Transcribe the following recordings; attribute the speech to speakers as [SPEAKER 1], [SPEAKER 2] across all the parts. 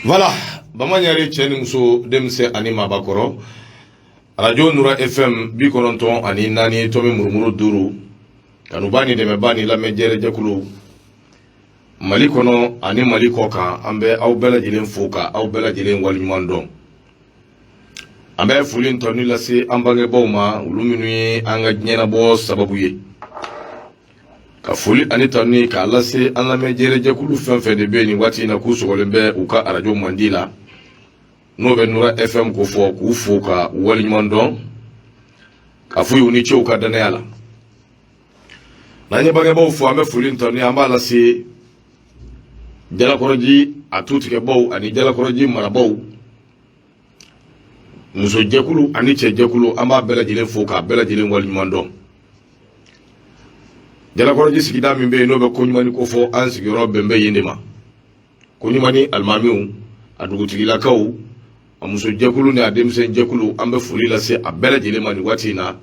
[SPEAKER 1] Voilà, Bamaɲare cɛ ni muso, denmisɛn ani maabakɔrɔ, arajo Nura FM 94 tomi murumuru 5, kanuba ni dɛmɛba ni lamɛnjɛrɛjɛkulu Mali kɔnɔ ani Mali kɔ kan, an bɛ aw bɛɛ lajɛlen fo ka aw bɛɛ lajɛlen waleɲuman dɔn. An bɛ foli tɔni lase an bangebaaw ma, olu minnu ye an ka diɲɛnabɔ sababu ye. Ka foli ani tanu k'a lase an lamɛnjɛrɛjɛkulu fɛn fɛn de bɛ nin waati in na k'u sɔgɔlen bɛ u ka arajo mandi la, n'o bɛ Nura FM ko fɔ, k'u fo ka waleɲuman dɔn, k'a f'u ye u ni ce u ka dannaya la. N'an ye bangebaaw fo, an bɛ foli tanu an b'a lase Jalakɔrɔji a tutigɛbaw ani Jalakɔrɔji marabaw, musojɛkulu ani cɛjɛkulu, an b'a bɛɛ lajɛlen fo k'a bɛɛ lajɛlen waleɲuman dɔn. Jalakɔrɔji sigida min bɛ yen n'o bɛ Koɲumani kofɔ, an sigiyɔrɔ bɛn bɛ yen de ma. Koɲumani alimamiw, a dugutigilakaw, a musojɛkulu ni a denmisɛnjɛkulu, an bɛ foli lase a bɛɛ lajɛlen ma nin waati in na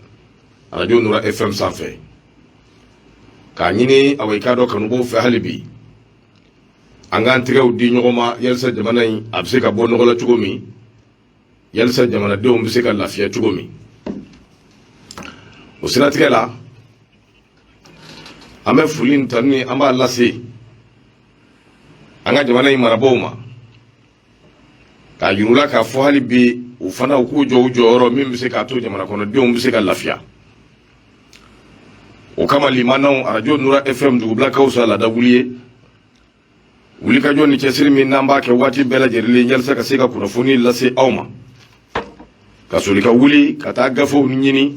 [SPEAKER 1] arajo Nura FM sanfɛ, k'a ɲini awa i k'a dɔn kanubaw fɛ hali bi an k'an tɛgɛw di ɲɔgɔn ma yalisa jamana in a bɛ se ka bɔ nɔgɔ la cogo min, yalisa jamanadenw bɛ se ka lafiya cogo min. O siratigɛ la, an bɛ foli ni tanu an b'a lase an ka jamana in marabaaw ma, k'a yir'u la k'a fɔ hali bi u fana u k'u jɔ u jɔyɔrɔ min bɛ se k'a to jamana kɔnɔdenw bɛ se ka lafiya. O kama limanaw, arajo Nura FM dugubilakaw sa ladawuli ye wulikajɔ ni cɛsiri min n'an b'a kɛ waati bɛɛ lajɛlen yalisa ka se ka kunnafoni lase aw ma, ka soli ka wuli ka taa gafew ɲini,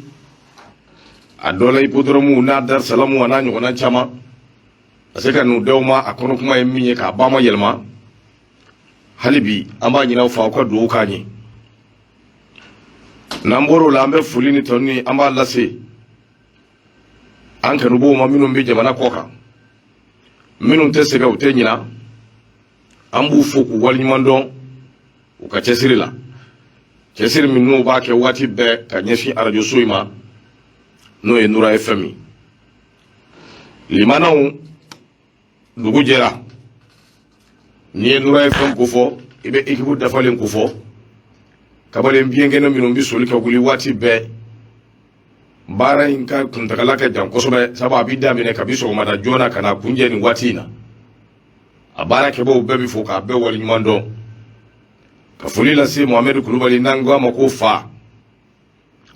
[SPEAKER 1] a dɔ la hippodrome n'a Darisalamu a n'a ɲɔgɔnna caman, ka se ka n'u d'aw ma. A kɔnɔ kuma ye min ye k'a ba ma yɛlɛma, hali bi an b'a ɲini aw fɛ aw ka dugawu k'an ye. N'an bɔr'o la, an bɛ foli ni tanu an b'a lase an kanubaw ma minnu bɛ jamana kɔ kan, minnu tɛ sɛgɛn u tɛ ɲina, an b'u fo k'u waleɲuman dɔn u ka cɛsiri la, cɛsiri min n'u b'a kɛ waati bɛɛ ka ɲɛsin arajoso in ma, n'o ye Nura FM ye. Limanaw, dugu jɛra. N'i ye Nura FM ko fɔ, i bɛ équipe dafalen ko fɔ, kamalen biyenkɛnɛ minnu bɛ soli ka wuli waati bɛɛ. Baara in ka kuntagala ka jan kosɛbɛ, sabu a bɛ daminɛ kabi sɔgɔmada joona ka na kuncɛ nin waati in na. A baara kɛbaw bɛɛ bɛ fo k'a bɛɛ waleɲuman dɔn, ka foli lase Mohamɛdi Kulubali, n'an ko a ma ko fa,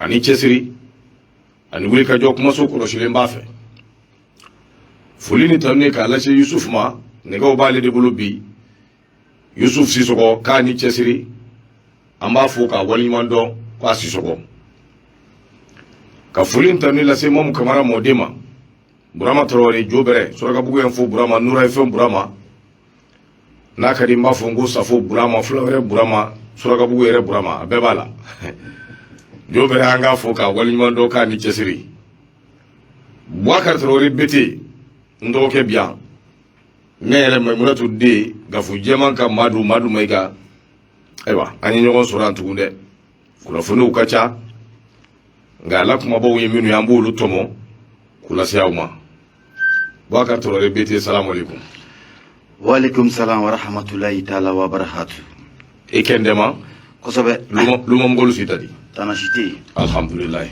[SPEAKER 1] ani cɛsiri ani wulikajɔ, kumaso kɔlɔsilen b'a fɛ. Foli ni tanu k'a lase Yusufu ma, nɛgɛw b'ale de bolo bi, Yusuf Sisɔgɔ, k'a ni cɛsiri, an b'a fo k'a waleɲuman dɔn k'a Sisɔgɔ. Ka foli ni tanu lase Mamu Kamara mɔden ma, Burama Tarawele Jobɛrɛ, Surakabugu yan fo Burama, Nura FM Burama, n'a ka di n b'a fɔ n ko Safo Burama, fula wɛrɛ Burama, Surakabugu yɛrɛ Burama, a bɛɛ b'a la. Jobɛrɛ, an k'a fo k'a waleɲuman dɔn k'a ni cɛsiri. Bubakari Tarawele Bete, n dɔgɔkɛ bi yan, ne yɛrɛ Mayimunatu den, Gafu jɛman ka Madu, Madu Mayiga. Ayiwa, an ye ɲɔgɔn sɔrɔ yan tugun dɛ. Kunnafoniw ka ca, nka ala kumabaw ye minnu ye, an b'olu tɔmɔ k'u lase aw ma. Bubakari Tarawele Bete, salamu aleykum.
[SPEAKER 2] Waaleykum salam wa rahmatulahi taala wa barakatu.
[SPEAKER 1] I kɛndɛma?
[SPEAKER 2] Kosɛbɛ.
[SPEAKER 1] Lumamɔgɔlu sita di?
[SPEAKER 2] Tana si tɛ yen.
[SPEAKER 1] Alhamdulilayi.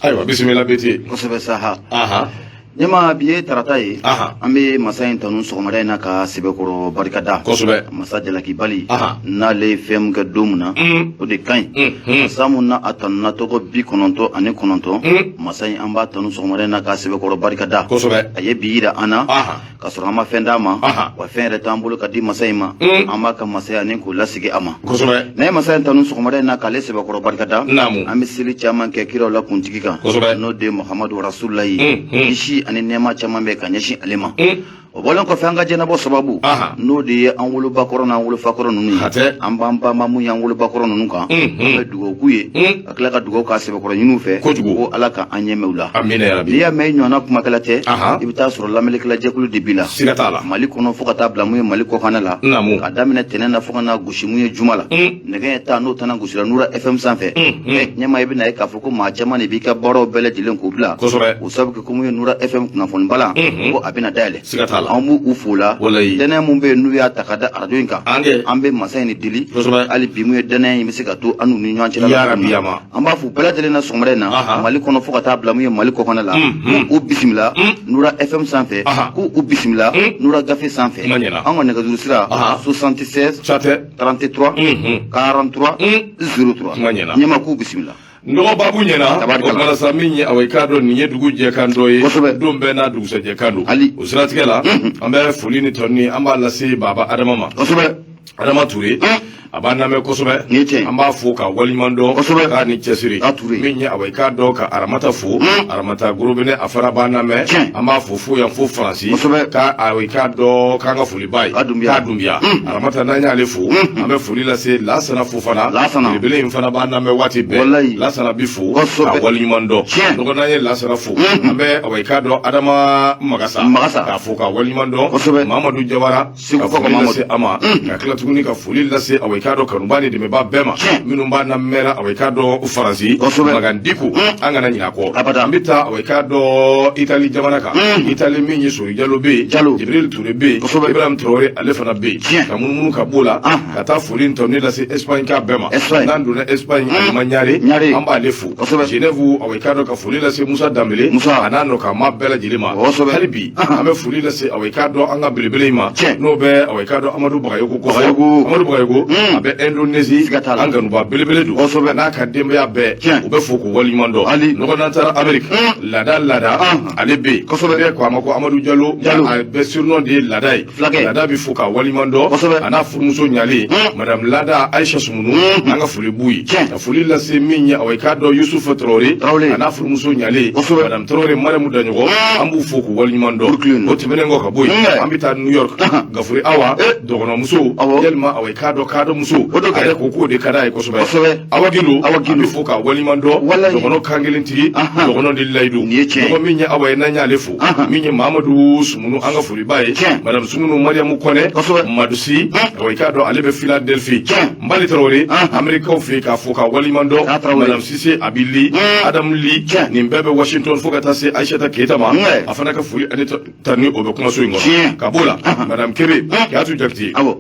[SPEAKER 1] Ayiwa, bisimila Bete.
[SPEAKER 2] Kosɛbɛ saha. Ɲɛma, bi ye tarata ye. An bɛ masa in tanu sɔgɔmada in na ka sɛbɛkɔrɔ barikada. Masa jalakibali, n'ale ye fɛn min kɛ don min na, o de ka ɲi. Masa mun na a tanuna tɔgɔ 99, masa in an b'a tanu sɔgɔmada in na ka sɛbɛkɔrɔ barikada. A ye bi yira an na ka sɔrɔ an ma fɛn d'a ma, wa fɛn yɛrɛ t'an bolo ka di masa in ma. An b'a ka masaya ni k'o lasegin a ma. N'an ye masa in tanu sɔgɔmada in na k'ale sɛbɛkɔrɔ barikada, an bɛ seli caman kɛ kiraw la kuntigi kan, n'o de ye Muhamadu Rasulayi, kisi ani nɛɛma caman bɛ ka ɲɛsin ale ma. O bɔlen kɔfɛ, an ka jɛnabɔ sababu, n'o de ye an wolobakɔrɔ n'an wolofakɔrɔ ninnu ye, an b'an banba mun y'an wolobakɔrɔ ninnu kan, an bɛ dugawu k'u ye, ka tila ka dugawu k'a sɛbɛkɔrɔ ɲini u fɛ ko Ala ka an ɲɛmɛ u la. N'i y'a mɛn i ɲɔgɔnna kumakɛla tɛ, i bɛ taa sɔrɔ lamɛnnikɛla jɛkulu de b'i la. Mali kɔnɔ fo ka taa bila mun ye Mali kɔkanna la, ka daminɛ tɛnɛn na fo ka na gosi mun ye juma la, nɛgɛ ye 10 n'o tana gosira Nura FM sanfɛ, ɲɛma, i bɛna ye k'a fɔ ko maa caman de b'i ka baaraw bɛɛ lajɛlen k'u bila o sabu kɛ ko mun ye Nura FM kunnafoni balan ko a bɛna dayɛlɛ.
[SPEAKER 1] la.
[SPEAKER 2] An b'u fo la.
[SPEAKER 1] Walayi.
[SPEAKER 2] Danaya mun bɛ yen n'u y'a ta ka da arajo in kan,
[SPEAKER 1] An kɛ.
[SPEAKER 2] an bɛ masa in de deli.
[SPEAKER 1] Kosɛbɛ.
[SPEAKER 2] Hali bi, mun ye danaya in bɛ se ka to an n'u ni ɲɔgɔn cɛla la
[SPEAKER 1] Ya
[SPEAKER 2] cogo min
[SPEAKER 1] Rabbi
[SPEAKER 2] na.
[SPEAKER 1] ama.
[SPEAKER 2] An b'a fo bɛɛ lajɛlen na sɔgɔmada in na, Mali kɔnɔ fo ka taa bila mun ye Mali kɔkɔnɛ la, k'u bisimila Nura FM sanfɛ, k'u bisimila Nura gafe sanfɛ.
[SPEAKER 1] Kuma ɲɛna.
[SPEAKER 2] An ka nɛgɛjuru sira, 76
[SPEAKER 1] Satɛ.
[SPEAKER 2] 33 43 03.
[SPEAKER 1] Kuma ɲɛna.
[SPEAKER 2] Ɲɛma, k'u bisimila.
[SPEAKER 1] Nɔgɔ babu ɲɛna.
[SPEAKER 2] Tabarikala.
[SPEAKER 1] O kumana sa, min ye awa, i k'a dɔn nin ye dugu jɛkan dɔ ye.
[SPEAKER 2] Kosɛbɛ.
[SPEAKER 1] Don bɛɛ n'a dugusɛjɛkan don.
[SPEAKER 2] Ali.
[SPEAKER 1] O siratigɛ la, an bɛ foli ni tɔni an b'a lase Baba Adama ma. Adama Ture, a b'an lamɛn kosɛbɛ.
[SPEAKER 2] Nin ye tiɲɛ ye.
[SPEAKER 1] An b'a fo ka waleɲuman dɔn.
[SPEAKER 2] Kosɛbɛ.
[SPEAKER 1] K'a ni cɛsiri.
[SPEAKER 2] A Ture.
[SPEAKER 1] Min ye awa, i k'a dɔn ka Aramata fo, Aramata Gorobinɛ, a fana b'an lamɛn.
[SPEAKER 2] Tiɲɛ.
[SPEAKER 1] An b'a fo fo yan fo Faransi.
[SPEAKER 2] Kosɛbɛ.
[SPEAKER 1] K'a awa, i k'a dɔn k'an ka foli b'a ye.
[SPEAKER 2] K'a Dunbiya.
[SPEAKER 1] K'a Dunbiya Aramata, n'an y'ale fo, an bɛ foli lase Lasana Fofana.
[SPEAKER 2] Lasana.
[SPEAKER 1] Belebele in fana b'an lamɛn waati bɛɛ.
[SPEAKER 2] Walayi.
[SPEAKER 1] Lasana bi fo
[SPEAKER 2] Kosɛbɛ.
[SPEAKER 1] ka waleɲuman dɔn.
[SPEAKER 2] Tiɲɛ.
[SPEAKER 1] Nɔgɔ, n'an ye Lasana fo, an bɛ awa, i k'a dɔn Adama Magasa.
[SPEAKER 2] Magasa.
[SPEAKER 1] K'a fo ka waleɲuman dɔn.
[SPEAKER 2] Kosɛbɛ.
[SPEAKER 1] Mamadu Jawara,
[SPEAKER 2] Segu
[SPEAKER 1] ka
[SPEAKER 2] Kɔkɔ
[SPEAKER 1] foli
[SPEAKER 2] Mamadu.
[SPEAKER 1] lase a ma, ka tila tuguni ka foli lase awa, i k'a dɔn kanuba ni dɛmɛba bɛɛ ma
[SPEAKER 2] Tiɲɛ.
[SPEAKER 1] minnu b'a lamɛnra awa, i k'a dɔn Faransi.
[SPEAKER 2] Kosɛbɛ.
[SPEAKER 1] Magan Diko, an kana ɲinɛ a kɔ.
[SPEAKER 2] Abada.
[SPEAKER 1] An bɛ taa awa, i k'a dɔn Itali jamana kan. Itali, min ye Sori Jalo bɛ yen.
[SPEAKER 2] Jalo.
[SPEAKER 1] Jibril Ture bɛ yen.
[SPEAKER 2] Kosɛbɛ.
[SPEAKER 1] Ibrahim Traoré, ale fana bɛ yen.
[SPEAKER 2] Tiɲɛ.
[SPEAKER 1] Ka munumunu ka b'o la, ka taa foli tɔni lase Espagne ka bɛɛ ma.
[SPEAKER 2] Espagne.
[SPEAKER 1] N'an donna Espagne, Alima Ɲare,
[SPEAKER 2] Ɲare.
[SPEAKER 1] an b'ale fo.
[SPEAKER 2] Kosɛbɛ.
[SPEAKER 1] Genève, awa, i k'a dɔn ka foli lase Musa Danbele
[SPEAKER 2] Musa.
[SPEAKER 1] a n'a nɔ ka maa bɛɛ lajɛlen ma.
[SPEAKER 2] Kosɛbɛ.
[SPEAKER 1] Hali bi, an bɛ foli lase awa, i k'a dɔn an ka belebele in ma.
[SPEAKER 2] Tiɲɛ.
[SPEAKER 1] N'o bɛ awa, i k'a dɔn Amadu Bagayogo kɔfɛ.
[SPEAKER 2] Bagayogo.
[SPEAKER 1] Amadu Bagayogo, a bɛ Indonésie.
[SPEAKER 2] Siga t'a la.
[SPEAKER 1] An kanuba belebele don.
[SPEAKER 2] Kosɛbɛ.
[SPEAKER 1] A n'a ka denbaya bɛɛ,
[SPEAKER 2] Tiɲɛ.
[SPEAKER 1] u bɛ fo k'u waleɲuman dɔn.
[SPEAKER 2] Ali.
[SPEAKER 1] Nɔgɔ, n'an taara Amérique, Lada Lada, ale bɛ yen.
[SPEAKER 2] Kosɛbɛ.
[SPEAKER 1] Bɛɛ ko a ma ko Amadu Jalo.
[SPEAKER 2] Jalo.
[SPEAKER 1] A bɛ surnom de ye Lada ye.
[SPEAKER 2] Fulakɛ.
[SPEAKER 1] Lada bɛ fo k'a waleɲuman dɔn.
[SPEAKER 2] Kosɛbɛ.
[SPEAKER 1] A n'a furumuso ɲalen, Madame Lada Aïcha Sumunu, an ka foli b'u ye.
[SPEAKER 2] Tiɲɛ.
[SPEAKER 1] Ka foli lase min ye awa, i k'a dɔn Yusufu Traoré
[SPEAKER 2] Traoré.
[SPEAKER 1] a n'a furumuso ɲalen,
[SPEAKER 2] Kosɛbɛ.
[SPEAKER 1] Madame Traoré Mariamu Daɲɔgɔ, an b'u fo k'u waleɲuman dɔn.
[SPEAKER 2] Brooklyn.
[SPEAKER 1] O tɛmɛnen kɔ ka bɔ yen, an bɛ taa New York, Gafuri Awa dɔgɔnɔmuso,
[SPEAKER 2] Awɔ.
[SPEAKER 1] yalima awa, i k'a dɔn kadɔmuso,
[SPEAKER 2] O don kɛ.
[SPEAKER 1] a yɛrɛ ko k'o de ka d'a ye kosɛbɛ.
[SPEAKER 2] Kosɛbɛ.
[SPEAKER 1] Awa Gindo,
[SPEAKER 2] Awa Gindo.
[SPEAKER 1] an bɛ fo k'a waleɲuman dɔn.
[SPEAKER 2] Walayi.
[SPEAKER 1] Dɔgɔnɔ kan kelen tigi, dɔgɔnɔ de layidu.
[SPEAKER 2] Nin ye tiɲɛ ye.
[SPEAKER 1] Mɔgɔ min ye Awa ye, n'an y'ale fo, min ye Mamadu Sumunu, an ka foliba ye.
[SPEAKER 2] Tiɲɛ.
[SPEAKER 1] Madame Sumunu Mariamu Kɔnɛ.
[SPEAKER 2] Kosɛbɛ.
[SPEAKER 1] Madusi, awa, i k'a dɔn ale bɛ Philadelphie.
[SPEAKER 2] Tiɲɛ.
[SPEAKER 1] Nbali Traoré, Amerikaw fɛ yen, k'a fo k'a waleɲuman dɔn.
[SPEAKER 2] K'a Traoré.
[SPEAKER 1] Madame Sise Abi Li, Adamu Li,
[SPEAKER 2] Tiɲɛ.
[SPEAKER 1] nin bɛɛ bɛ Washington, fo ka taa se Aïssata Keita ma.
[SPEAKER 2] Nɛ.
[SPEAKER 1] A fana ka foli ani tani o bɛ kumaso in kɔnɔ.
[SPEAKER 2] Tiɲɛ.
[SPEAKER 1] Ka b'o la, Madame Kebe Kiyatu Jakite,
[SPEAKER 2] Awɔ.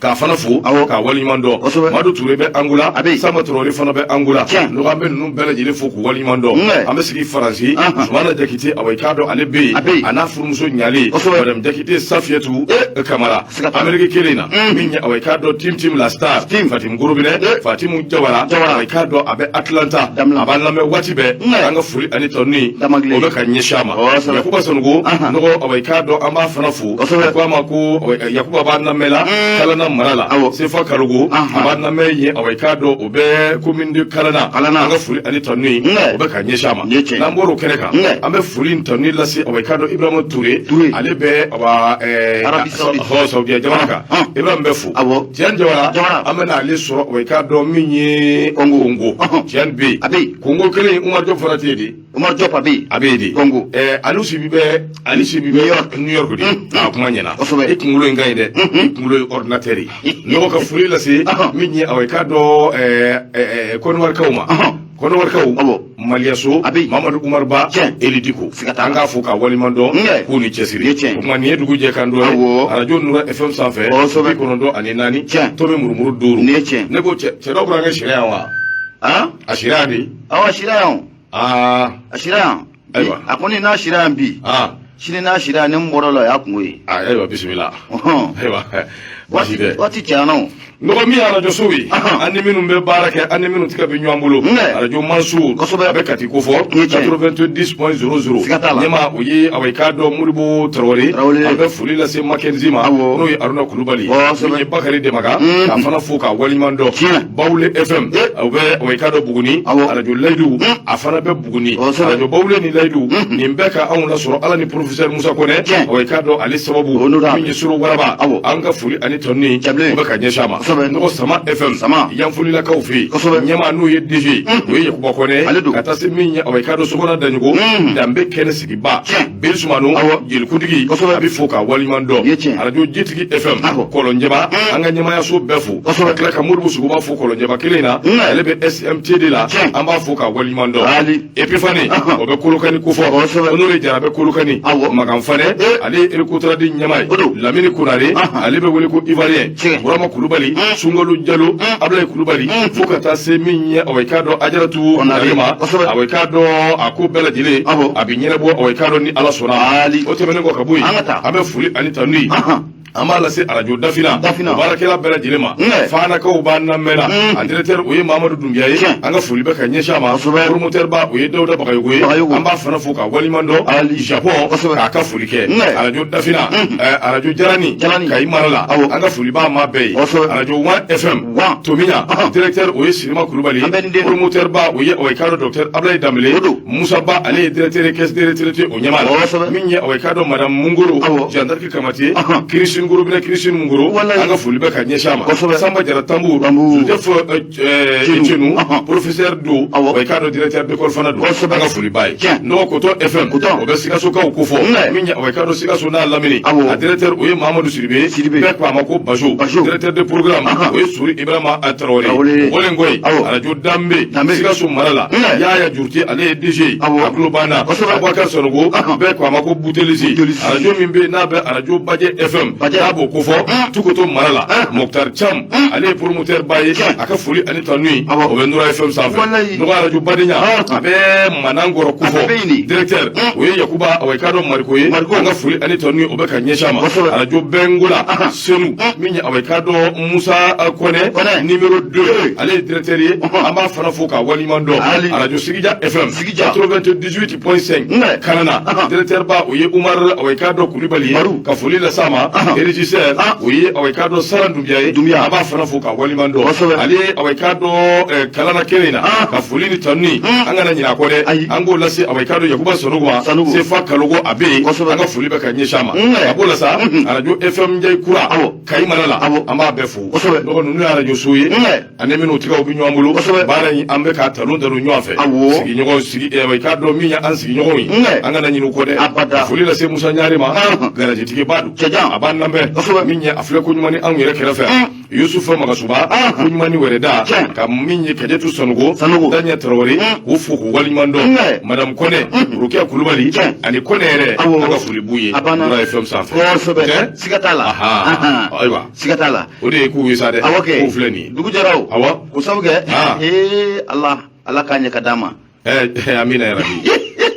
[SPEAKER 1] k'a fana fo
[SPEAKER 2] Awɔ.
[SPEAKER 1] k'a waleɲuman dɔn.
[SPEAKER 2] Kosɛbɛ.
[SPEAKER 1] Madu Ture bɛ Angola.
[SPEAKER 2] A bɛ yen.
[SPEAKER 1] Samba Traoré fana bɛ Angola.
[SPEAKER 2] Tiɲɛ.
[SPEAKER 1] Nɔgɔ, an bɛ ninnu bɛɛ lajɛlen fo k'u waleɲuman dɔn.
[SPEAKER 2] Nɛ.
[SPEAKER 1] An bɛ sigi Faransi, Sumana Jakite, awa, i k'a dɔn ale bɛ
[SPEAKER 2] A bɛ
[SPEAKER 1] yen.
[SPEAKER 2] yen.
[SPEAKER 1] A n'a furumuso ɲalen,
[SPEAKER 2] Kosɛbɛ.
[SPEAKER 1] Madame Jakite Safiyatu Kamara.
[SPEAKER 2] Siga t'a la.
[SPEAKER 1] Amérique kelen na, min ye awa, i k'a dɔn Tim Tim la star,
[SPEAKER 2] Tim.
[SPEAKER 1] Fatim Gorobinɛ, Fatimu Jawara,
[SPEAKER 2] Jawara.
[SPEAKER 1] awa, i k'a dɔn a bɛ Atlanta.
[SPEAKER 2] Damina.
[SPEAKER 1] A b'an lamɛn waati bɛɛ.
[SPEAKER 2] Nɛ.
[SPEAKER 1] An ka foli ani tɔni
[SPEAKER 2] Damagile.
[SPEAKER 1] o bɛ ka ɲɛsin a ma.
[SPEAKER 2] Kosɛbɛ.
[SPEAKER 1] Yakuba Sanogo, nɔgɔ, awa, i k'a dɔn an b'a fana fo.
[SPEAKER 2] Kosɛbɛ.
[SPEAKER 1] A ko a ma ko awa, Yakuba b'an lamɛn la Kalana mara la.
[SPEAKER 2] Awɔ.
[SPEAKER 1] Sefa Kalogo, a b'an lamɛn yen, awa, i k'a dɔn o bɛ commune de Kalana.
[SPEAKER 2] Kalana.
[SPEAKER 1] An ka foli ani tɔni
[SPEAKER 2] Nɛ.
[SPEAKER 1] o bɛ ka ɲɛsin a ma.
[SPEAKER 2] Nin ye tiɲɛ ye.
[SPEAKER 1] N'an bɔr'o kɛnɛ kan,
[SPEAKER 2] Nɛ.
[SPEAKER 1] an bɛ foli ni tɔni lase awa, i k'a dɔn Ibrahima Touré.
[SPEAKER 2] Touré.
[SPEAKER 1] Ale bɛ awa
[SPEAKER 2] Arabie Saoudite.
[SPEAKER 1] Hɔ, Saudiya jamana kan. Ibrahima bɛ fo.
[SPEAKER 2] Awɔ.
[SPEAKER 1] Tiɲɛ Jawara,
[SPEAKER 2] Jawara.
[SPEAKER 1] an bɛna ale sɔrɔ awa, i k'a dɔn min ye
[SPEAKER 2] Congo.
[SPEAKER 1] Congo. Tiɲɛ bɛ yen.
[SPEAKER 2] A bɛ yen.
[SPEAKER 1] Congo kelen, Umar Diop fana tɛ yen de.
[SPEAKER 2] Umar Diop, a bɛ yen.
[SPEAKER 1] A bɛ yen de.
[SPEAKER 2] Congo.
[SPEAKER 1] Aliou Sibi bɛ
[SPEAKER 2] New York.
[SPEAKER 1] New York de. A kuma ɲɛna.
[SPEAKER 2] Kosɛbɛ.
[SPEAKER 1] I kunkolo in ka ɲi dɛ, i kunkolo ye ordinateur ye. Nɔgɔ, ka foli lase min ye awa, i k'a dɔn Kɔnɔwarikaw ma. Kɔnɔwarikaw,
[SPEAKER 2] Awɔ.
[SPEAKER 1] Maliyaso,
[SPEAKER 2] A bɛ yen.
[SPEAKER 1] Mamadu Umar Ba,
[SPEAKER 2] Tiɲɛ.
[SPEAKER 1] Eli Diko,
[SPEAKER 2] Siga t'a la.
[SPEAKER 1] an k'a fo k'a waleɲuman dɔn,
[SPEAKER 2] Nɛ.
[SPEAKER 1] k'u ni cɛsiri.
[SPEAKER 2] Nin ye tiɲɛ ye.
[SPEAKER 1] O tuma nin ye dugu jɛ kan dɔ ye
[SPEAKER 2] Awɔ.
[SPEAKER 1] arajo Nura FM sanfɛ,
[SPEAKER 2] Kosɛbɛ.
[SPEAKER 1] 94
[SPEAKER 2] Tiɲɛ.
[SPEAKER 1] tomi murumuru 5.
[SPEAKER 2] Nin ye tiɲɛ.
[SPEAKER 1] Ne ko cɛ dɔ bɔra an ka sariya yan wa?
[SPEAKER 2] Han.
[SPEAKER 1] A sariya de.
[SPEAKER 2] Awɔ, a sira yan o.
[SPEAKER 1] Aa.
[SPEAKER 2] A sira yan. Bi,
[SPEAKER 1] Ayiwa.
[SPEAKER 2] a kɔni n'a sira yan bi, sini n'a sira yan, ni n bɔra o la, o y'a kungo ye.
[SPEAKER 1] Aa, ayiwa, bisimila.
[SPEAKER 2] Ɔhɔn.
[SPEAKER 1] Ayiwa, baasi tɛ.
[SPEAKER 2] Waati cayana o.
[SPEAKER 1] Nɔgɔ, min ye arajo sow ye, an ni minnu bɛ baara kɛ, an ni minnu tigɛ bɛ ɲɔgɔn bolo,
[SPEAKER 2] Nɛ.
[SPEAKER 1] arajo Mansour,
[SPEAKER 2] Kosɛbɛ.
[SPEAKER 1] a bɛ Kati ko fɔ,
[SPEAKER 2] Nin ye tiɲɛ ye.
[SPEAKER 1] 90.00.
[SPEAKER 2] Siga t'a la.
[SPEAKER 1] Ɲɛma, o ye awa, i k'a dɔn Modibo Tarawele.
[SPEAKER 2] Tarawele.
[SPEAKER 1] An bɛ foli lase Mackenzie ma,
[SPEAKER 2] Awɔ.
[SPEAKER 1] n'o ye Aruna Kulubali,
[SPEAKER 2] Kosɛbɛ.
[SPEAKER 1] min ye Bakari Demaga, k'a fana fo k'a waleɲuman dɔn.
[SPEAKER 2] Tiɲɛ.
[SPEAKER 1] Bawule FM, o bɛ awa, i k'a dɔn Buguni.
[SPEAKER 2] Awɔ.
[SPEAKER 1] Arajo Layidu, a fana bɛ Buguni.
[SPEAKER 2] Kosɛbɛ.
[SPEAKER 1] Arajo Bawule ni Layidu, nin bɛɛ ka anw lasɔrɔ Ala ni professeur Musa Kɔnɛ,
[SPEAKER 2] Tiɲɛ.
[SPEAKER 1] awa, i k'a dɔn ale sababu,
[SPEAKER 2] O n'o
[SPEAKER 1] min ye Soro Waraba.
[SPEAKER 2] Awɔ.
[SPEAKER 1] An ka foli ani ani tanuni
[SPEAKER 2] Cɛbilen.
[SPEAKER 1] o bɛ ka ɲɛsin a ma.
[SPEAKER 2] Kosɛbɛ.
[SPEAKER 1] Nɔgɔ Sama FM.
[SPEAKER 2] Sama.
[SPEAKER 1] Yanfolilakaw fɛ yen.
[SPEAKER 2] Kosɛbɛ.
[SPEAKER 1] Ɲɛmaa n'o ye DG ye, o ye Yakuba Kɔnɛ.
[SPEAKER 2] Ale don.
[SPEAKER 1] Ka taa se min ye, awa, i k'a dɔn Sokona Daɲogo. Danbe kɛnɛ sigiba.
[SPEAKER 2] Tiɲɛ.
[SPEAKER 1] Beli Sumano. Jelikuntigi.
[SPEAKER 2] Kosɛbɛ.
[SPEAKER 1] A bɛ fo k'a waleɲuman dɔn.
[SPEAKER 2] Ye tiɲɛ.
[SPEAKER 1] Arajo Jitigi FM. Kɔlɔnjɛba. An ka ɲɛmayaso bɛɛ fo.
[SPEAKER 2] Kosɛbɛ.
[SPEAKER 1] Ka tila ka Moribo Sogoba fo Kɔlɔnjɛba kelen in na. Ale bɛ SMTD la.
[SPEAKER 2] Tiɲɛ.
[SPEAKER 1] An b'a fo k'a waleɲuman dɔn.
[SPEAKER 2] Ali.
[SPEAKER 1] Epifani. O bɛ Kolokani kofɔ.
[SPEAKER 2] Kosɛbɛ.
[SPEAKER 1] Honore Jara bɛ Kolokani. Makan Fanɛ. Ale ye Erikotaradi ɲɛmaa ye.
[SPEAKER 2] O don.
[SPEAKER 1] Lamini Konare. Ale bɛ wele ko Ivoirien.
[SPEAKER 2] Tiɲɛ.
[SPEAKER 1] Burama Kulubali. Sunkalo Jalo. Ablaye Kulubali. Fo ka taa se min ye, awa, i k'a dɔn Ajaratu
[SPEAKER 2] Konare.
[SPEAKER 1] Ale ma.
[SPEAKER 2] Kosɛbɛ.
[SPEAKER 1] Awa, i k'a dɔn a ko bɛɛ lajɛlen. A bɛ ɲɛnabɔ, awa, i k'a dɔn ni Ala sɔnna.
[SPEAKER 2] Ali.
[SPEAKER 1] O tɛmɛnen kɔ ka bɔ yen.
[SPEAKER 2] An ka taa.
[SPEAKER 1] An bɛ foli ani tanuni. An b'a lase arajo Dafina.
[SPEAKER 2] Dafina.
[SPEAKER 1] O baarakɛla bɛɛ lajɛlen ma.
[SPEAKER 2] Nɛ.
[SPEAKER 1] Fanakaw b'an lamɛn na. A directeur, o ye Mamadu Dunbiya ye.
[SPEAKER 2] Tiɲɛ.
[SPEAKER 1] An ka foli bɛ ka ɲɛsin a ma.
[SPEAKER 2] Kosɛbɛ.
[SPEAKER 1] Promoteur ba, o ye Dawuda Bagayogo ye.
[SPEAKER 2] Bagayogo.
[SPEAKER 1] An b'a fana fo k'a waleɲuman dɔn.
[SPEAKER 2] Ali.
[SPEAKER 1] Japon.
[SPEAKER 2] Kosɛbɛ.
[SPEAKER 1] K'a ka foli kɛ.
[SPEAKER 2] Nɛ.
[SPEAKER 1] Arajo Dafina. Arajo Jarani.
[SPEAKER 2] Jarani.
[SPEAKER 1] Kayi mara la.
[SPEAKER 2] Awɔ.
[SPEAKER 1] An ka foli b'a maa bɛɛ ye.
[SPEAKER 2] Kosɛbɛ.
[SPEAKER 1] Arajo One FM.
[SPEAKER 2] One.
[SPEAKER 1] Tomina. Directeur, o ye Sirima Kulubali.
[SPEAKER 2] An bɛɛ ni den don.
[SPEAKER 1] Promoteur ba, o ye, awa, i k'a dɔn docteur Ablaye Danbele.
[SPEAKER 2] O don.
[SPEAKER 1] Musa Ba, ale ye directeur ye caisse de retraite o ɲɛmaa la.
[SPEAKER 2] Kosɛbɛ.
[SPEAKER 1] Min ye, awa, i k'a dɔn madame Mungoro.
[SPEAKER 2] Awɔ.
[SPEAKER 1] Jeanne d'Arc Kamate.
[SPEAKER 2] Ahan.
[SPEAKER 1] Kirisini Gorobinɛ, Kirisini Mungoro.
[SPEAKER 2] Walayi.
[SPEAKER 1] An ka foli bɛ ka ɲɛsin a ma.
[SPEAKER 2] Kosɛbɛ.
[SPEAKER 1] Samba Jara Tambour.
[SPEAKER 2] Tambour.
[SPEAKER 1] Joseph
[SPEAKER 2] Tienu.
[SPEAKER 1] Etienu.
[SPEAKER 2] Ahan.
[SPEAKER 1] Professeur do.
[SPEAKER 2] Awɔ.
[SPEAKER 1] Wa i k'a dɔn directeur d'école fana don.
[SPEAKER 2] Kosɛbɛ.
[SPEAKER 1] An ka foli b'a ye.
[SPEAKER 2] Tiɲɛ.
[SPEAKER 1] Nɔgɔ Kotɔ FM.
[SPEAKER 2] Kotɔ.
[SPEAKER 1] O bɛ Sikasokaw kofɔ.
[SPEAKER 2] Nɛ.
[SPEAKER 1] Min ye, awa, i k'a dɔn Sikaso n'a lamini.
[SPEAKER 2] Awɔ.
[SPEAKER 1] A directeur, o ye Mamadou Sidibe.
[SPEAKER 2] Sidibe.
[SPEAKER 1] Bɛɛ ko a ma ko Bajo.
[SPEAKER 2] Bajo.
[SPEAKER 1] Directeur de programme.
[SPEAKER 2] Ahan.
[SPEAKER 1] O ye Sori Ibrahima Traoré.
[SPEAKER 2] Traoré.
[SPEAKER 1] O bɔlen kɔ yen.
[SPEAKER 2] Awɔ.
[SPEAKER 1] Arajo Danbe.
[SPEAKER 2] Danbe.
[SPEAKER 1] Sikaso mara la.
[SPEAKER 2] Nɛ.
[SPEAKER 1] Yaya Jurute, ale ye DG ye.
[SPEAKER 2] Awɔ.
[SPEAKER 1] A tulo b'an na.
[SPEAKER 2] Kosɛbɛ.
[SPEAKER 1] Abubakar Sanogo.
[SPEAKER 2] Ahan.
[SPEAKER 1] Bɛɛ ko a ma ko Butelisi.
[SPEAKER 2] Butelisi.
[SPEAKER 1] Arajo min bɛ yen n'a bɛ arajo Bajɛ FM.
[SPEAKER 2] Bajɛ.
[SPEAKER 1] N'a b'o kofɔ. Tukoto mara la. Mokhtar Cham. Ale ye promoteur ba ye.
[SPEAKER 2] Tiɲɛ.
[SPEAKER 1] A ka foli ani tanuni.
[SPEAKER 2] Awɔ.
[SPEAKER 1] O bɛ Nura FM sanfɛ.
[SPEAKER 2] Walayi.
[SPEAKER 1] Nɔgɔ arajo Badenya.
[SPEAKER 2] Ah.
[SPEAKER 1] A bɛ Manankɔrɔ
[SPEAKER 2] A
[SPEAKER 1] kofɔ.
[SPEAKER 2] bɛɛ bɛ yen de.
[SPEAKER 1] Directeur. O ye Yakuba, awa, i k'a dɔn Mariko ye.
[SPEAKER 2] Mariko.
[SPEAKER 1] An ka foli ani tanuni, o bɛ ka ɲɛsin a ma.
[SPEAKER 2] Kosɛbɛ.
[SPEAKER 1] Arajo Bɛngola. Senu. Min ye, awa, i k'a dɔn Musa Kɔnɛ.
[SPEAKER 2] Kɔnɛ.
[SPEAKER 1] Numéro 2.
[SPEAKER 2] Deux.
[SPEAKER 1] Ale ye directeur ye.
[SPEAKER 2] Ɔhɔn.
[SPEAKER 1] An b'a fana fo k'a waleɲuman dɔn.
[SPEAKER 2] Ali.
[SPEAKER 1] Arajo Sigija FM.
[SPEAKER 2] Sigija.
[SPEAKER 1] 98.5.
[SPEAKER 2] Nɛ.
[SPEAKER 1] Kanana.
[SPEAKER 2] Ahan.
[SPEAKER 1] Directeur ba, o ye Umar, awa, i k'a dɔn Kulibali ye.
[SPEAKER 2] Umaru.
[SPEAKER 1] Ka foli las'a ma.
[SPEAKER 2] Ahan.
[SPEAKER 1] Régisseur.
[SPEAKER 2] Ah.
[SPEAKER 1] O ye, awa, i k'a dɔn Saran Dunbiya ye.
[SPEAKER 2] Dunbiya.
[SPEAKER 1] An b'a fana fo k'a waleɲuman dɔn.
[SPEAKER 2] Kosɛbɛ.
[SPEAKER 1] Ale, awa, i k'a dɔn Kalana kelen in na.
[SPEAKER 2] Ah.
[SPEAKER 1] Ka foli ni tanuni. An kana ɲinɛ a kɔ dɛ.
[SPEAKER 2] Ayi.
[SPEAKER 1] An k'o lase, awa, i k'a dɔn Yakuba Sanogo ma.
[SPEAKER 2] Sanogo.
[SPEAKER 1] Sefa Kalogo, a bɛ yen.
[SPEAKER 2] Kosɛbɛ.
[SPEAKER 1] An ka foli bɛ ka ɲɛsin a ma.
[SPEAKER 2] Nɛ.
[SPEAKER 1] Ka b'o la sa.
[SPEAKER 2] Mhm.
[SPEAKER 1] Arajo FM Njayi Kura.
[SPEAKER 2] Awɔ.
[SPEAKER 1] Kayi mara la.
[SPEAKER 2] Awɔ.
[SPEAKER 1] An b'a bɛɛ fo.
[SPEAKER 2] Kosɛbɛ.
[SPEAKER 1] Dɔgɔ ninnu ye arajo so ye.
[SPEAKER 2] Nɛ.
[SPEAKER 1] Ani minnu tigɛw bɛ ɲɔgɔn bolo.
[SPEAKER 2] Kosɛbɛ.
[SPEAKER 1] Baara in, an bɛ k'a talon talon ɲɔgɔn fɛ.
[SPEAKER 2] Awɔ.
[SPEAKER 1] Sigiɲɔgɔn sigi ɛ, i k'a dɔn min ye an sigiɲɔgɔnw ye.
[SPEAKER 2] Nɛ.
[SPEAKER 1] An kana ɲinɛ u kɔ dɛ.
[SPEAKER 2] Abada.
[SPEAKER 1] Ka foli lase Musa Ɲare ma.
[SPEAKER 2] Ahan.
[SPEAKER 1] Garajitigiba don.
[SPEAKER 2] Cɛjan.
[SPEAKER 1] A b'an lamɛn.
[SPEAKER 2] Kosɛbɛ.
[SPEAKER 1] Min ye a filɛ ko ɲuman ni anw yɛrɛ kɛrɛfɛ. Yusufu Magasuba.
[SPEAKER 2] Ahan.
[SPEAKER 1] Ko ɲuman ni wɛrɛ da.
[SPEAKER 2] Tiɲɛ.
[SPEAKER 1] Ka min ye Kajetu Sanogo.
[SPEAKER 2] Sanogo.
[SPEAKER 1] Daɲɛ Tarawele.
[SPEAKER 2] Mm.
[SPEAKER 1] K'u fo k'u waleɲuman dɔn.
[SPEAKER 2] Nɛ.
[SPEAKER 1] Madame Kɔnɛ. Rokiya Kulubali.
[SPEAKER 2] Tiɲɛ.
[SPEAKER 1] Ani Kɔnɛ yɛrɛ.
[SPEAKER 2] Awɔ.
[SPEAKER 1] An ka foli b'u ye.
[SPEAKER 2] A banna.
[SPEAKER 1] Nura FM sanfɛ.
[SPEAKER 2] Kosɛbɛ.
[SPEAKER 1] Tɛ?
[SPEAKER 2] Siga t'a la.
[SPEAKER 1] Ahan.
[SPEAKER 2] Ahan.
[SPEAKER 1] Ayiwa.
[SPEAKER 2] Siga t'a la.
[SPEAKER 1] O de ye k'u ye sa dɛ.
[SPEAKER 2] Awɔ kɛ.
[SPEAKER 1] K'u filɛ nin ye.
[SPEAKER 2] Dugu jɛra o.
[SPEAKER 1] Awɔ.
[SPEAKER 2] K'o sabu kɛ.
[SPEAKER 1] Ah.
[SPEAKER 2] Ee Ala, Ala k'a ɲɛ ka d'an ma.
[SPEAKER 1] Amina yarabi.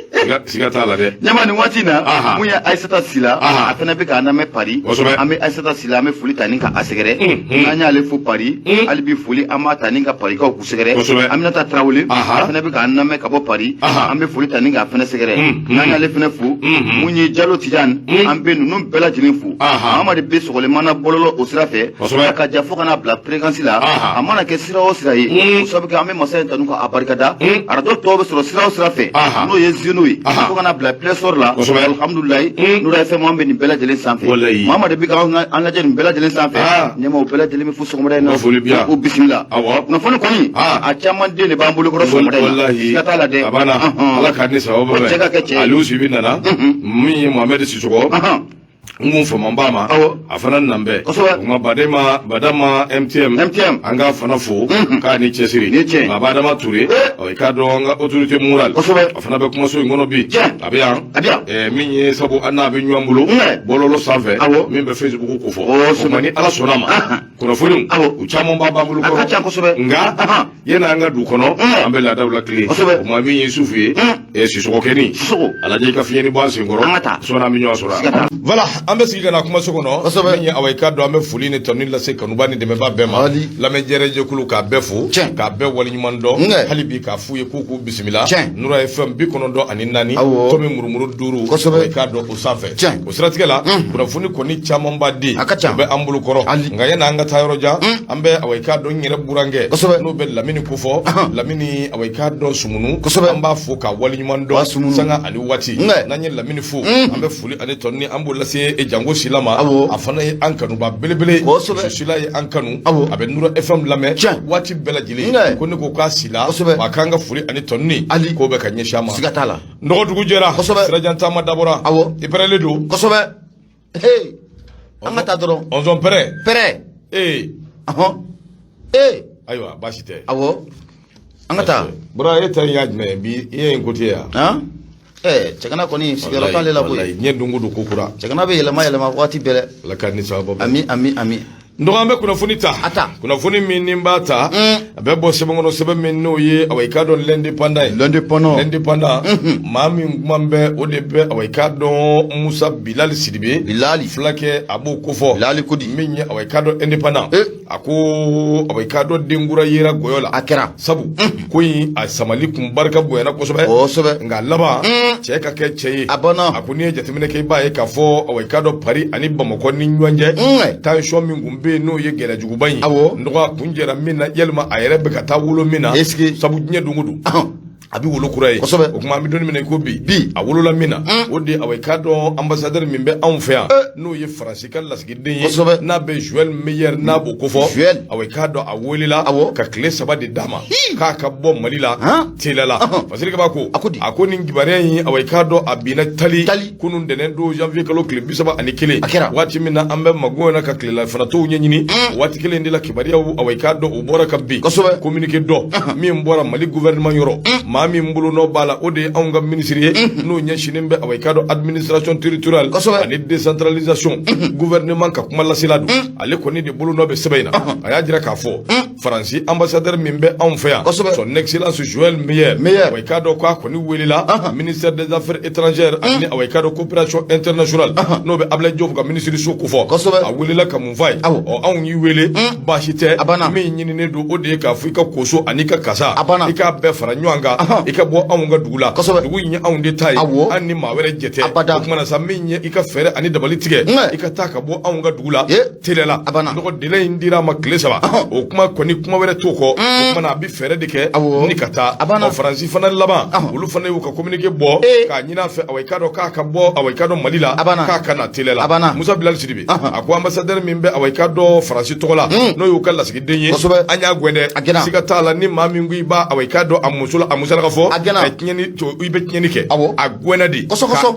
[SPEAKER 1] Siga t'a la dɛ.
[SPEAKER 2] Ɲama nin waati in na,
[SPEAKER 1] Aha.
[SPEAKER 2] mun ye Ayisata Sila,
[SPEAKER 1] Aha.
[SPEAKER 2] a fana bɛ k'an lamɛn Paris.
[SPEAKER 1] Kosɛbɛ.
[SPEAKER 2] An bɛ Ayisata Sila, an bɛ foli ta ni ka a sɛgɛrɛ.
[SPEAKER 1] Mhm.
[SPEAKER 2] N'an y'ale fo Paris,
[SPEAKER 1] Mm.
[SPEAKER 2] hali bi foli an b'a ta ni ka Parikaw k'u sɛgɛrɛ.
[SPEAKER 1] Kosɛbɛ.
[SPEAKER 2] Aminata Tarawele,
[SPEAKER 1] Aha.
[SPEAKER 2] a fana bɛ k'an lamɛn ka bɔ Paris.
[SPEAKER 1] Aha.
[SPEAKER 2] An bɛ foli ta ni k'a fana sɛgɛrɛ.
[SPEAKER 1] Mhm.
[SPEAKER 2] N'an y'ale fana fo,
[SPEAKER 1] Mhm.
[SPEAKER 2] mun ye Jalo Tijani,
[SPEAKER 1] Mm.
[SPEAKER 2] an bɛ ninnu bɛɛ lajɛlen fo.
[SPEAKER 1] Aha.
[SPEAKER 2] Mamadi bɛ sɔgɔlen bɔlɔlɔ o sira fɛ.
[SPEAKER 1] Kosɛbɛ.
[SPEAKER 2] A ka ja fo ka n'a bila fréquence la.
[SPEAKER 1] Aha.
[SPEAKER 2] A mana kɛ sira o sira ye.
[SPEAKER 1] Mm.
[SPEAKER 2] O sabu kɛ an bɛ masa in tanu k'a barikada.
[SPEAKER 1] Mm.
[SPEAKER 2] Arajo tɔw bɛ sɔrɔ sira o sira fɛ.
[SPEAKER 1] Aha.
[SPEAKER 2] N'o ye Zeno ye.
[SPEAKER 1] Aha.
[SPEAKER 2] Fo ka n'a bila Play Store la.
[SPEAKER 1] Kosɛbɛ.
[SPEAKER 2] Alhamdulilayi.
[SPEAKER 1] Mm.
[SPEAKER 2] Nura FM an bɛ nin bɛɛ lajɛlen sanfɛ.
[SPEAKER 1] Walayi.
[SPEAKER 2] Mamadi bɛ k'an an lajɛ nin bɛɛ lajɛlen sanfɛ.
[SPEAKER 1] Ah.
[SPEAKER 2] Ɲɛmaaw bɛɛ lajɛlen bɛ fo sɔgɔmada in na.
[SPEAKER 1] U ka foli bi yan.
[SPEAKER 2] Ko bisimila.
[SPEAKER 1] Awɔ.
[SPEAKER 2] Kunnafoni kɔni.
[SPEAKER 1] Ah.
[SPEAKER 2] A caman den de b'an bolo kɔrɔ sɔgɔmada in na.
[SPEAKER 1] Walahi.
[SPEAKER 2] Siga t'a la dɛ.
[SPEAKER 1] A banna.
[SPEAKER 2] Ɔhɔn.
[SPEAKER 1] Ala k'a ni sababu
[SPEAKER 2] O cɛ ka kɛ cɛ ye.
[SPEAKER 1] Aliou Sibi nana.
[SPEAKER 2] Mhm.
[SPEAKER 1] Min ye Mohamed Sisɔkɔ.
[SPEAKER 2] Ɔhɔn.
[SPEAKER 1] N kun faman b'a ma.
[SPEAKER 2] Awɔ.
[SPEAKER 1] A fana nan bɛɛ.
[SPEAKER 2] Kosɛbɛ.
[SPEAKER 1] O kuma Badema Badama MTM.
[SPEAKER 2] MTM.
[SPEAKER 1] An k'a fana fo.
[SPEAKER 2] Mhm.
[SPEAKER 1] K'a ni cɛsiri.
[SPEAKER 2] Ni cɛ.
[SPEAKER 1] Baba Adama Ture.
[SPEAKER 2] Eh.
[SPEAKER 1] Ɔ, i k'a dɔn an ka autorité morale.
[SPEAKER 2] Kosɛbɛ.
[SPEAKER 1] A fana bɛ kumaso in kɔnɔ bi.
[SPEAKER 2] Tiɲɛ.
[SPEAKER 1] A bɛ yan.
[SPEAKER 2] A bɛ yan.
[SPEAKER 1] Min ye sabu an n'a bɛ ɲɔgɔn bolo.
[SPEAKER 2] Nɛ.
[SPEAKER 1] Bɔlɔlɔ sanfɛ.
[SPEAKER 2] Awɔ.
[SPEAKER 1] Min bɛ Facebook ko fɔ.
[SPEAKER 2] Kosɛbɛ.
[SPEAKER 1] O kuma ni Ala sɔnna ma.
[SPEAKER 2] Ahan.
[SPEAKER 1] Kunnafoniw.
[SPEAKER 2] Awɔ.
[SPEAKER 1] U caman b'an bolo
[SPEAKER 2] A
[SPEAKER 1] kɔrɔ.
[SPEAKER 2] ka ca kosɛbɛ.
[SPEAKER 1] Nka.
[SPEAKER 2] Ahan.
[SPEAKER 1] Yanni an ka du kɔnɔ.
[SPEAKER 2] Nɛ.
[SPEAKER 1] An bɛ laadaw lakile.
[SPEAKER 2] Kosɛbɛ.
[SPEAKER 1] O kuma min ye Yusufu ye.
[SPEAKER 2] Mm.
[SPEAKER 1] Sisɔkɔkɛni.
[SPEAKER 2] Sisɔkɔ.
[SPEAKER 1] A lajɛ i ka fiɲɛni bɔ an sen kɔrɔ.
[SPEAKER 2] An ka taa.
[SPEAKER 1] Sɔɔni an bɛ ɲɔgɔn sɔrɔ yan.
[SPEAKER 2] Siga t'a la.
[SPEAKER 1] Voilà, an bɛ sigi ka na kumaso kɔnɔ.
[SPEAKER 2] Kosɛbɛ.
[SPEAKER 1] Min ye awa i k'a dɔn an bɛ foli ni tanuni lase kanuba ni dɛmɛba bɛɛ ma.
[SPEAKER 2] Ali.
[SPEAKER 1] Lamɛnjɛrɛjɛkulu k'a bɛɛ fo.
[SPEAKER 2] Tiɲɛ.
[SPEAKER 1] K'a bɛɛ waleɲuman dɔn.
[SPEAKER 2] Nɛ.
[SPEAKER 1] Hali bi k'a f'u ye k'u k'u bisimila.
[SPEAKER 2] Tiɲɛ.
[SPEAKER 1] Nura FM 94.
[SPEAKER 2] Awɔ.
[SPEAKER 1] Tomi murumuru 5.
[SPEAKER 2] Kosɛbɛ.
[SPEAKER 1] Awa i k'a dɔn o sanfɛ.
[SPEAKER 2] Tiɲɛ.
[SPEAKER 1] O siratigɛ la. Kunnafoni kɔni camanba den.
[SPEAKER 2] A ka ca.
[SPEAKER 1] O bɛ an bolo kɔrɔ.
[SPEAKER 2] Ali.
[SPEAKER 1] Nka yanni an ka taa yɔrɔ jan. An bɛ awa i k'a dɔn n yɛrɛ burankɛ.
[SPEAKER 2] Kosɛbɛ.
[SPEAKER 1] N'o bɛ Lamini kofɔ.
[SPEAKER 2] Ahan.
[SPEAKER 1] Lamini awa i k'a dɔn Sumunu.
[SPEAKER 2] Kosɛbɛ.
[SPEAKER 1] An b'a fo k'a waleɲuman waleɲuman dɔn sanga ani waati. N'an ye Lamini fo, an bɛ foli ani tɔni an b'o lase Jango Sila ma. A fana ye an kanuba belebele. Sila ye an kanu, a bɛ Nura FM lamɛn waati bɛɛ lajɛlen. Ko ne ko k'a Sila, a k'an ka foli ani tɔni k'o bɛ ka ɲɛsin a ma.
[SPEAKER 2] Siga t'a la.
[SPEAKER 1] N dɔgɔ, dugu jɛra, sirajan taama dabɔra. I pɛrɛlen don.
[SPEAKER 2] Kosɛbɛ. An ka taa dɔrɔn.
[SPEAKER 1] Ɔnzɔn pɛrɛ.
[SPEAKER 2] Pɛrɛ.
[SPEAKER 1] Ee.
[SPEAKER 2] Ɔhɔn, ee.
[SPEAKER 1] Ayiwa, baasi tɛ.
[SPEAKER 2] Awɔ, an ka taa.
[SPEAKER 1] Bɔra, e ta in y'a jumɛn ye bi? I ye n ko yan.
[SPEAKER 2] Han, ɛɛ, Cɛgana kɔni, sigiyɔrɔ t'ale la koyi.
[SPEAKER 1] Diɲɛ don o don ko kura.
[SPEAKER 2] Cɛgana bɛ yɛlɛma yɛlɛma waati bɛɛ dɛ.
[SPEAKER 1] Ala ka ni sababu.
[SPEAKER 2] Ami, ami, ami.
[SPEAKER 1] N dɔgɔ, an bɛ kunnafoni ta.
[SPEAKER 2] A ta.
[SPEAKER 1] Kunnafoni min ni n b'a ta, a bɛ bɔ sɛbɛn kɔnɔ, sɛbɛn min n'o ye, awa, i k'a dɔn, L'Indépendant ye.
[SPEAKER 2] L'Indépendant.
[SPEAKER 1] L'Indépendant, maa min kuma bɛ, o de bɛ, awa, i k'a dɔn, Musa Bilali Sidibe.
[SPEAKER 2] Bilali.
[SPEAKER 1] Fulakɛ, a b'o kofɔ.
[SPEAKER 2] Bilali ko di?
[SPEAKER 1] Min ye, awa, i k'a dɔn, Indépendant, a ko, awa, i k'a dɔn, denkura yera gɔyɔ la.
[SPEAKER 2] A kɛra.
[SPEAKER 1] Sabu ko in a samali kun barika bonyana kosɛbɛ. Nka laban, cɛ ka kɛ cɛ ye.
[SPEAKER 2] A banna.
[SPEAKER 1] A ko n'i ye jateminɛ kɛ, i b'a ye k'a fɔ, awa, i k'a dɔn, Paris ani Bamakɔ ni ɲɔgɔn cɛ, tension min kun bɛ yen, n'o ye gɛlɛyajuguba in. N dɔgɔ, a kun jɛra min na, yalima a yɛrɛ bɛ ka taa wolo min na.
[SPEAKER 2] Est-ce que
[SPEAKER 1] Sabu diɲɛ don o don, a bɛ wolo kura ye. O tuma, an bɛ don min na i ko bi,
[SPEAKER 2] Bi.
[SPEAKER 1] a wolola min na, o de ye, awa, i k'a dɔn, ambassadeur min bɛ anw fɛ yan, n'o ye Faransi ka lasigiden ye, n'a bɛ Joël Meyer, n'a b'o kofɔ.
[SPEAKER 2] Joël.
[SPEAKER 1] Awa, i k'a dɔn, a welela ka tile 3 de d'a ma k'a ka bɔ Mali la teliya la. Fasiri Kaba ko.
[SPEAKER 2] A ko di?
[SPEAKER 1] A ko nin kibaruya in, awa, i k'a dɔn, a binna tali
[SPEAKER 2] Tali.
[SPEAKER 1] Kunun ntɛnɛn don, janvier kalo tile 31.
[SPEAKER 2] A kɛra.
[SPEAKER 1] Waati min na an bɛ mago na ka tilelafanatow ɲɛɲini, waati kelen de la, kibaruyaw, awa, i k'a dɔn, o bɔra ka bin. Communiqué dɔ min bɔra Mali gouvernement yɔrɔ, maa min bolonɔ b'a la, o de ye anw ka ministre ye, n'o ɲɛsinnen bɛ, awa, i k'a dɔn, administration territoriale ani décentralisation, gouvernement ka kuma lasela don. Ale kɔni de bolonɔ bɛ sɛbɛn in na. A y'a jira k'a fɔ Faransi ambassadeur min bɛ anw fɛ yan, son excellence Joël Meyer,
[SPEAKER 2] Meyer.
[SPEAKER 1] Awa, i k'a dɔn k'a kɔni welela ministère des Affaires étrangères ani, awa, i k'a dɔn, coopération internationale, n'o bɛ Abdoulaye Diop ka ministre so kofɔ. A welela ka mun f'a ye? Ɔ, anw y'i wele, baasi tɛ.
[SPEAKER 2] A banna.
[SPEAKER 1] Min ɲininen don, o de ye k'a fɔ i ka koso ani ka kasa,
[SPEAKER 2] A banna.
[SPEAKER 1] i k'a bɛɛ fara ɲɔgɔn kan, i ka bɔ anw ka dugu la. Dugu in ye anw de ta ye, an ni maa wɛrɛ jɛ tɛ.
[SPEAKER 2] Abada.
[SPEAKER 1] O kuma na sa, min ye i ka fɛɛrɛ ani dabali tigɛ, i ka taa ka bɔ anw ka dugu la teliya la.
[SPEAKER 2] A banna.
[SPEAKER 1] Dɔgɔ, délai in dira a ma tile 3. O kuma kɔni, kuma wɛrɛ t'o kɔ. O kuma na, a bɛ fɛɛrɛ de kɛ ni ka taa.
[SPEAKER 2] A banna.
[SPEAKER 1] Ɔ, Faransi fana laban, olu fana y'u ka communiqué bɔ k'a ɲini a fɛ, awa, i k'a dɔn, k'a ka bɔ, awa, i k'a dɔn, Mali la,
[SPEAKER 2] A banna.
[SPEAKER 1] k'a ka na teliya la.
[SPEAKER 2] A banna.
[SPEAKER 1] Musa Bilali Sidibe, a ko ambassadeur min bɛ, awa, i k'a dɔn, Faransi tɔgɔ la, n'o y'u ka lasigiden ye, an y'a gɛn dɛ.
[SPEAKER 2] A gɛnna.
[SPEAKER 1] Siga t'a la, ni maa min ko i b'a, awa, i k'a dɔn, a muso la, a musalaka fɔ,
[SPEAKER 2] A gɛnna.
[SPEAKER 1] ka tiɲɛni to, i bɛ tiɲɛni kɛ. A gɛnna de.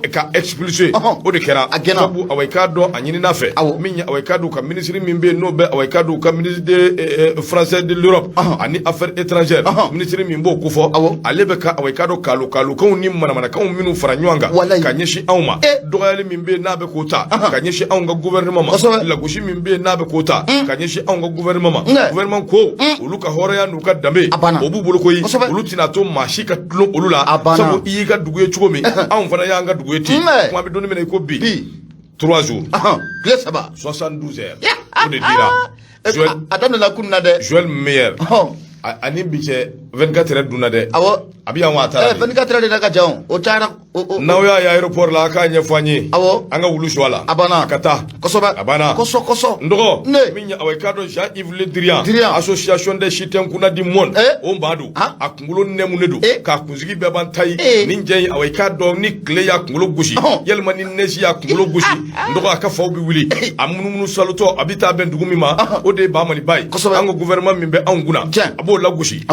[SPEAKER 1] Ka expulser, o de kɛra.
[SPEAKER 2] A gɛnna.
[SPEAKER 1] Sabu, awa, i k'a dɔn, a ɲinina fɛ, min ye, awa, i k'a dɔn, ka ministre min bɛ yen, n'o bɛ, awa, i k'a dɔn, ka ministre de français de l'Europe ani affaires étrangères, ministre min b'o kofɔ, ale bɛ ka, awa, i k'a dɔn, kalo kalokanw ni manamanakanw minnu fara ɲɔgɔn kan ka ɲɛsin anw ma, dɔgɔyali min bɛ yen n'a bɛ k'o ta ka ɲɛsin anw ka gouvernement ma, lagosi min bɛ yen n'a bɛ k'o ta ka ɲɛsin anw ka gouvernement ma, gouvernement ko olu ka hɔrɔnya n'u ka danbe,
[SPEAKER 2] A banna.
[SPEAKER 1] o b'u bolo koyi. Olu tɛna to maa si ka tulon olu la.
[SPEAKER 2] A banna.
[SPEAKER 1] Sabu i y'i ka dugu ye cogo min, anw fana y'an ka dugu ye ten. Kuma bɛ don min na i ko bi, 3 jours.
[SPEAKER 2] Tile 3.
[SPEAKER 1] 72 heures, o de dira Joël,
[SPEAKER 2] A daminɛna kunun na dɛ.
[SPEAKER 1] Joël Meyer. Ani bi cɛ, 24 heures dunna dɛ. A bɛ yan wa, a taara de?
[SPEAKER 2] 24 heures de la ka jan, o cayara
[SPEAKER 1] N'aw y'a ye aéroport la, a k'a ɲɛfɔ an ye. An ka wulu su a la.
[SPEAKER 2] A banna.
[SPEAKER 1] A ka taa. A banna.
[SPEAKER 2] Kosɔ kosɔ.
[SPEAKER 1] N dɔgɔ,
[SPEAKER 2] Ne.
[SPEAKER 1] min ye, awa, i k'a dɔn, Jean-Yves Le Drian,
[SPEAKER 2] Drian.
[SPEAKER 1] Association des Chitens Kuna du monde, o maa don. A kunkolo nɛmunen don, k'a kunsigi bɛɛ ban ta ye. Nin jɛ in, awa, i k'a dɔn, ni tile y'a kunkolo gosi, yalima ni neige y'a kunkolo gosi, n dɔgɔ, a ka faw bɛ wuli. A munumunu salotɔ, a bɛ taa bɛn dugu min ma, o de ye Bamaliba ye. An ka gouvernement min bɛ anw kunna, a b'o lagosi.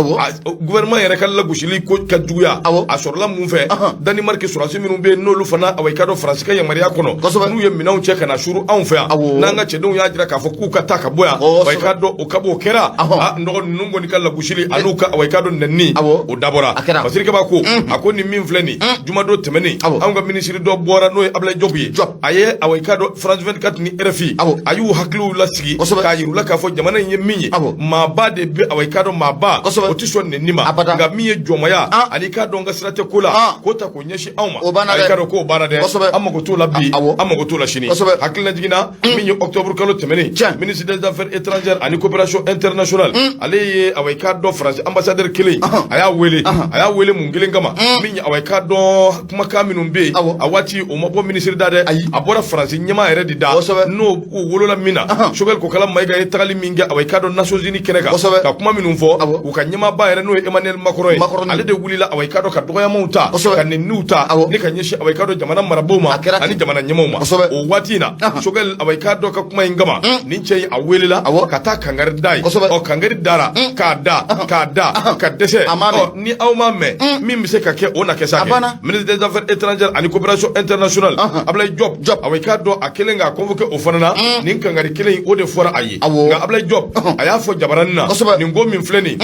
[SPEAKER 1] Gouvernement yɛrɛ ka lagosili ko ka juguya. A sɔrɔla mun fɛ? Danemark sɔrɔdasi minnu bɛ yen, n'olu fana, awa, i k'a dɔn, Faransi ka yamaruya kɔnɔ, n'u ye minɛnw cɛ ka na suru anw fɛ yan, n'an ka cɛdenw y'a jira k'a fɔ k'u ka taa ka bɔ yan, awa, i k'a dɔn, o ka b'o kɛra. A n dɔgɔ, ninnu kɔni ka lagosili an'u ka, awa, i k'a dɔn, nɛni, o dabɔra.
[SPEAKER 2] A kɛra.
[SPEAKER 1] Fasiri Kaba ko, a ko nin min filɛ nin, jumadon tɛmɛnen, anw ka minisiri dɔ bɔra, n'o ye Abdoulaye Diop ye. A ye, awa, i k'a dɔn, France 24 ni RFI, a y'u hakiliw lasigi k'a yir'u la k'a fɔ jamana in ye min ye, maaba de bɛ, awa, i k'a dɔn, maaba o tɛ sɔn nɛni ma.
[SPEAKER 2] Abada.
[SPEAKER 1] Nka min ye jɔnmaya ani i k'a dɔn, ka sira tɛ ko la, k'o ta k'o ɲɛsin anw ma,
[SPEAKER 2] O banna
[SPEAKER 1] a
[SPEAKER 2] dɛ.
[SPEAKER 1] k'a dɔn k'o banna dɛ. An mago t'o la bi, an mago t'o la sini. Hakilina jiginna, min ye octobre kalo tɛmɛnen, ministre des Affaires étrangères ani coopération internationale, ale ye, awa, i k'a dɔn, France ambassadeur kelen, a y'a wele. A y'a wele mun kelen kama? Min ye, awa, i k'a dɔn, kumakan minnu bɛ yen, a waati o ma bɔ ministre da dɛ, a bɔra France ɲɛmaa yɛrɛ de da, n'o o wolola min na, Choguel Kokalla Maïga ye tagali min kɛ, awa, i k'a dɔn, Nations Unies kɛnɛ kan, ka kuma minnu fɔ, u ka ɲɛmaaba yɛrɛ, n'o n'o ye Emmanuel Macron ye,
[SPEAKER 2] Macron.
[SPEAKER 1] Ale de wulila, awa, i k'a dɔn, ka dɔgɔyamaw ta, ka nɛniw ta ni ka ɲɛsin, awa, i k'a dɔn, jamana marabaw ma
[SPEAKER 2] A kɛra ten.
[SPEAKER 1] ani jamana ɲɛmaaw ma. O waati in na, Choguel, awa, i k'a dɔn, ka kuma in kama, nin cɛ in a welela ka taa kangari da ye. Ɔ, kangari dara k'a da, k'a da ka dɛsɛ.
[SPEAKER 2] A ma mɛn.
[SPEAKER 1] Ɔ, ni aw ma mɛn, min bɛ se ka kɛ, o na kɛ sa.
[SPEAKER 2] A
[SPEAKER 1] Kɛ
[SPEAKER 2] banna.
[SPEAKER 1] Ministre des Affaires étrangères ani coopération internationale, Ablaye Diop,
[SPEAKER 2] Diop.
[SPEAKER 1] awa, i k'a dɔn, a kɛlen k'a convoqué, o fana na, nin kangari kelen in, o de fɔra a ye. Nka Ablaye Diop, a y'a fɔ jabaranin na, nin ko min filɛ nin,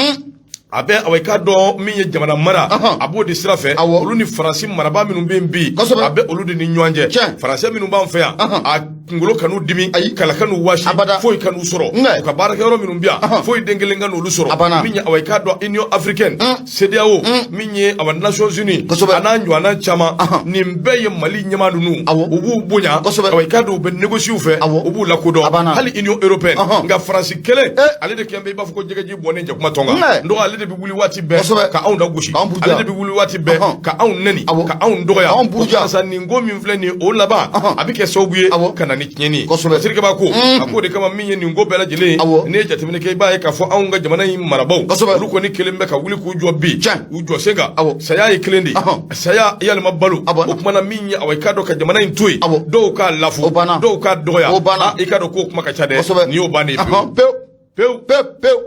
[SPEAKER 1] a bɛ, awa, i k'a dɔn, min ye jamana mara, a b'o de sira fɛ. Olu ni Faransi marabaa minnu bɛ yen bi, a bɛ olu de ni ɲɔgɔn cɛ. Faransɛ minnu b'an fɛ yan, a kunkolo kan'u dimi,
[SPEAKER 2] Ayi.
[SPEAKER 1] kala kan'u wasi,
[SPEAKER 2] Abada.
[SPEAKER 1] foyi kan'u sɔrɔ. U ka baarakɛyɔrɔ minnu bɛ yan, foyi den kelen kan'olu sɔrɔ.
[SPEAKER 2] A banna.
[SPEAKER 1] Min ye, awa, i k'a dɔn, Union africaine, CEDEAO, min ye, awa, Nations Unies, a n'a ɲɔgɔnna caman, nin bɛɛ ye Mali ɲɛmaa ninnu, u b'u bonya, awa, i k'a dɔn, u bɛ négocier u fɛ, u b'u lakodɔn,
[SPEAKER 2] A banna.
[SPEAKER 1] hali Union européenne. Nka Faransi kelen, ale de kɛn bɛ i b'a fɔ ko jɛgɛji bɔnnen jakuma tɔn kan. N dɔgɔ, ale de bɛ wuli waati bɛɛ ka anw da gosi,
[SPEAKER 2] K'anw buruja.
[SPEAKER 1] ale de bɛ wuli waati bɛɛ ka anw nɛni, ka anw dɔgɔya.
[SPEAKER 2] K'anw buruja.
[SPEAKER 1] O nin ko min filɛ nin ye, o laban a bɛ kɛ sababu ye ka na ni tiɲɛni ye. Sirikɛba ko a k'o de kama, min ye nin ko bɛɛ lajɛlen ye, n'i ye jateminɛ kɛ, i b'a ye k'a fɔ anw ka jamana in marabaw, olu kɔni kelen bɛ ka wuli k'u jɔ bi, u jɔ sen kan. Saya ye kelen de ye, saya yalima balo. O kumana, min ye, awa, i k'a dɔn, ka jamana in to yen, dɔw k'a lafu,
[SPEAKER 2] O banna.
[SPEAKER 1] dɔw k'a dɔgɔya.
[SPEAKER 2] O banna.
[SPEAKER 1] Ah, i k'a dɔn k'o kuma ka ca dɛ. Nin y'o bannen ye pewu.
[SPEAKER 2] Pewu.
[SPEAKER 1] Pewu.
[SPEAKER 2] Pewu pewu,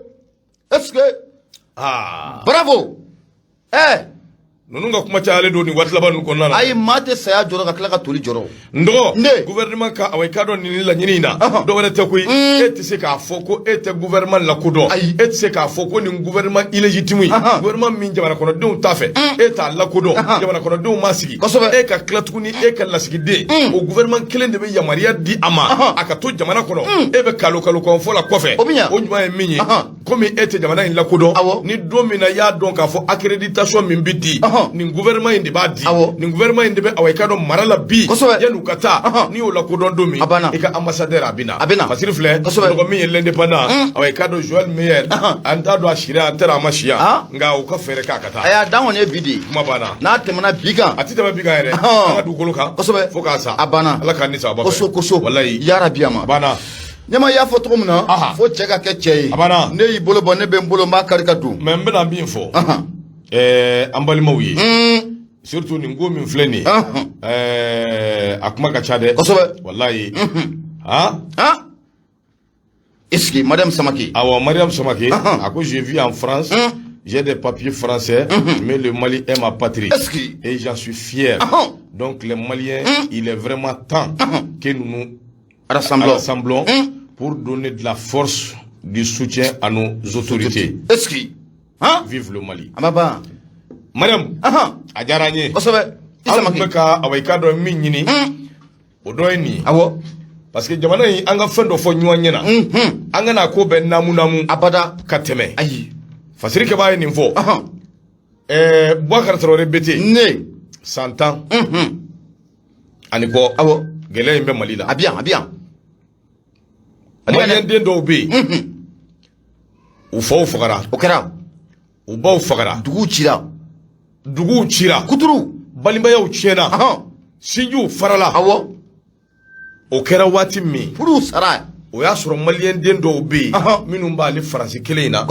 [SPEAKER 2] est-ce que
[SPEAKER 1] Aa.
[SPEAKER 2] Bravo,
[SPEAKER 1] Ninnu ka kuma cayalen don nin waati laban ninnu kɔnɔna na.
[SPEAKER 2] Ayi, maa tɛ saya jɔrɔ ka tila ka toli jɔrɔ.
[SPEAKER 1] N dɔgɔ,
[SPEAKER 2] Ne.
[SPEAKER 1] gouvernement ka, awa, i k'a dɔn, nin laɲini in na, dɔ wɛrɛ tɛ koyi. E tɛ se k'a fɔ ko e tɛ gouvernement lakodɔn.
[SPEAKER 2] Ayi.
[SPEAKER 1] E tɛ se k'a fɔ ko nin gouvernement illégitime ye, gouvernement min jamana kɔnɔdenw t'a fɛ, e t'a lakodɔn, jamana kɔnɔdenw ma sigi. E ka tila tuguni, e ka lasigiden, o gouvernement kelen de bɛ yamaruya di a ma a ka to jamana kɔnɔ. E bɛ kalo kalo kɔnfɔ la kɔfɛ.
[SPEAKER 2] O bɛ ɲa.
[SPEAKER 1] O ɲuman ye min ye, komi e tɛ jamana in lakodɔn, ni don min na i y'a dɔn k'a fɔ accréditation min bɛ di, nin gouvernement in de b'a di, nin gouvernement in de bɛ, awa, i k'a dɔn, mara la bi, yan'u ka taa, n'i y'o lakodɔn don min,
[SPEAKER 2] A banna.
[SPEAKER 1] i ka ambassadeur, a bɛ na.
[SPEAKER 2] A bɛ na.
[SPEAKER 1] Fasiri filɛ. Dɔgɔ, min ye L'Indépendant, awa, i k'a dɔn, Joël Meyer, an t'a dɔn a sira, an t'a dɔn a ma si yan, nka u ka fɛɛrɛ k'a ka taa.
[SPEAKER 2] Ayi, a dan kɔni ye bi de ye.
[SPEAKER 1] Kuma banna.
[SPEAKER 2] N'a tɛmɛna bi kan,
[SPEAKER 1] A ti tɛmɛ bi kan yɛrɛ, an ka dugukolo kan, fo k'a sa.
[SPEAKER 2] A banna.
[SPEAKER 1] Ala k'an ni sababa bɛn.
[SPEAKER 2] Koso koso.
[SPEAKER 1] Walayi.
[SPEAKER 2] Yarabi, a ma.
[SPEAKER 1] A banna.
[SPEAKER 2] Ɲama, i y'a fɔ cogo min na, fo cɛ ka kɛ cɛ ye.
[SPEAKER 1] A banna.
[SPEAKER 2] Ne y'i bolo bɔ, ne bɛ n bolo, n b'a kari ka don.
[SPEAKER 1] Mais n bɛna min fɔ an balimaw ye, surtout nin ko min filɛ nin ye, a kuma ka ca dɛ. Walayi, han.
[SPEAKER 2] Han, est-ce que Madame Samake?
[SPEAKER 1] Awɔ, Mariam Samake, a ko: je vis en France, j'ai des papiers français, mais le Mali est ma patrie
[SPEAKER 2] Est-ce que
[SPEAKER 1] et j'en suis fier. Donc les Maliens, il est vraiment temps que nous nous
[SPEAKER 2] rassemblons
[SPEAKER 1] rassemblons pour donner de la force, du soutien à nos autorités.
[SPEAKER 2] Est-ce que, han.
[SPEAKER 1] Vive le Mali.
[SPEAKER 2] A ma ban.
[SPEAKER 1] Mariam, a diyara n ye.
[SPEAKER 2] I
[SPEAKER 1] An tun bɛ
[SPEAKER 2] Samake.
[SPEAKER 1] ka, awa, i k'a dɔn, min ɲini, o dɔ ye nin ye, parce que jamana in, an ka fɛn dɔ fɔ ɲɔgɔn ɲɛna, an kana ko bɛɛ naamu naamu
[SPEAKER 2] Abada.
[SPEAKER 1] ka tɛmɛ.
[SPEAKER 2] Ayi.
[SPEAKER 1] Fasiri kɛbaa ye nin fɔ. Boubacar Traoré BT,
[SPEAKER 2] Ne.
[SPEAKER 1] san 10 ani kɔ, gɛlɛya in bɛ Mali la.
[SPEAKER 2] A bi yan, a bi yan, a bi yan dɛ.
[SPEAKER 1] Maliyɛn den dɔw bɛ yen, u faw fagara,
[SPEAKER 2] O kɛra.
[SPEAKER 1] u baw fagara,
[SPEAKER 2] Duguw cira.
[SPEAKER 1] duguw cira,
[SPEAKER 2] Kuturu.
[SPEAKER 1] balimayaw tiɲɛna, sinjiw farala. O kɛra waati min,
[SPEAKER 2] Furuw sara.
[SPEAKER 1] o y'a sɔrɔ maliyɛn den dɔw bɛ yen minnu b'ale Faransi kelen in na,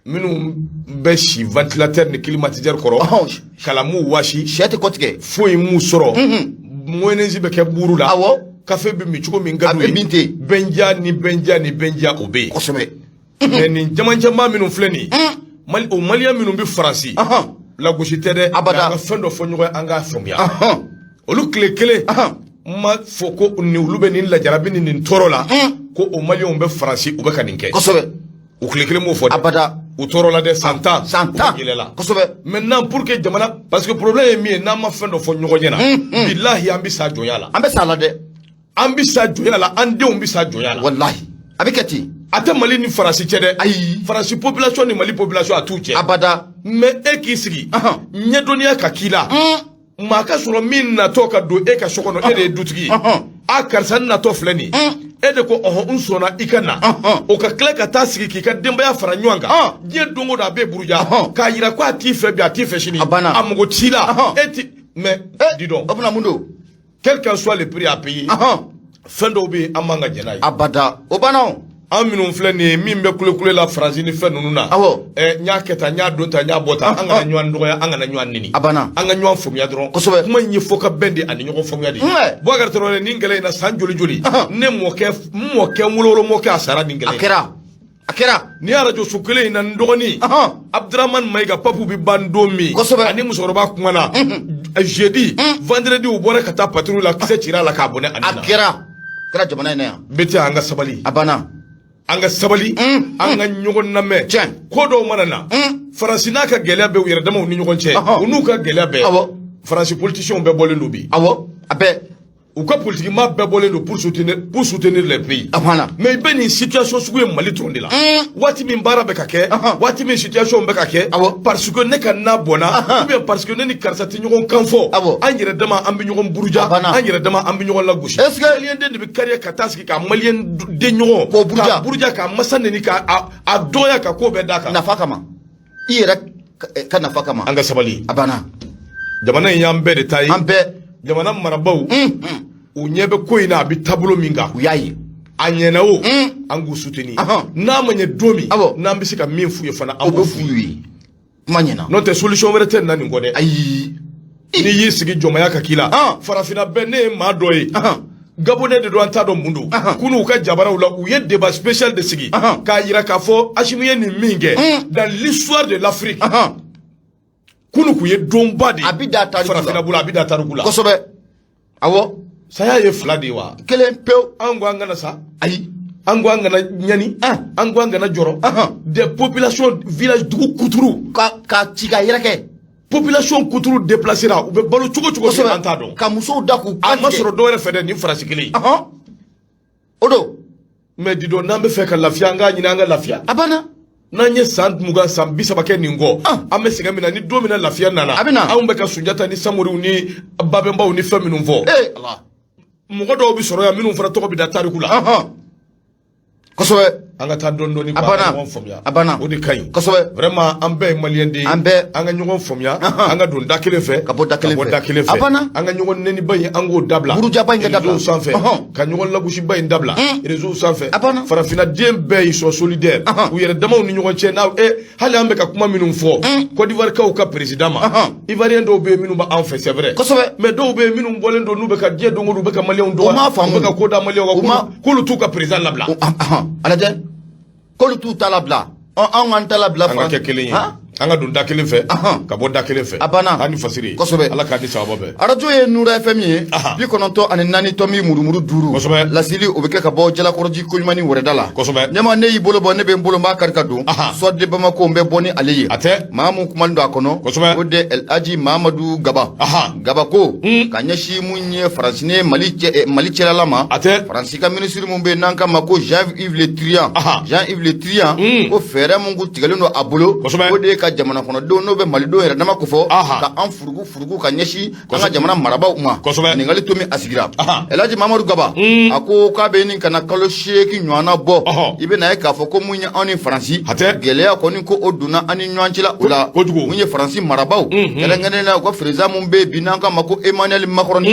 [SPEAKER 1] minnu bɛ si ventilateur ni climatiseur kɔrɔ, kala m'u wasi,
[SPEAKER 2] Sɛ tɛ kɔtigɛ.
[SPEAKER 1] foyi m'u sɔrɔ, mayonnaise bɛ kɛ buru la, kafe bɛ min cogo min ka
[SPEAKER 2] A
[SPEAKER 1] d'u
[SPEAKER 2] bɛ
[SPEAKER 1] ye,
[SPEAKER 2] min ten.
[SPEAKER 1] Bɛnja ni bɛnja ni bɛnja, o bɛ yen. Mais nin camancɛba minnu filɛ nin ye, Mali, o maliyɛn minnu bɛ Faransi, lagosi tɛ dɛ.
[SPEAKER 2] Abada.
[SPEAKER 1] Nka an ka fɛn dɔ fɔ ɲɔgɔn ye, an k'a faamuya, olu tile kelen ma fɔ ko nin, olu bɛ nin lajarabi ni nin tɔɔrɔ la, ko o maliyɛnw bɛ Faransi, u bɛ ka nin kɛ. U tile kelen m'o fɔ dɛ.
[SPEAKER 2] Abada.
[SPEAKER 1] U tɔɔrɔ la dɛ, san 10,
[SPEAKER 2] San
[SPEAKER 1] u
[SPEAKER 2] 10.
[SPEAKER 1] bɛ yɛlɛ la. Maintenant, pour que jamana, parce que problème ye min ye, n'an ma fɛn dɔ fɔ ɲɔgɔn ɲɛna, bilahi, an bɛ sa jɔnya la.
[SPEAKER 2] An bɛ sa la dɛ.
[SPEAKER 1] An bɛ sa jɔnya la, an denw bɛ sa jɔnya la.
[SPEAKER 2] Walahi, a bɛ kɛ ten.
[SPEAKER 1] A tɛ Mali ni Faransi cɛ dɛ.
[SPEAKER 2] Ayi.
[SPEAKER 1] Faransi population ni Mali population, a t'u cɛ.
[SPEAKER 2] Abada.
[SPEAKER 1] Mais e k'i sigi, ɲɛdɔnniya ka k'i la, maa ka sɔrɔ min natɔ ka don e ka so kɔnɔ, e de ye dutigi ye. A karisa natɔ filɛ nin ye, e de ko ɔhɔn, n sɔnna i ka na. O ka tila ka taa sigi k'i ka denbaya fara ɲɔgɔn kan, diɲɛ don o don a bɛ buruja k'a yira ko a t'i fɛ bi, a t'i fɛ sini,
[SPEAKER 2] A banna.
[SPEAKER 1] a mago t'i la, e ti. Mais dis donc,
[SPEAKER 2] O bɛna mun don?
[SPEAKER 1] quel qu'en soit le prix à payer, fɛn dɔw bɛ yen, an man ka jɛn n'a ye.
[SPEAKER 2] Abada, o banna o.
[SPEAKER 1] An minnu filɛ nin ye, min bɛ kulekule la Faransi ni fɛn ninnu na, n y'a kɛ tan, n y'a don tan, n y'a bɔ tan, an kana ɲɔgɔn dɔgɔya, an kana ɲɔgɔn neni.
[SPEAKER 2] A banna.
[SPEAKER 1] An ka ɲɔgɔn faamuya dɔrɔn. Kuma in ye fɔ ka bɛn de ani ɲɔgɔn faamuya de ye. Boubacar Traoré, nin kɛlɛ in na, san joli joli, ne mɔkɛ, n mɔkɛ, n wolowolo mɔkɛ, a sara nin kɛlɛ
[SPEAKER 2] A
[SPEAKER 1] in.
[SPEAKER 2] kɛra, a kɛra.
[SPEAKER 1] Ni arajo so kelen in na, n dɔgɔnin Abdramane Mayiga Papu bɛ ban don min, ani musokɔrɔba kumana jeudi, vendredi u bɔra ka taa patrouille la, kisɛ cira a la k'a bɔnɛ a
[SPEAKER 2] A
[SPEAKER 1] ni na.
[SPEAKER 2] kɛra, kɛra jamana in na yan.
[SPEAKER 1] Bete, an ka sabali.
[SPEAKER 2] A banna.
[SPEAKER 1] An ka sabali, an ka ɲɔgɔn lamɛn. Ko dɔw mana na, Faransi n'a ka gɛlɛya bɛɛ, u yɛrɛ damaw ni ɲɔgɔn cɛ, u n'u ka gɛlɛya bɛɛ, Faransi politiciens bɛɛ bɔlen don bi.
[SPEAKER 2] Awɔ, a bɛɛ.
[SPEAKER 1] U ka politique maa bɛɛ bɔlen don pour soutenir les pays.
[SPEAKER 2] A banna.
[SPEAKER 1] Mais i bɛ nin situation sugu ye Mali dɔrɔn de la. Waati min baara bɛ ka kɛ, waati min situation bɛ ka kɛ, parce que ne ka na bɔnna, ou bien parce que ne ni karisa tɛ ɲɔgɔn kan fɔ, an yɛrɛ dama an bɛ ɲɔgɔn buruja,
[SPEAKER 2] A banna.
[SPEAKER 1] an yɛrɛ dama an bɛ ɲɔgɔn lagosi.
[SPEAKER 2] Est-ce que
[SPEAKER 1] Maliyɛn den de bɛ kariya ka taa sigi ka maliyɛn den ɲɔgɔn
[SPEAKER 2] K'o buruja.
[SPEAKER 1] k'a buruja, k'a masa neni, k'a a dɔgɔya, ka ko bɛɛ d'a kan.
[SPEAKER 2] Nafa kama, i yɛrɛ ka nafa kama.
[SPEAKER 1] An ka sabali.
[SPEAKER 2] A banna.
[SPEAKER 1] Jamana in y'an bɛɛ de ta ye.
[SPEAKER 2] An bɛɛ.
[SPEAKER 1] Jamana marabaaw, u ɲɛ bɛ ko in na, a bɛ taabolo min kan,
[SPEAKER 2] U y'a ye.
[SPEAKER 1] a ɲɛna o, an k'u soutenir. N'a ma ɲɛ don min, n'an bɛ se ka min f'u ye fana, an
[SPEAKER 2] O
[SPEAKER 1] b'o
[SPEAKER 2] bɛ
[SPEAKER 1] f'u
[SPEAKER 2] f'u
[SPEAKER 1] ye.
[SPEAKER 2] ye, kuma ɲɛna.
[SPEAKER 1] N'o tɛ, solution wɛrɛ tɛ nin na nin kɔ dɛ.
[SPEAKER 2] Ayi.
[SPEAKER 1] N'i y'i sigi jɔnmaya ka k'i la, farafinna bɛɛ, ne ye maa dɔ ye, Gabonais de don, an t'a dɔn mun don, kunun u ka jabaraw la, u ye débat spécial de sigi k'a yira k'a fɔ Assimi ye nin min kɛ dans l'histoire de l'Afrique, kunun kun ye donba de ye.
[SPEAKER 2] A bi da tariku la.
[SPEAKER 1] Farafinna bolo, a bi da tariku la.
[SPEAKER 2] Kosɛbɛ, awɔ.
[SPEAKER 1] Saya ye fila de ye wa?
[SPEAKER 2] Kelen pewu.
[SPEAKER 1] An ko an kana sa.
[SPEAKER 2] Ayi.
[SPEAKER 1] An ko an kana ɲani, an ko an kana jɔrɔ. Des populations, village, dugu kuturu,
[SPEAKER 2] Ka ci ka yɛrɛkɛ.
[SPEAKER 1] Population kuturu déplacera, u bɛ balo cogo cogo, an t'a dɔn.
[SPEAKER 2] Ka musow da k'u
[SPEAKER 1] A
[SPEAKER 2] kan
[SPEAKER 1] ma
[SPEAKER 2] tigɛ.
[SPEAKER 1] sɔrɔ dɔwɛrɛ fɛ dɛ, nin Faransi kelen in.
[SPEAKER 2] O don.
[SPEAKER 1] Mais dis donc, n'an bɛ fɛ ka lafiya, an k'a ɲini an ka lafiya.
[SPEAKER 2] A banna.
[SPEAKER 1] N'an ye san 20, san 30 kɛ nin kɔ, an bɛ sɛgɛn min na, ni don min na lafiya nana,
[SPEAKER 2] A bɛ na.
[SPEAKER 1] anw bɛ ka Sunjata ni Samoriw ni Babɛnbaw ni fɛn minnu fɔ,
[SPEAKER 2] Ee Ala.
[SPEAKER 1] mɔgɔ dɔw bɛ sɔrɔ yan minnu fana tɔgɔ bɛ da tariku la. An ka taa dɔɔni dɔɔni.
[SPEAKER 2] A
[SPEAKER 1] Quoi, an ka
[SPEAKER 2] banna.
[SPEAKER 1] ɲɔgɔn faamuya.
[SPEAKER 2] A banna.
[SPEAKER 1] O de ka ɲi. Vraiment, an bɛɛ ye maliyɛn den ye.
[SPEAKER 2] An bɛɛ.
[SPEAKER 1] An ka ɲɔgɔn faamuya, an ka don da kelen fɛ,
[SPEAKER 2] Ka bɔ da kelen
[SPEAKER 1] ka bɔ
[SPEAKER 2] fɛ.
[SPEAKER 1] da kelen fɛ.
[SPEAKER 2] A banna.
[SPEAKER 1] An ka ɲɔgɔn nɛniba in, an k'o dabila.
[SPEAKER 2] Burujaba in ka dabila.
[SPEAKER 1] Réseau sanfɛ, ka ɲɔgɔn lagosi in dabila réseau sanfɛ.
[SPEAKER 2] A banna.
[SPEAKER 1] Farafinna den bɛɛ, ils sont solidaires u yɛrɛ damaw ni ɲɔgɔn cɛ. N'a hali an bɛ ka kuma minnu fɔ Côte d'Ivoire kaw ka président ma, Ivoirien dɔw bɛ yen minnu b'an fɛ, c'est vrai, mais dɔw bɛ yen minnu bɔlen don, n'u bɛ ka diɲɛ don o don, u bɛ ka maliyɛnw
[SPEAKER 2] U m'a
[SPEAKER 1] dɔgɔya,
[SPEAKER 2] faamu.
[SPEAKER 1] u bɛ ka ko da maliyɛnw
[SPEAKER 2] U
[SPEAKER 1] kan, k'olu t'u ka président labila.
[SPEAKER 2] A lajɛ, k'olu t'u ta labila, anw k'an ta labila.
[SPEAKER 1] An ka kɛ kelen ye, an ka don da kelen fɛ, ka bɔ da kelen fɛ.
[SPEAKER 2] A banna.
[SPEAKER 1] An ni fasiri. Ala k'a di sababa bɛɛ.
[SPEAKER 2] Arajo ye Nura FM ye, 94.5. Lasili o bɛ kɛ ka bɔ Jalakɔrɔji koɲuman wɛrɛda la. Ɲɛma, ne y'i bolo bɔ, ne bɛ n bolo, n b'a kari ka don. Soit de Bamako, n bɛ bɔ ni ale ye.
[SPEAKER 1] A tɛ.
[SPEAKER 2] Maa mun kumalen don a kɔnɔ, o de El Hadji Mamadu Gaba. Gaba ko ka ɲɛsin mun ye Faransi ni Mali cɛ, Mali cɛlala ma.
[SPEAKER 1] A tɛ.
[SPEAKER 2] Faransi ka ministre mun bɛ yen n'an k'a ma ko Jean-Yves Le Drian. Jean-Yves Le Drian ko fɛɛrɛ mun kun tigɛlen don a bolo, o de ye ka jamana kɔnɔdenw n'o bɛ malidenw yɛrɛ dama ko fɔ, ka an furugu furugu ka ɲɛsin an ka jamana marabaaw ma. Ɲininkali to min a sigira, El Hadji Mamadu Gaba a ko k'a bɛ nin ka na kalo 8 ɲɔgɔnna bɔ, i bɛ na ye k'a fɔ ko mun ye anw ni Faransi
[SPEAKER 1] A tɛ.
[SPEAKER 2] gɛlɛya kɔni, ko o donna an ni ɲɔgɔn cɛ la o la.
[SPEAKER 1] Kojugu.
[SPEAKER 2] Mun ye Faransi marabaaw, kɛrɛnkɛrɛnnenya la u ka président mun bɛ yen bi n'an k'a ma ko Emmanuel Macron,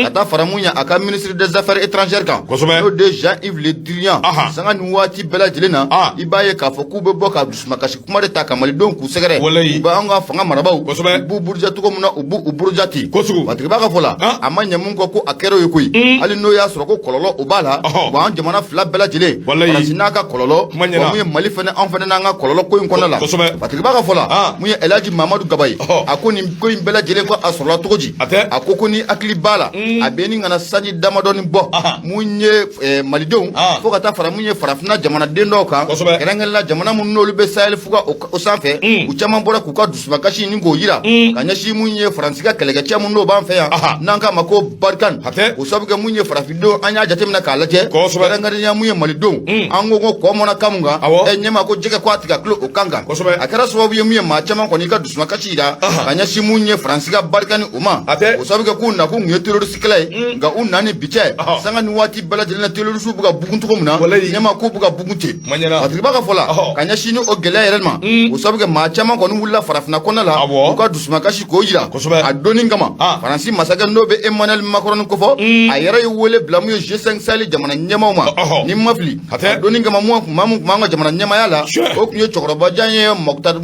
[SPEAKER 2] ka taa fara mun ye a ka ministre des Affaires étrangères kan, n'o de Jean-Yves Le Drian, sanga ni waati bɛɛ lajɛlen na, i b'a ye k'a fɔ k'u bɛ bɔ ka dusumakasi kuma de ta ka malidenw k'u sɛgɛrɛ.
[SPEAKER 1] Walayi.
[SPEAKER 2] U bɛ an ka fanga marabaaw, u b'u buruja cogo min na, u b'u buruja ten. Waatigiba ka fɔ la, a ma ɲɛ mun kɔ, ko a kɛra o ye koyi, hali n'o y'a sɔrɔ ko kɔlɔlɔ o b'a la. Wa an jamana fila bɛɛ lajɛlen,
[SPEAKER 1] Walayi.
[SPEAKER 2] Faransi n'a ka kɔlɔlɔ,
[SPEAKER 1] Kuma ɲɛna.
[SPEAKER 2] wa mun ye Mali fɛnɛ, anw fɛnɛ n'an ka kɔlɔlɔ ko in kɔnɔna la. Waatigiba ka fɔ la, mun ye El Hadji Mamadu Gaba ye, a ko nin ko in bɛɛ lajɛlen, ko a sɔrɔla cogo di?
[SPEAKER 1] A tɛ.
[SPEAKER 2] A ko ko ni hakili b'a la, a bɛ ni kana sanji damadɔni bɔ, mun ye malidenw, fo ka taa fara mun ye farafinna jamanaden dɔw kan, kɛrɛnkɛrɛnnenya jamana minnu n'olu bɛ Sahel fuga o sanfɛ, u caman bɔra k'u ka dusukasi ɲini k'o yira ka ɲɛsin mun ye Faransi ka kɛlɛkɛcɛ mun n'o b'an fɛ yan, n'an k'a ma ko Barkhane.
[SPEAKER 1] A tɛ.
[SPEAKER 2] O sababu kɛ mun ye farafindenw, an y'a jateminɛ k'a lajɛ, kɛrɛnkɛrɛnnenya mun ye malidenw, an ko ko kɔ mɔna kan mun kan, ɲɛma ko jɛgɛ ko a tigɛ kulo o kan kan. A kɛra sababu ye mun ye maa caman kɔni ka dusukasi yira ka ɲɛsin mun ye Faransi ka Barkhane o ma.
[SPEAKER 1] A tɛ.
[SPEAKER 2] O sababu kɛ k'u nakun kun ye terroriste kɛlɛ ye, nka u na ni bi cɛ, sanga ni waati bɛɛ lajɛlen na, terroriste bɛ ka bugun cogo min na,
[SPEAKER 1] Walayi.
[SPEAKER 2] ɲɛma k'u bɛ ka bugun ten.
[SPEAKER 1] Kuma ɲɛna.
[SPEAKER 2] Waatigiba ka fɔ la, ka ɲɛsin ni o gɛlɛya yɛrɛ ma, o sababu kɛ maa caman caman kɔni wulila farafinna kɔnɔna la u ka dusumakasi k'o jira a donni kama. Faransi masakɛ n'o bɛ Emmanuel Macron kofɔ, a yɛrɛ ye wele bila mun ye G5 Sahel jamana ɲɛmaaw ma. Ni n ma fili, a donni kama, maa mun tun b'an ka jamana ɲɛmaaya la, o tun ye cɛkɔrɔbajan ye, Moctar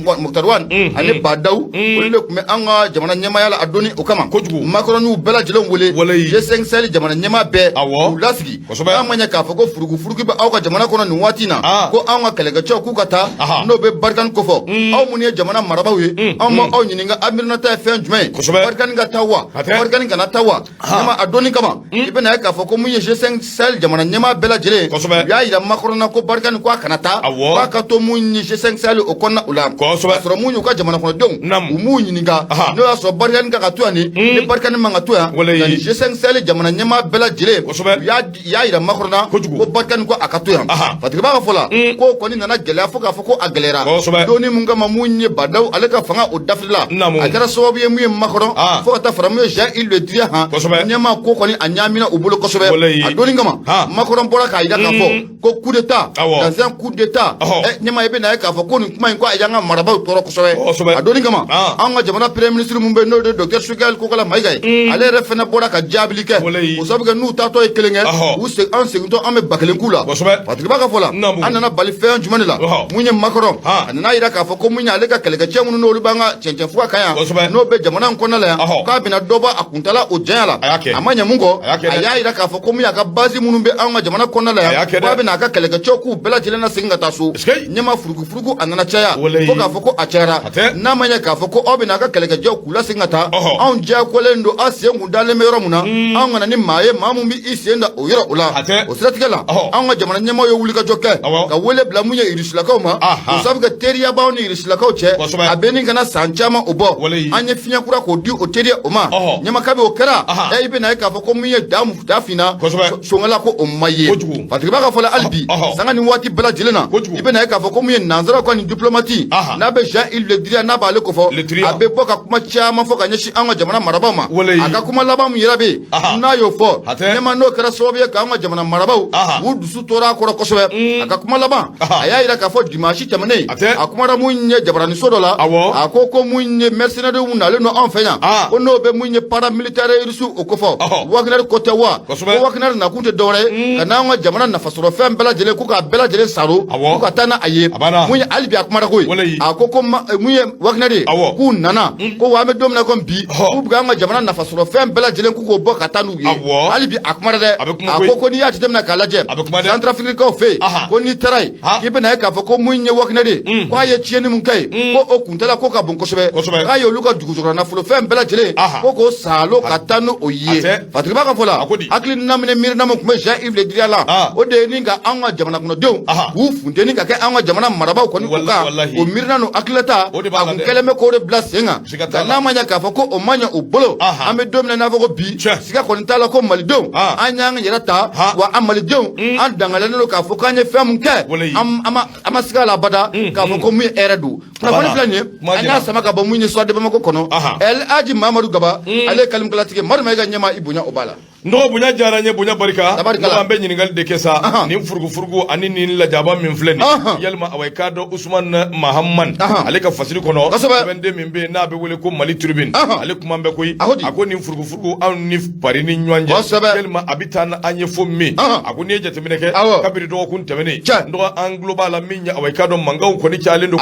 [SPEAKER 2] Ouane ani Bah N'Daw, olu de tun bɛ an ka jamana ɲɛmaaya la a donni o kama. Macron y'u bɛɛ lajɛlen wele, G5 Sahel jamana ɲɛmaa bɛɛ, k'u lasigi. N'a ma ɲɛ k'a fɔ ko furugufurugu bɛ aw ka jamana kɔnɔ nin waati in na, ko anw ka kɛlɛkɛcɛw k'u ka taa, n'o bɛ Barkhane kofɔ, aw minnu ye jamana marabaaw ye, anw ma aw ɲininka aw miirinata ye fɛn jumɛn ye, Barkhane ka taa wa, Barkhane kana taa wa? Ɲɛma, a donni kama, i bɛna ye k'a fɔ ko mun ye G5 Sahel jamana ɲɛmaa bɛɛ lajɛlen, u y'a jira Macron na ko Barkhane ko a kana taa, k'a ka to mun ye G5 Sahel o kɔnɔna o la, k'a sɔrɔ mun y'u ka jamana kɔnɔdenw, u m'u ɲininka n'o y'a sɔrɔ Barkhane ka to yan, ni Barkhane man ka to yan. Nka ni G5 Sahel jamana ɲɛmaa bɛɛ lajɛlen, u y'a jira Macron na ko Barkhane ko a ka to yan. Fatigiba ka fɔ la, ko kɔni nana gɛlɛya fo k'a fɔ ko a gɛlɛyara donni mun kama, mun ye Bah N'Daw ale ka fanga o dafirila, a kɛra sababu ye mun ye Macron fo ka taa fara mun ye Jean-Yves Le Drian han. Ɲɛmaa, ko kɔni a ɲaamina u bolo kosɛbɛ. A donni kama, Macron bɔra k'a jira k'a fɔ ko coup d'état dans un coup d'état. Ɲɛmaa, i bɛna ye k'a fɔ ko nin kuma in ko a y'an ka marabaaw tɔɔrɔ kosɛbɛ. A donni kama, an ka jamana premier ministre mun bɛ yen, n'o de docteur Choguel Kokalla Maïga ye, ale yɛrɛ fana bɔra ka jaabili kɛ, o sababu kɛ n'u taatɔ ye kelen kɛ, u an segintɔ an bɛ ba kelen k'u la. Fatigiba ka fɔ la, an nana bali fɛn jumɛn de la? Mun ye Macron, a nana jira k'a fɔ ko mun ye ale ka kɛlɛkɛcɛ minnu n'olu b'an ka cɛncɛn fuga kan yan, n'o bɛ jamana in kɔnɔna la yan, k'a bɛna dɔ bɔ a kuntala o janya la. A ma ɲɛ mun kɔ, a y'a jira k'a fɔ ko mun y'a ka base minnu bɛ an ka jamana kɔnɔna la yan, k'a bɛna a ka kɛlɛkɛcɛw k'u bɛɛ lajɛlen na segin ka taa so. Ɲɛma, furugufurugu a nana caya fo k'a fɔ ko a cayara. N'a ma ɲɛ k'a fɔ ko aw bɛna a ka kɛlɛkɛcɛw k'u lasegin ka taa, anw diyagoyalen don, aw sen kun dalen bɛ yɔrɔ mun na, anw kana ni maa ye maa mun bɛ i sen da o yɔrɔ o la. O siratigɛ la, anw ka jamana ɲɛmaaw ye wulikajɔ kɛ ka wele bila mun ye Irisilakaw ma, o sababu kɛ teriya b'anw ni Irisilakaw cɛ, a bɛ ni kana san caman o bɔ, an ye fiɲɛ kura k'o di o teriya o ma. Ɲɛmakabi o kɛra ɛ, i bɛna ye k'a fɔ ko mun ye da finna songala ko o ma ye. Fatigiba ka fɔ la, hali bi sanga ni waati bɛɛ lajɛlen na, i bɛna ye k'a fɔ ko mun ye nanzaraw ka nin diplomate n'a bɛ Jean-Yves Le Drian, n'a b'ale kofɔ, a bɛ bɔ ka kuma caman fɔ ka ɲɛsin an ka jamana marabaaw ma. A ka kuma laban min yɛrɛ bɛ yen n'a y'o fɔ, ɲɛma, n'o kɛra sababu ye k'an ka jamana marabaaw u dusu tora a kɔrɔ kosɛbɛ. A ka kuma laban, a y'a jira k'a fɔ dimanche tɛmɛnen, a kumara mun ye jabaraniso dɔ la, a ko ko mun ye mercenaires mun nalen don anw fɛ yan, ko n'o bɛ mun ye paramilitaire russe o kofɔ, Wagner ko tɛ wa, ko Wagner nakun tɛ dɔwɛrɛ ye ka n'an ka jamana nafasɔrɔ fɛn bɛɛ lajɛlen ko k'a bɛɛ lajɛlen saro ko ka taa n'a ye. Mun ye hali bi a kumara ko ye, a ko ko mun ye Wagner ye, k'u nana ko wa an bɛ don min na komi bi, k'u bɛ k'an ka jamana nafasɔrɔ fɛn bɛɛ lajɛlen k'u k'o bɔ ka taa n'u ye. Hali bi a kumara dɛ, a ko ko n'i y'a jateminɛ k'a lajɛ Centrafriquekaw fɛ yen, ko n'i taara yen, k'i bɛna ye k'a fɔ ko mun ye Wagner ye, k'a ye tiɲɛni mun kɛ yen, ko o kuntala ko ka bon kosɛbɛ, k'a ye olu ka dugujukɔrɔ nafolo fɛn bɛɛ lajɛlen ko k'o saalo ka taa n'o ye. Fatigiba ka fɔ la, hakilina min miirina min tun bɛ Jean-Yves Le Drian la, o de ye ni ka anw ka jamana kɔnɔdenw k'u funteni ka kɛ anw ka jamana marabaaw kɔni o kan, o miirina n'o hakilinata, a kun kɛlen bɛ k'o de bila sen kan. Nka n'a ma ɲɛ k'a fɔ ko o ma ɲɛ u bolo, an bɛ don min na n'a fɔ ko bi, siga kɔni t'a la ko malidenw an y'an yɛrɛ ta, wa an malidenw an dangalen don k'a fɔ k'an ye fɛn mun kɛ, an ma siga a la abada k'a fɔ ko mun ye hɛrɛ don. Kunnafoni filɛ nin ye, an y'a sama ka bɔ mun ye Soir de Bamako kɔnɔ. El Hadji Mamadu Gaba, ale ye kalimkalatigi Madu Mayiga ɲɛmaa, i bonya o b'a la.
[SPEAKER 1] N dɔgɔ, bonya diyara n ye, bonya barika. An bɛ ɲininkali de kɛ sa, nin furugufurugu ani nin lajaba min filɛ nin, yalima awa i k'a dɔn Usumani Mahamani ale ka fasiri kɔnɔ, sɛbɛnden min bɛ yen n'a bɛ wele ko Mali Tribune, ale kuma bɛ koyi, a ko nin furugufurugu anw ni Paris ni ɲɔgɔn cɛ, yalima a bɛ taa an ye fo min? A ko n'i ye jateminɛ kɛ, kabiri dɔgɔkun tɛmɛnen, n dɔgɔ, an tulo b'a la min ye, awa i k'a dɔn mankanw kɔni cayalen don,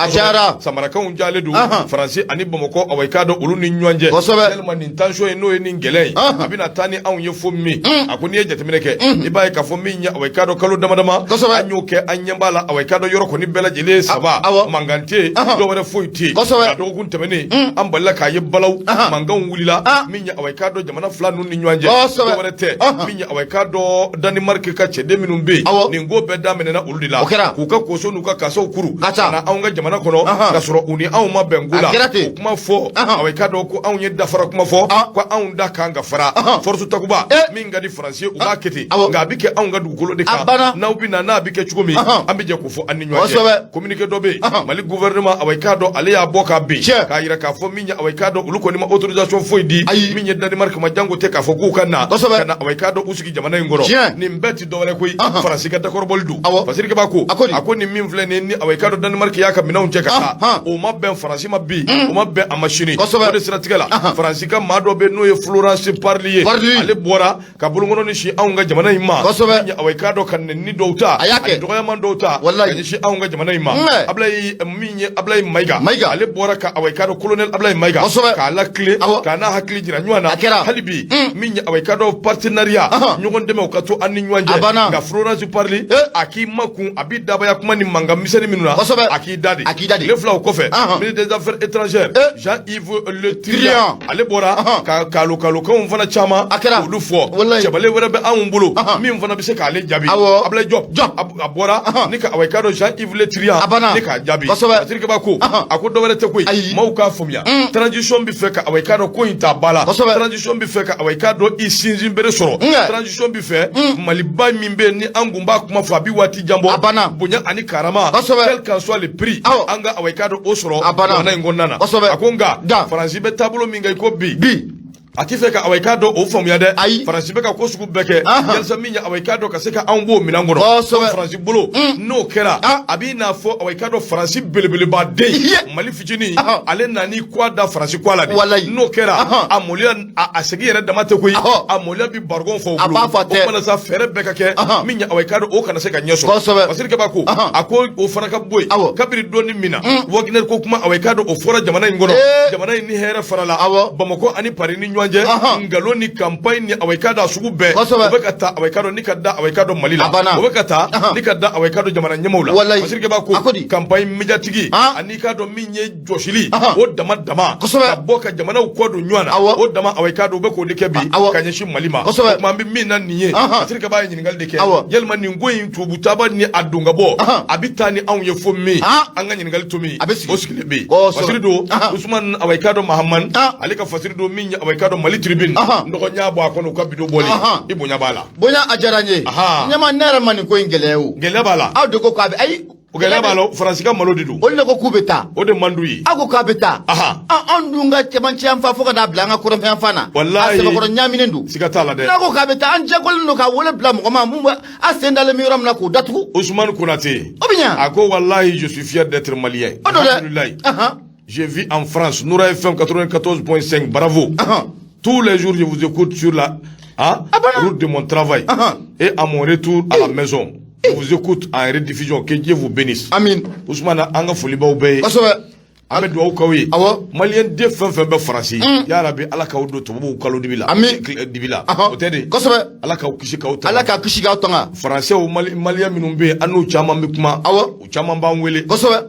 [SPEAKER 1] samarakanw cayalen don Faransi ani Bamakɔ, awa i k'a dɔn olu ni ɲɔgɔn cɛ, yalima nin tension ye, n'o ye nin gɛlɛya ye, a bɛna taa ni anw ye fo min? A ko n'i ye jateminɛ kɛ, i b'a ye k'a fɔ min ye, awa i k'a dɔn kalo dama dama an y'o kɛ, an ɲɛ b'a la, awa i k'a dɔn yɔrɔ kɔni bɛɛ lajɛlen ye saba, mankan tɛ yen, dɔwɛrɛ foyi tɛ yen. A dɔgɔkun tɛmɛnen, an balila k'a ye balawu mankanw wulila min ye, awa i k'a dɔn jamana fila ninnu ni ɲɔgɔn cɛ, dɔwɛrɛ tɛ min ye, awa i k'a dɔn Danemark ka cɛden minnu bɛ yen, nin ko bɛɛ daminɛna olu de la, k'u ka koso n'u ka kasaw kuru ka na anw ka jamana kɔnɔ, ka sɔrɔ u ni anw ma bɛn ko la. O kuma fɔ, awa i k'a dɔn ko anw ye dafara kuma fɔ, ko anw da kan ka fara force Takuba. Min ka di Faransi ye, u b'a kɛ ten, nka a bɛ kɛ anw ka dugukolo de kan. N'aw bɛ na n'a bɛ kɛ cogo min, an bɛ jɛ k'o fɔ an ni ɲɔgɔn cɛ. Communiqué dɔ bɛ yen, Mali gouvernement, awa, i k'a dɔn, ale y'a bɔ k'a bin k'a yira k'a fɔ min ye, awa, i k'a dɔn, olu kɔni ma autorisation foyi di min ye Danemark ma, jango tɛ k'a fɔ k'u ka na ka na, awa, i k'a dɔn, u sigi jamana in kɔrɔ. Nin bɛɛ ti dɔwɛrɛ koyi, Faransi ka dakɔrɔbɔli don. Fasiri Kaba ko a ko nin min filɛ nin ni, awa, i k'a dɔn, Danemark y'a ka minɛnw cɛ ka taa, o ma bɛn Faransi ma bi, o ma bɛn a ma sini. O de siratigɛ la, Faransi ka maa dɔ bɛ, n'o ye Florence Parly ye, ale bɔra ka bolonkɔnɔni sin anw ka jamana in ma. Awa, i k'a dɔn, ka nɛni dɔw ta,
[SPEAKER 2] a y'a kɛ
[SPEAKER 1] dɔgɔyaman dɔw ta ka ɲɛsin anw ka jamana in ma. Ablaye, min ye Ablaye Mayiga, ale bɔra ka, awa, i k'a dɔn, colonel Ablaye Mayiga, k'a lakile, k'a n'a hakili jira ɲɔgɔn na. Hali bi, min ye, awa, i k'a dɔn, partenariat, ɲɔgɔn dɛmɛ, o ka to an ni ɲɔgɔn cɛ. Nka Florence Parly, a k'i makun, a b'i dabaya kuma ni mankan misɛnnin minnu na, a k'i da de.
[SPEAKER 2] A k'i da de.
[SPEAKER 1] Tile 2 o kɔfɛ, ministre des Affaires étrangères, Jean-Yves Le Drian, ale bɔra ka kalokalokanw fana caman
[SPEAKER 2] A kɛra.
[SPEAKER 1] olu fɔ. Cɛbalen wɛrɛ bɛ anw bolo min fana bɛ se k'ale jaabi. Ablaye Diop, a bɔra ni ka, awa, i k'a dɔn, Jean-Yves Le Drian ni k'a jaabi. Fasiri Kaba ko a ko dɔwɛrɛ tɛ koyi, maaw k'a faamuya, transition bɛ fɛ ka, awa, i k'a dɔn, ko in ta ba la. Transition bɛ fɛ ka, awa, i k'a dɔn, i sinsin bere sɔrɔ. Transition bɛ fɛ Maliba min bɛ yen ni an kun b'a kuma fɔ, a bɛ waati jan bɔ, bonya ani karama, quel qu'en soit le prix, an ka, awa, i k'a dɔn, o sɔrɔ jamana in kɔnɔna na. A ko nka Faransi bɛ taabolo min kan i ko bi, a ti fɛ ka, awa, i k'a dɔn, o faamuya dɛ.
[SPEAKER 2] Ayi.
[SPEAKER 1] Faransi bɛ ka ko sugu bɛɛ kɛ yalisa min ye, awa, i k'a dɔn, ka se ka anw b'o minɛn kɔnɔ. Faransi bolo, n'o kɛra, a b'i n'a fɔ, awa, i k'a dɔn, Faransi belebeleba den Mali fitinin, ale nan'i kɔ da Faransi kɔ la de. N'o kɛra, a maloya, a segin yɛrɛ dama tɛ koyi, a maloya bi barigon fɔ o
[SPEAKER 2] A
[SPEAKER 1] bolo.
[SPEAKER 2] b'a fɔ a tɛ.
[SPEAKER 1] O mana sa, fɛɛrɛ bɛɛ ka kɛ min ye, awa, i k'a dɔn, o kana se ka ɲɛ sɔrɔ. Fasiri Kaba ko a ko o fana ka bɔ yen. Kabini donni min na Wagner ko kuma, awa, i k'a dɔn, o fɔra jamana in kɔnɔ, jamana in ni hɛrɛ farala Bamakɔ ani Paris ni ɲɔgɔn cɛ, nkalon ni campagne ni, awa, i k'a dɔn, a sugu bɛɛ, o bɛ ka taa, awa, i k'a dɔn, ni ka da, awa, i k'a dɔn, Mali la, o bɛ ka taa ni ka da, awa, i k'a dɔn, jamana ɲɛmaaw la. Fasiri Kaba ko campagne médiatique ani i k'a dɔn min ye jɔsili, o dama dama ka bɔ ka jamanaw kɔ don ɲɔgɔn na, o dama, awa, i k'a dɔn, u bɛ k'o de kɛ bi ka ɲɛsin Mali ma. O tuma, an bɛ min na nin ye, Fasiri Kaba ye ɲininkali de kɛ: yalima nin ko in tubabu taaba ni a don ka bɔ, a bɛ taa ni anw ye fo min? An ka ɲininkali to min,
[SPEAKER 2] A bɛ sigi.
[SPEAKER 1] o sigilen bɛ yen. Fasiri don, Usumani, awa, i k'a dɔn, Mahamani, ale ka fasiri don min ye, awa, i k'a dɔn, Mali Tribune, nɔgɔ ɲa bɔ a kɔnɔ, u ka bidon bɔlen, i bonya b'a la.
[SPEAKER 2] Bonya, a diyara n ye. Ɲɛma, ne yɛrɛ ma nin ko in gɛlɛya o.
[SPEAKER 1] Gɛlɛya b'a la.
[SPEAKER 2] Aw de ko k'a bɛ, ayi.
[SPEAKER 1] O gɛlɛya b'a la, Faransi ka malo de don.
[SPEAKER 2] Olu de ko k'u bɛ taa.
[SPEAKER 1] O de man d'u ye.
[SPEAKER 2] Aw ko k'a bɛ taa. Anw dun ka cɛmancɛ yan fan fo ka n'a bila an ka kɔrɔnfɛ yan fan na.
[SPEAKER 1] Walayi.
[SPEAKER 2] A sɛbɛkɔrɔ ɲaaminen don.
[SPEAKER 1] Siga t'a la dɛ.
[SPEAKER 2] N'a ko k'a bɛ taa, an jɛkɔlen don k'a wele bila mɔgɔ ma mun bɛ a sen dalen bɛ yɔrɔ min na k'o datugu.
[SPEAKER 1] Ousmane Konate.
[SPEAKER 2] O bɛ ɲa.
[SPEAKER 1] A ko wallahi, je suis fier d'être malien.
[SPEAKER 2] O don dɛ.
[SPEAKER 1] Alhamdulilayi. Je vis en France. Noura FM 94.5. Bravo. Tous les jours, je vous écoute sur la, hein, route de mon travail. Et à mon retour à la maison, je vous écoute en rediffusion. Que Dieu vous bénisse.
[SPEAKER 2] Amin.
[SPEAKER 1] Ousmane, an ka foli b'aw bɛɛ ye. An bɛ dugawu k'aw ye. Maliyɛn den fɛn fɛn bɛ Faransi, yarabi Ala k'aw don tubabuw kalo dibi la.
[SPEAKER 2] Amin.
[SPEAKER 1] Dibi la. O tɛ de. Ala k'aw kisi k'aw tanga.
[SPEAKER 2] Ala k'aw kisi k'aw tanga.
[SPEAKER 1] Faransɛw, Maliyɛn minnu bɛ yen, an n'u caman bɛ kuma. U caman b'an wele.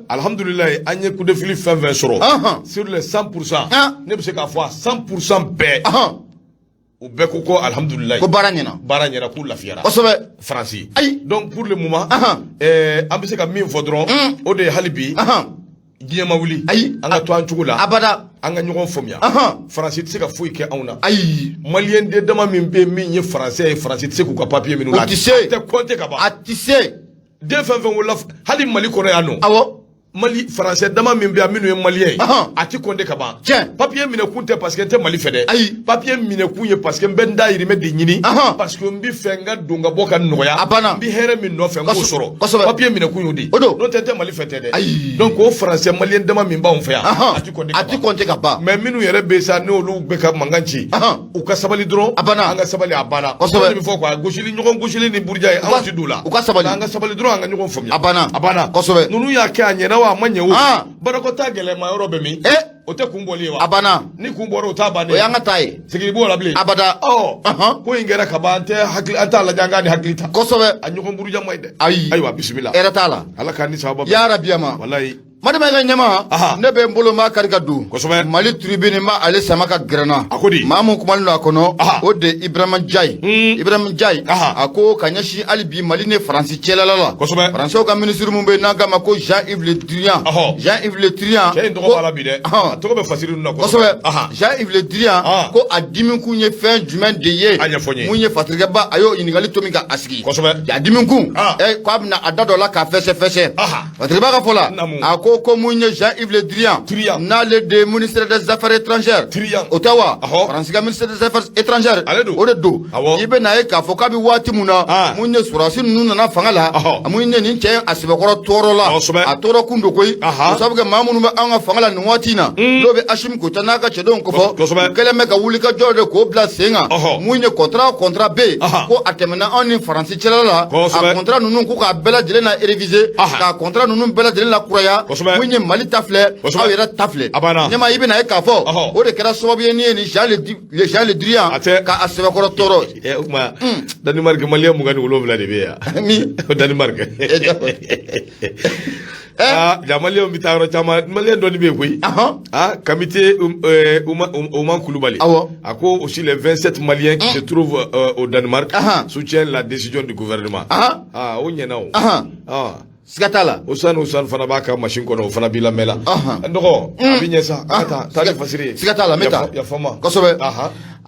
[SPEAKER 1] Alhamdulilayi, an ye coup de fil fɛn fɛn sɔrɔ. Sur les 100%, ne bɛ se k'a fɔ a 100% bɛɛ. U bɛɛ ko ko alhamdulilayi.
[SPEAKER 2] Ko baara ɲɛna.
[SPEAKER 1] Baara ɲɛna, k'u lafiyara. Faransi.
[SPEAKER 2] Ayi.
[SPEAKER 1] Donc pour le moment, an bɛ se ka min fɔ dɔrɔn, o de ye hali bi, diɲɛ ma wuli.
[SPEAKER 2] Ayi.
[SPEAKER 1] An ka to an cogo la.
[SPEAKER 2] Abada.
[SPEAKER 1] An ka ɲɔgɔn faamuya. Faransi tɛ se ka foyi kɛ anw na.
[SPEAKER 2] Ayi.
[SPEAKER 1] Maliyɛn den dama min bɛ yen min ye Faransɛ ye, Faransi tɛ se k'u ka papier minɛ u la.
[SPEAKER 2] O tɛ se.
[SPEAKER 1] A tɛ compter ka ban.
[SPEAKER 2] A tɛ se.
[SPEAKER 1] Den fɛn fɛn wolola hali Mali kɔnɔ yan nɔ. Mali Faransɛ dama min bɛ yan minnu ye Maliyɛn ye, a ti compter ka ban. Papier minɛ kun tɛ parce que n tɛ Mali fɛ dɛ.
[SPEAKER 2] Ayi.
[SPEAKER 1] Papier minɛ kun ye parce que n bɛ n dayirimɛ de ɲini. Parce que n bɛ fɛ n ka don ka bɔ ka nɔgɔya.
[SPEAKER 2] A banna.
[SPEAKER 1] N bɛ hɛrɛ min nɔfɛ, n k'o sɔrɔ. Papier minɛ kun y'o de ye.
[SPEAKER 2] O don.
[SPEAKER 1] N'o tɛ, n tɛ Mali fɛ tɛ dɛ.
[SPEAKER 2] Ayi.
[SPEAKER 1] Donc o Faransɛ Maliyɛn dama min b'anw fɛ yan, a ti compter ka
[SPEAKER 2] A ti
[SPEAKER 1] ban.
[SPEAKER 2] compter ka ban.
[SPEAKER 1] Mais minnu yɛrɛ bɛ yen sa, n'olu bɛ ka mankan ci, u ka sabali dɔrɔn.
[SPEAKER 2] A banna.
[SPEAKER 1] An ka sabali, a banna. O de bɛ fɔ quoi, gosili, ɲɔgɔn gosili ni buruja ye, anw ti don o la.
[SPEAKER 2] U ka sabali.
[SPEAKER 1] An ka sabali dɔrɔn, an ka ɲɔgɔn faamuya.
[SPEAKER 2] A banna.
[SPEAKER 1] A banna. Ninnu y'a kɛ, a ɲɛna wa, a ma ɲɛ o. Barakɔta gɛlɛma yɔrɔ bɛ min? O tɛ kun bɔli ye wa?
[SPEAKER 2] A banna.
[SPEAKER 1] Ni kun bɔra, o t'a bannen.
[SPEAKER 2] O y'an ka taa ye.
[SPEAKER 1] Segin b'o la bilen.
[SPEAKER 2] Abada.
[SPEAKER 1] Ɔ, ko in kɛra ka ban, an tɛ hakili, an t'a lajɛ, an k'a ni hakili ta.
[SPEAKER 2] A
[SPEAKER 1] ɲɔgɔn buruja ma ɲi dɛ.
[SPEAKER 2] Ayi.
[SPEAKER 1] Ayiwa, bisimila.
[SPEAKER 2] Hɛrɛ t'a la.
[SPEAKER 1] Ala k'an ni sababa bɛn.
[SPEAKER 2] Ya Rabi ama.
[SPEAKER 1] Walayi.
[SPEAKER 2] Madi Mayiga ɲɛma, ne bɛ n bolo maa kari ka don.
[SPEAKER 1] Kosɛbɛ.
[SPEAKER 2] Mali Tribune ma ale sama ka gɛrɛ n na.
[SPEAKER 1] A ko di?
[SPEAKER 2] Maa mun kumalen don a kɔnɔ, o de ye Ibrahima Jayi. Ibrahima Jayi, a ko ka ɲɛsin hali bi Mali ni Faransi cɛlala la.
[SPEAKER 1] Kosɛbɛ.
[SPEAKER 2] Faransiw ka minisiri mun bɛ yen n'an k'a ma ko Jean-Yves Le Drian. Jean-Yves Le Drian.
[SPEAKER 1] Cɛ in tɔgɔ b'a la bi dɛ. A tɔgɔ bɛ fasiri ninnu na.
[SPEAKER 2] Kosɛbɛ. Jean-Yves Le Drian ko a dimi kun ye fɛn jumɛn de ye?
[SPEAKER 1] A ɲɛfɔ n ye.
[SPEAKER 2] Mun ye Fatirikɛba, a y'o ɲininkali to min ka a sigi.
[SPEAKER 1] Kosɛbɛ.
[SPEAKER 2] A dimi kun, k'a bɛna a da dɔ la k'a fɛsɛfɛsɛ. Fatirikɛba ka fɔ la, a ko mun ye Jean-Yves Le Drian, n'ale de ye ministre des Affaires étrangères, o tɛ wa? Faransi ka ministre des Affaires étrangères, o de don. I bɛ n'a ye k'a fɔ k'a bɛ waati mun na, mun ye sɔrɔdasi ninnu nana fanga la, mun ye nin cɛ a sɛbɛkɔrɔ tɔɔrɔ la, a tɔɔrɔ kun don koyi. O sabu kɛ maa minnu bɛ an ka fanga la nin waati in na, n'o bɛ Asimi Goyita n'a ka cɛdenw kofɔ, u kɛlen bɛ ka wulikajɔ de k'o bila sen kan. Mun ye contrat contrat bɛ yen ko a tɛmɛna anw ni Faransi cɛla la, a contrat ninnu ko k'a bɛɛ lajɛlen na réviser, k'a contrat ninnu bɛɛ lajɛlen lakuraya. Mun ye Mali ta filɛ, aw yɛrɛ ta filɛ. Ɲɛma, i bɛna ye k'a fɔ o de kɛra sababu ye ni ye nin Jean Le Drian ka a sɛbɛkɔrɔ tɔɔrɔ.
[SPEAKER 1] O tuma Danemark maliyɛn 27 de bɛ yan.
[SPEAKER 2] Min?
[SPEAKER 1] Danemark. Aa, ja maliyɛnw bɛ taa yɔrɔ caman, maliyɛn dɔɔni bɛ yen koyi. Ah, Kamite Oman Koulibaly. A ko aussi les 27 Maliens qui se trouvent au Danemark soutiennent la décision du gouvernement. Ah, o ɲɛna o.
[SPEAKER 2] Siga t'a la.
[SPEAKER 1] Ousmane Ousmane fana b'a ka machine kɔnɔ, o fana b'i lamɛn la. N dɔgɔ, a bɛ ɲɛ sa, an ka taa, taa ni fasiri ye.
[SPEAKER 2] Siga t'a la, n bɛ taa.
[SPEAKER 1] Yafa n ma.
[SPEAKER 2] Kosɛbɛ.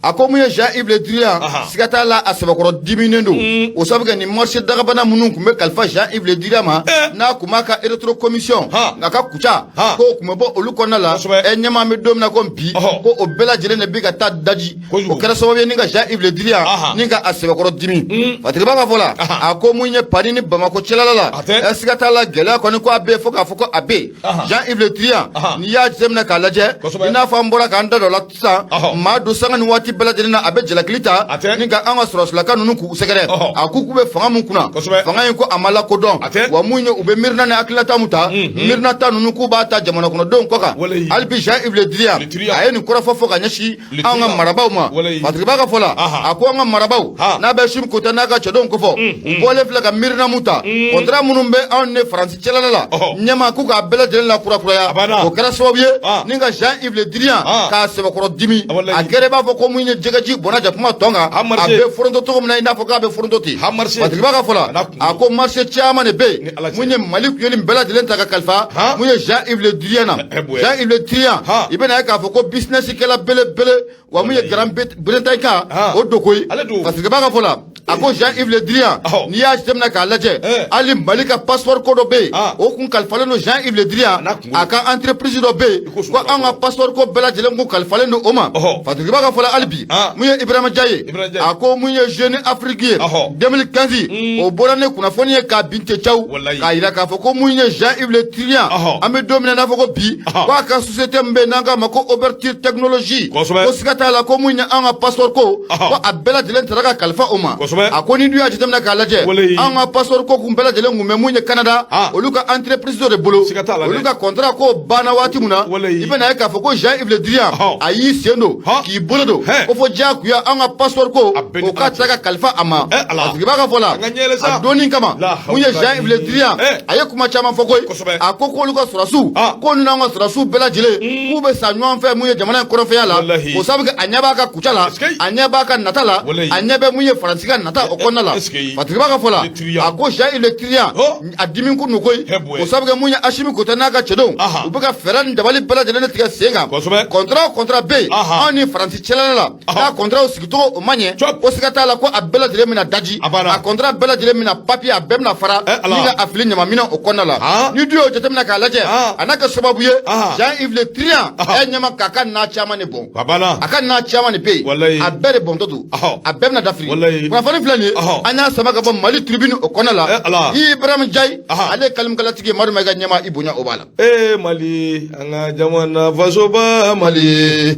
[SPEAKER 2] A ko mun ye Jean-Yves Le Drian, siga t'a la, a sɛbɛkɔrɔ diminen don. O sabu kɛ nin marché dagabana minnu tun bɛ kalifa Jean-Yves Le Drian ma, n'a tun b'a ka rétro commission, nka ka kuca k'o tun bɛ bɔ olu kɔnɔna la. Ɲɛmaa, bɛ don min na ko bi, ko o bɛɛ lajɛlen de bɛ ka taa daji. O kɛra sababu ye ni ka Jean-Yves Le Drian ni ka a sɛbɛkɔrɔ dimi. Fatirikɛba ka fɔ la, a ko mun ye Paris ni Bamakɔ cɛla la, siga t'a la, gɛlɛya kɔni ko a bɛ yen, fo k'a fɔ ko a bɛ yen. Jean-Yves Le Drian, n'i y'a jateminɛ k'a lajɛ, i n'a fɔ an bɔra k'an da dɔ la sisan, maa don sanga ni waati bɛɛ lajɛlen na, a bɛ jalakili ta ni ka an ka sɔrɔsilaka ninnu k'u sɛgɛrɛ. A k'u bɛ fanga mun kunna, fanga in ko a ma lakodɔn wa. Mun ye u bɛ miirina ni hakilinata mun ta, miirinata ninnu k'u b'a ta jamana kɔnɔdenw kɔ kan. Hali bi Jean-Yves Le Drian a ye nin kɔrɔfɔ fɔ ka ɲɛsin an ka marabaaw ma. Fatirikɛba ka fɔ la, a ko an ka marabaaw, n'a bɛ Asimi Goyita n'a ka cɛdenw kofɔ, u bɔlen filɛ ka miirina mun ta, contrat minnu bɛ anw ni Faransi cɛla la, ɲɛma, k'u k'a bɛɛ lajɛlen la kurakuraya. O kɛra sababu ye ni ka Jean-Yves Le Drian k'a sɛbɛkɔrɔ dimi. A kɛra i b'a fɔ ko mun ye jɛgɛji bɔnna jakuma tɔn kan, a bɛ foronto cogo min na, i n'a fɔ k'a bɛ foronto ten. Fatirikɛba ka fɔ la, a ko marché caman de bɛ yen, mun ye Mali tun ye nin bɛɛ lajɛlen ta ka kalifa mun ye Jean-Yves Le Drian na. Jean-Yves Le Drian, i bɛna ye k'a fɔ ko business kɛla belebele wa, mun ye Grande-Bretagne kan, o don koyi. Fatirikɛba ka fɔ la, a ko Jean-Yves Le Drian, n'i y'a jateminɛ k'a lajɛ, hali Mali ka passeport ko dɔ bɛ yen, o kun kalifalen don Jean-Yves Le Drian, a ka entreprise dɔ bɛ yen, ko an ka passeport ko bɛɛ lajɛlen kun kalifalen don o ma. Fatirikɛba ka fɔ la, hali bi mun ye Ibrahima Diaye, a ko mun ye Jeune Afrique ye 2015, o bɔra ni kunnafoni ye k'a bin cɛ caw, k'a yira k'a fɔ ko mun ye Jean-Yves Le Drian, an bɛ don min na i n'a fɔ ko bi, k'a ka société min bɛ yen n'an k'a ma ko Ouverture Technologie, ko siga t'a la ko mun ye an ka passeport ko a bɛɛ lajɛlen taara ka kalifa o ma. A ko ni dun y'a jateminɛ k'a lajɛ, an ka passeport ko kun bɛɛ lajɛlen kun bɛ mun ye Canada, olu ka entreprise dɔ de bolo, olu ka contrat ko banna waati min na, i bɛna ye k'a fɔ ko Jean-Yves Le Drian a y'i sen don k'i bolo don ko fo diyagoya an ka passeport ko o ka tila ka kalifa a ma. Fatirikɛba ka fɔ la, a donni kama, mun ye Jean-Yves Le Drian, a ye kuma caman fɔ koyi. A ko k'olu ka sɔrɔdasiw, k'olu n'an ka sɔrɔdasiw bɛɛ lajɛlen, k'u bɛ sa ɲɔgɔn fɛ mun ye jamana in kɔrɔfɛya la. O sabu kɛ a ɲɛ b'a ka kuca la, a ɲɛ b'a ka nata la, a ɲɛ bɛ mun ye Faransi ka nata o kɔnɔna la. Fatirikɛba ka fɔ la, a ko Jean-Yves Le Drian a dimi kun don koyi. O sabu kɛ mun ye Asimi Goyita n'a ka cɛdenw, u bɛ ka fɛɛrɛ ni dabali bɛɛ lajɛlen tigɛ sen kan. Contrat o contrat bɛ yen anw ni Faransi cɛla la, n'a contrat sigicogo o ma ɲɛ, ko siga t'a la ko a bɛɛ lajɛlen bɛna daji, a contrat bɛɛ lajɛlen bɛna papier, a bɛɛ bɛna fara ni ka a fili ɲamanminɛ o kɔnɔna la. Ni du y'o jateminɛ k'a lajɛ, a n'a kɛ sababu ye Jean-Yves Le Drian ɲɛma k'a ka na caman de bɔn, a ka na caman de bɛ yen, a bɛɛ de bɔntɔ don, a bɛɛ bɛna dafiri. Kunnafoni filɛ nin ye, an y'a sama ka bɔ Mali Tribune o kɔnɔna la. Ibrahim Jayi, ale ye kalimkalatigi ye. Madu Mayiga ɲɛma, i bonya o b'a la.
[SPEAKER 1] Ee Mali, an ka jamana fasoba Mali.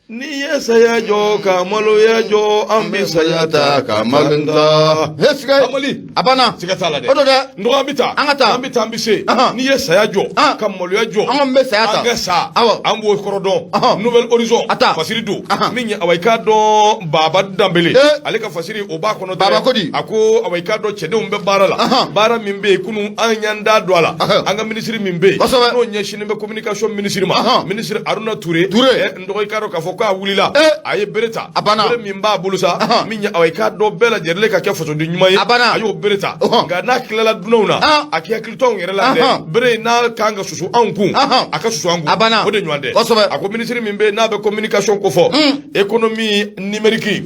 [SPEAKER 1] N'i ye saya jɔ ka maloya jɔ, an bɛ saya ta ka malo ta.
[SPEAKER 2] He,
[SPEAKER 1] Amali.
[SPEAKER 2] A banna.
[SPEAKER 1] Siga t'a la dɛ.
[SPEAKER 2] O don dɛ.
[SPEAKER 1] N dɔgɔ, an bɛ taa.
[SPEAKER 2] An ka taa.
[SPEAKER 1] An bɛ taa, an bɛ se.
[SPEAKER 2] Ahan.
[SPEAKER 1] N'i ye saya jɔ
[SPEAKER 2] Ah.
[SPEAKER 1] ka maloya jɔ,
[SPEAKER 2] An kɔni bɛ saya ta.
[SPEAKER 1] An ka sa.
[SPEAKER 2] Awɔ.
[SPEAKER 1] An b'o kɔrɔ dɔn.
[SPEAKER 2] Ahan.
[SPEAKER 1] Nouvel Horizon.
[SPEAKER 2] A ta.
[SPEAKER 1] Fasiri don.
[SPEAKER 2] Ahan.
[SPEAKER 1] Min ye, awa, i k'a dɔn, Baba Danbele.
[SPEAKER 2] Eh.
[SPEAKER 1] Ale ka fasiri o b'a kɔnɔ dɛ.
[SPEAKER 2] Baba ko di?
[SPEAKER 1] A ko, awa, i k'a dɔn, cɛdenw bɛ baara la.
[SPEAKER 2] Ahan.
[SPEAKER 1] Baara min bɛ yen kunun, an y'an da don a la.
[SPEAKER 2] Ahan.
[SPEAKER 1] An ka minisiri min bɛ yen.
[SPEAKER 2] Kosɛbɛ.
[SPEAKER 1] N'o ɲɛsinnen bɛ communication minisiri ma.
[SPEAKER 2] Ahan.
[SPEAKER 1] Minisiri Haruna Ture.
[SPEAKER 2] Ture.
[SPEAKER 1] N dɔgɔ, i k'a dɔn k'a fɔ k'a wulila.
[SPEAKER 2] Eh.
[SPEAKER 1] A ye bere ta.
[SPEAKER 2] A banna.
[SPEAKER 1] Bere min b'a bolo sa.
[SPEAKER 2] Ahan.
[SPEAKER 1] Min ye, awa, i k'a dɔn, bɛɛ lajɛlen ka kɛ fasoden ɲuman ye.
[SPEAKER 2] A banna.
[SPEAKER 1] A y'o bere ta.
[SPEAKER 2] Ɔhɔn.
[SPEAKER 1] Nka n'a tilala dunanw na.
[SPEAKER 2] Ah.
[SPEAKER 1] A k'i hakili to anw yɛrɛ la dɛ.
[SPEAKER 2] Ahan.
[SPEAKER 1] Bere in n'a kan ka susu anw kun.
[SPEAKER 2] Ahan.
[SPEAKER 1] A ka susu an kun.
[SPEAKER 2] A banna.
[SPEAKER 1] O de ɲɔgɔn tɛ.
[SPEAKER 2] Kosɛbɛ.
[SPEAKER 1] A ko minisiri min bɛ yen n'a bɛ communication ko fɔ. Économie numérique.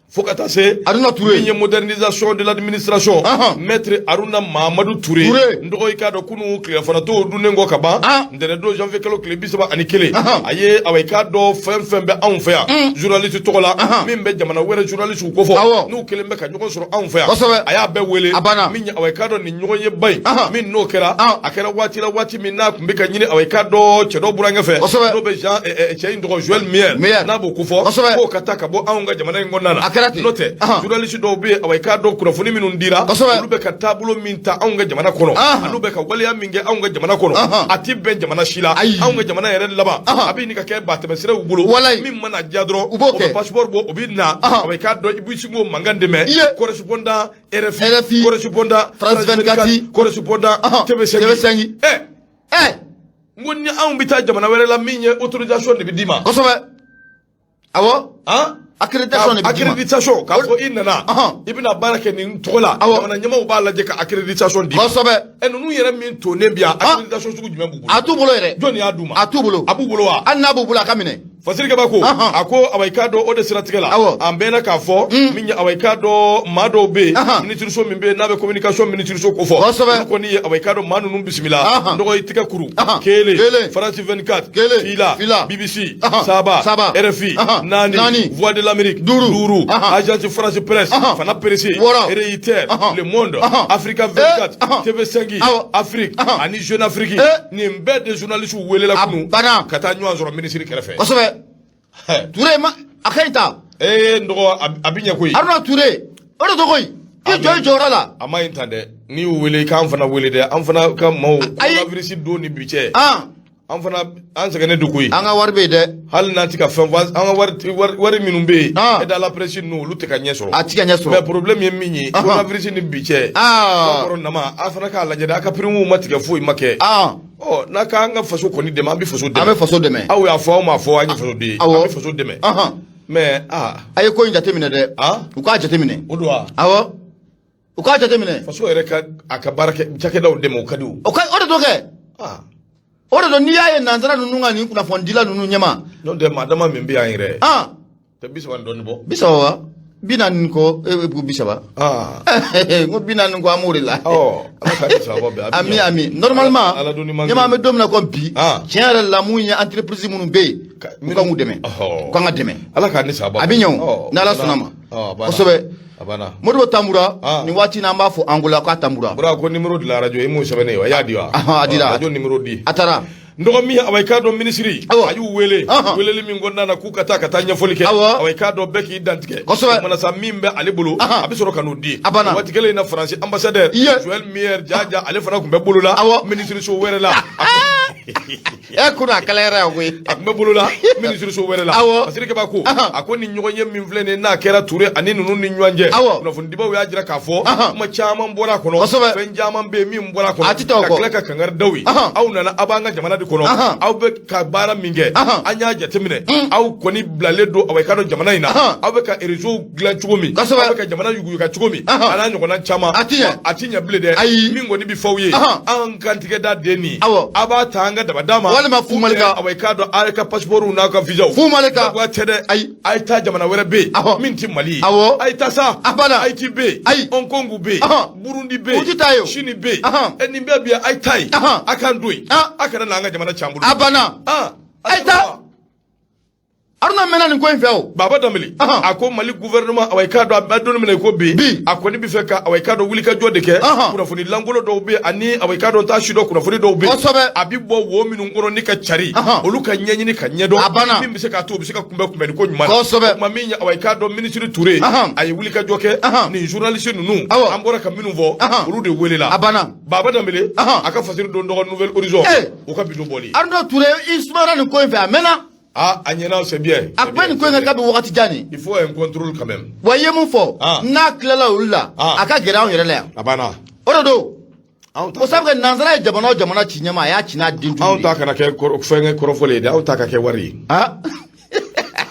[SPEAKER 1] Fo ka taa se
[SPEAKER 2] Haruna Touré.
[SPEAKER 1] min ye modernisation de l'administration.
[SPEAKER 2] Ahan.
[SPEAKER 1] Maître Haruna Mahamadu Touré.
[SPEAKER 2] Touré.
[SPEAKER 1] N dɔgɔ, i k'a dɔn, kunun tilelafana to dunnen kɔ ka ban.
[SPEAKER 2] Ah.
[SPEAKER 1] Ntɛnɛn don, janvier kalo tile 31.
[SPEAKER 2] Ahan.
[SPEAKER 1] A ye, awa, i k'a dɔn, fɛn fɛn bɛ anw fɛ yan journaliste tɔgɔ la.
[SPEAKER 2] Ahan.
[SPEAKER 1] Min bɛ jamana wɛrɛ journaliste ko fɔ.
[SPEAKER 2] Awɔ.
[SPEAKER 1] N'u kelen bɛ ka ɲɔgɔn sɔrɔ anw fɛ yan.
[SPEAKER 2] Kosɛbɛ.
[SPEAKER 1] A y'a bɛɛ wele.
[SPEAKER 2] A banna.
[SPEAKER 1] Min ye, awa, i k'a dɔn, nin ɲɔgɔn ye ba in.
[SPEAKER 2] Ahan.
[SPEAKER 1] Min n'o kɛra.
[SPEAKER 2] Ah.
[SPEAKER 1] A kɛra waati la, waati min n'a tun bɛ ka ɲini, awa, i k'a dɔn, cɛ dɔ burankɛ fɛ.
[SPEAKER 2] Kosɛbɛ.
[SPEAKER 1] N'o bɛ Jean cɛ in tɔgɔ Joël Meyer.
[SPEAKER 2] Meyer.
[SPEAKER 1] N'a b'o ko fɔ.
[SPEAKER 2] Kosɛbɛ.
[SPEAKER 1] K'o ka taa ka bɔ anw ka jamana in kɔnɔna na.
[SPEAKER 2] A kɛra ten.
[SPEAKER 1] N'o tɛ,
[SPEAKER 2] Ahan.
[SPEAKER 1] journaliste dɔw bɛ yen, awa, i k'a dɔn, kunnafoni minnu dira.
[SPEAKER 2] Kosɛbɛ.
[SPEAKER 1] Olu bɛ ka taabolo min ta anw ka jamana kɔnɔ.
[SPEAKER 2] Ahan.
[SPEAKER 1] Olu bɛ ka waleya min kɛ anw ka jamana kɔnɔ.
[SPEAKER 2] Ahan.
[SPEAKER 1] A ti bɛn jamana si la.
[SPEAKER 2] Ayi.
[SPEAKER 1] Anw ka jamana yɛrɛ laban.
[SPEAKER 2] Ahan.
[SPEAKER 1] A bɛ ɲini ka kɛ batɛmɛsiraw bolo.
[SPEAKER 2] Walayi.
[SPEAKER 1] Min mana diya dɔrɔn.
[SPEAKER 2] U b'o
[SPEAKER 1] O bɛ
[SPEAKER 2] kɛ.
[SPEAKER 1] passeport bɔ, o bɛ na.
[SPEAKER 2] Ahan.
[SPEAKER 1] Awa, i k'a dɔn, i b'i sigi k'o mankan de mɛn.
[SPEAKER 2] Iye.
[SPEAKER 1] Correspondant RFI.
[SPEAKER 2] RFI.
[SPEAKER 1] Correspondant
[SPEAKER 2] France 24.
[SPEAKER 1] Correspondant
[SPEAKER 2] Ahan.
[SPEAKER 1] TV5.
[SPEAKER 2] TV5.
[SPEAKER 1] Ɛ.
[SPEAKER 2] Ɛ.
[SPEAKER 1] N ko ni anw bɛ taa jamana wɛrɛ la, min ye autorisation de bɛ d'i ma.
[SPEAKER 2] Kosɛbɛ, awɔ.
[SPEAKER 1] Han?
[SPEAKER 2] Accréditation de bɛ d'i ma.
[SPEAKER 1] Accréditation, k'a fɔ i nana.
[SPEAKER 2] Ahan.
[SPEAKER 1] I bɛna baara kɛ nin tɔgɔ la.
[SPEAKER 2] Awɔ.
[SPEAKER 1] Jamana ɲɛmaaw b'a lajɛ ka accréditation d'i ma.
[SPEAKER 2] Kosɛbɛ.
[SPEAKER 1] Ɛ, ninnu yɛrɛ min tonnen bi yan,
[SPEAKER 2] Ah.
[SPEAKER 1] accréditation sugu jumɛn b'u bolo?
[SPEAKER 2] A t'u bolo yɛrɛ.
[SPEAKER 1] Jɔnni y'a d'u ma?
[SPEAKER 2] A t'u bolo.
[SPEAKER 1] A b'u bolo wa?
[SPEAKER 2] Hali n'a b'u bolo, a ka minɛ.
[SPEAKER 1] Fasiri Kaba ko
[SPEAKER 2] Ahan.
[SPEAKER 1] a ko, awa, i k'a dɔn, o de siratigɛ la,
[SPEAKER 2] Awɔ.
[SPEAKER 1] an bɛnna k'a fɔ min ye, awa, i k'a dɔn, maa dɔw bɛ yen,
[SPEAKER 2] Ahan.
[SPEAKER 1] minisiriso min bɛ yen n'a bɛ communication minisiriso ko fɔ.
[SPEAKER 2] Kosɛbɛ.
[SPEAKER 1] Olu kɔni ye, awa, i k'a dɔn, maa ninnu bisimila.
[SPEAKER 2] Ahan.
[SPEAKER 1] N dɔgɔ, i tɛgɛ kuru.
[SPEAKER 2] Ahan.
[SPEAKER 1] Kelen.
[SPEAKER 2] Kelen.
[SPEAKER 1] France 24.
[SPEAKER 2] Kelen.
[SPEAKER 1] Fila.
[SPEAKER 2] Fila.
[SPEAKER 1] BBC.
[SPEAKER 2] Ahan.
[SPEAKER 1] Saba.
[SPEAKER 2] Saba.
[SPEAKER 1] RFI.
[SPEAKER 2] Ahan.
[SPEAKER 1] Naani.
[SPEAKER 2] Naani.
[SPEAKER 1] Voix de l'Amérique.
[SPEAKER 2] Duuru.
[SPEAKER 1] Duuru.
[SPEAKER 2] Ahan.
[SPEAKER 1] Agence France Presse.
[SPEAKER 2] Ahan.
[SPEAKER 1] Fana Presse.
[SPEAKER 2] Wɔɔrɔ.
[SPEAKER 1] Reuters.
[SPEAKER 2] Ahan.
[SPEAKER 1] Le Monde.
[SPEAKER 2] Ahan.
[SPEAKER 1] Africa 24.
[SPEAKER 2] Eh. Ahan.
[SPEAKER 1] TV5.
[SPEAKER 2] Awɔ.
[SPEAKER 1] Afrique.
[SPEAKER 2] Ahan.
[SPEAKER 1] Ani Jeune Afrique.
[SPEAKER 2] Eh.
[SPEAKER 1] Nin bɛɛ de journalistes welela
[SPEAKER 2] A
[SPEAKER 1] kunun
[SPEAKER 2] banna.
[SPEAKER 1] ka taa ɲɔgɔn sɔrɔ minisiri kɛrɛfɛ.
[SPEAKER 2] Kosɛbɛ. Ture ma a ka ɲi ta.
[SPEAKER 1] Ee, n dɔgɔ, a bi ɲɛ koyi.
[SPEAKER 2] Haruna Ture, o de tɔgɔ ye i jɔ i jɔyɔrɔ la.
[SPEAKER 1] A ma ɲi tan dɛ. N'i y'u wele, i k'an fana wele dɛ, an fana ka maaw.
[SPEAKER 2] Ayi.
[SPEAKER 1] Coronavirus don ni bi cɛ,
[SPEAKER 2] An
[SPEAKER 1] an fana an sɛgɛnnen don koyi.
[SPEAKER 2] An ka wari bɛ yen dɛ.
[SPEAKER 1] Hali n'an ti ka fɛn fɔ, an ka wari minnu bɛ yen,
[SPEAKER 2] Ah.
[SPEAKER 1] aide à la presse ninnu, olu tɛ ka ɲɛ sɔrɔ.
[SPEAKER 2] A ti ka ɲɛ
[SPEAKER 1] Mais
[SPEAKER 2] sɔrɔ.
[SPEAKER 1] problème ye min ye,
[SPEAKER 2] Ahan.
[SPEAKER 1] coronavirus ni bi cɛ,
[SPEAKER 2] Aa.
[SPEAKER 1] kɔrɔ nama, a fana k'a lajɛ dɛ, a ka primew ma tigɛ, foyi ma kɛ.
[SPEAKER 2] Aa.
[SPEAKER 1] Ɔ, n'a k'an ka faso kɔni dɛmɛ, an bɛ faso dɛmɛ.
[SPEAKER 2] An bɛ faso dɛmɛ.
[SPEAKER 1] Aw y'a fɔ, aw m'a fɔ, an ye faso den ye.
[SPEAKER 2] Awɔ.
[SPEAKER 1] An bɛ faso dɛmɛ.
[SPEAKER 2] Ahan.
[SPEAKER 1] Mais aa.
[SPEAKER 2] A ye ko in jateminɛ dɛ.
[SPEAKER 1] Ah.
[SPEAKER 2] U k'a jateminɛ.
[SPEAKER 1] O don wa?
[SPEAKER 2] Awɔ, u k'a jateminɛ.
[SPEAKER 1] Faso yɛrɛ ka a ka baara kɛ cakɛdaw dɛmɛ, o ka di o.
[SPEAKER 2] O ka o de don kɛ.
[SPEAKER 1] Ah.
[SPEAKER 2] O de don, n'i y'a ye nanzara ninnu ka nin kunnafonidila ninnu ɲɛma.
[SPEAKER 1] N'o tɛ, maa dama min bɛ yan yɛrɛ
[SPEAKER 2] An
[SPEAKER 1] tɛ 30 ni dɔɔni bɔ.
[SPEAKER 2] 30 wa? 40 kɔ, e ko 30.
[SPEAKER 1] Aa.
[SPEAKER 2] N ko 40 kɔ, an b'o de la.
[SPEAKER 1] Ɔ, Ala k'a ni sababa bɛn, a bɛ
[SPEAKER 2] Ami
[SPEAKER 1] ɲɛ.
[SPEAKER 2] ami, normalement
[SPEAKER 1] Ala donni man
[SPEAKER 2] ɲɛma, an bɛ don min na ko bi,
[SPEAKER 1] Ah.
[SPEAKER 2] tiɲɛ yɛrɛ la, mun ye entreprise minnu bɛ yen, u kan k'u dɛmɛ.
[SPEAKER 1] Ɔhɔ.
[SPEAKER 2] U kan ka dɛmɛ.
[SPEAKER 1] Ala k'a ni sababa.
[SPEAKER 2] A bɛ ɲɛ o,
[SPEAKER 1] Ɔ,
[SPEAKER 2] n'Ala sɔnna ma.
[SPEAKER 1] Ɔ, a banna.
[SPEAKER 2] Kosɛbɛ.
[SPEAKER 1] A banna.
[SPEAKER 2] Modibo Tambura.
[SPEAKER 1] Ah.
[SPEAKER 2] Nin waati in na, an b'a fɔ Angola k'a Tambura.
[SPEAKER 1] Bɔra ko numéro de la radio, i m'o sɛbɛn ne ye wa? I y'a di wa?
[SPEAKER 2] Ahan, a dira.
[SPEAKER 1] Ɔ, radio numéro di.
[SPEAKER 2] A taara.
[SPEAKER 1] N dɔgɔ, min, awa, i k'a dɔn, minisiri
[SPEAKER 2] Awɔ.
[SPEAKER 1] a y'u wele.
[SPEAKER 2] Ahan.
[SPEAKER 1] Weleli min kɔnɔna na, k'u ka taa ɲɛfɔli kɛ.
[SPEAKER 2] Awɔ.
[SPEAKER 1] Awa, i k'a dɔn, bɛɛ k'i dantigɛ.
[SPEAKER 2] Kosɛbɛ.
[SPEAKER 1] O mana sa, min bɛ ale bolo,
[SPEAKER 2] Ahan.
[SPEAKER 1] a bɛ sɔrɔ ka n'o di.
[SPEAKER 2] A banna.
[SPEAKER 1] O waati kelen in na, Faransi ambassadeur
[SPEAKER 2] Iye.
[SPEAKER 1] Joël Meyer jaja, ale fana tun bɛ bolo la
[SPEAKER 2] Awɔ.
[SPEAKER 1] minisiriso wɛrɛ la.
[SPEAKER 2] E kun a kalayara yan koyi.
[SPEAKER 1] A tun bɛ bolo la minisiriso wɛrɛ la.
[SPEAKER 2] Awɔ.
[SPEAKER 1] Parce que b'a ko
[SPEAKER 2] Ahan.
[SPEAKER 1] a ko ni ɲɔgɔn ye min filɛ nin ye, n'a kɛra Ture ani ninnu ni ɲɔgɔn cɛ,
[SPEAKER 2] Awɔ.
[SPEAKER 1] kunnafonidibaw y'a jira k'a fɔ
[SPEAKER 2] Ahan.
[SPEAKER 1] kuma caman bɔra a kɔnɔ.
[SPEAKER 2] Kosɛbɛ.
[SPEAKER 1] Fɛn caman bɛ yen min bɔra a kɔnɔ.
[SPEAKER 2] A ti taa o
[SPEAKER 1] ka
[SPEAKER 2] kɔ.
[SPEAKER 1] tila ka kangari daw ye.
[SPEAKER 2] Ahan.
[SPEAKER 1] Aw nana, aw b'an ka jamana de kɔnɔ,
[SPEAKER 2] Ahan.
[SPEAKER 1] aw bɛ ka baara min kɛ,
[SPEAKER 2] Ahan.
[SPEAKER 1] an y'a jateminɛ, aw kɔni bilalen don, aw ka dɔn, jamana in na,
[SPEAKER 2] Ahan.
[SPEAKER 1] aw bɛ ka réseau dilan cogo min,
[SPEAKER 2] Kosɛbɛ.
[SPEAKER 1] aw bɛ ka jamana yuguyugu cogo min,
[SPEAKER 2] Ahan.
[SPEAKER 1] a n'a ɲɔgɔnna caman.
[SPEAKER 2] A ti ɲɛ.
[SPEAKER 1] A ti ɲɛ bilen dɛ.
[SPEAKER 2] Ayi.
[SPEAKER 1] Min kɔni bɛ f'aw ye,
[SPEAKER 2] Ahan.
[SPEAKER 1] an kantigɛda den nin,
[SPEAKER 2] Awɔ.
[SPEAKER 1] a b'a ta an ka dabada ma.
[SPEAKER 2] Walima Fumalika.
[SPEAKER 1] Awa, i k'a dɔn, aw ka passeport n'aw ka visa.
[SPEAKER 2] Fumalika.
[SPEAKER 1] Jagoya tɛ dɛ.
[SPEAKER 2] Ayi.
[SPEAKER 1] A ye taa jamana wɛrɛ bɛ yen
[SPEAKER 2] Awɔ.
[SPEAKER 1] min tɛ Mali ye.
[SPEAKER 2] Awɔ.
[SPEAKER 1] A ye taa sa.
[SPEAKER 2] A banna.
[SPEAKER 1] Haïti bɛ yen.
[SPEAKER 2] Ayi.
[SPEAKER 1] Hong Kong bɛ yen.
[SPEAKER 2] Ahan.
[SPEAKER 1] Burundi bɛ yen.
[SPEAKER 2] U ti taa yen o.
[SPEAKER 1] Chine bɛ yen.
[SPEAKER 2] Ahan.
[SPEAKER 1] Ɛ, nin bɛɛ bɛ yen, a ye taa yen.
[SPEAKER 2] Ahan.
[SPEAKER 1] A k'an to yen.
[SPEAKER 2] Ah.
[SPEAKER 1] A kana na an ka jamana ci an bolo.
[SPEAKER 2] A banna.
[SPEAKER 1] Ah.
[SPEAKER 2] A ye taa. Haruna mɛnna nin ko in fɛ o.
[SPEAKER 1] Baba Danbele, a ko Mali gouvernement, awa, i k'a dɔn a bɛ don min na i ko bi, a kɔni bɛ fɛ ka, awa, i k'a dɔn wulikajɔ de kɛ. Kunnafoni lankolon dɔw bɛ yen ani, awa, i k'a dɔn taa si dɔn kunnafoni dɔw bɛ yen, a bɛ bɔ wo minnu kɔnɔ ni ka cari, olu ka ɲɛɲini ka ɲɛdɔn.
[SPEAKER 2] A banna.
[SPEAKER 1] Min bɛ se k'a to u bɛ se ka kunbɛn kunbɛnni ko ɲuman na. O tuma min ye, awa, i k'a dɔn minisiri Ture, a ye wulikajɔ kɛ. Nin journaliste ninnu, an bɔra ka minnu fɔ, olu de welela.
[SPEAKER 2] A banna.
[SPEAKER 1] Baba Danbele, a ka fasiri don dɔgɔ Nouvel Horizon, u ka bi don bɔli.
[SPEAKER 2] Haruna Ture, i sumayara nin ko in fɛ, a mɛnna.
[SPEAKER 1] Ah, a ɲɛna, c'est bien.
[SPEAKER 2] A tun bɛ nin ko in kɛ kabi wagati jan nin.
[SPEAKER 1] Il faut un contrôle quand même.
[SPEAKER 2] Wa i ye mun fɔ, n'a tilala olu la, a ka gɛrɛ anw yɛrɛ la yan.
[SPEAKER 1] A banna.
[SPEAKER 2] O de don. O sabu kɛ nansara ye jamana o jamana ci ɲɛma, a y'a ci n'a den.
[SPEAKER 1] Anw ta kana kɛ fɛnkɛ kɔrɔfɔli ye dɛ, anw ta ka kɛ wari ye.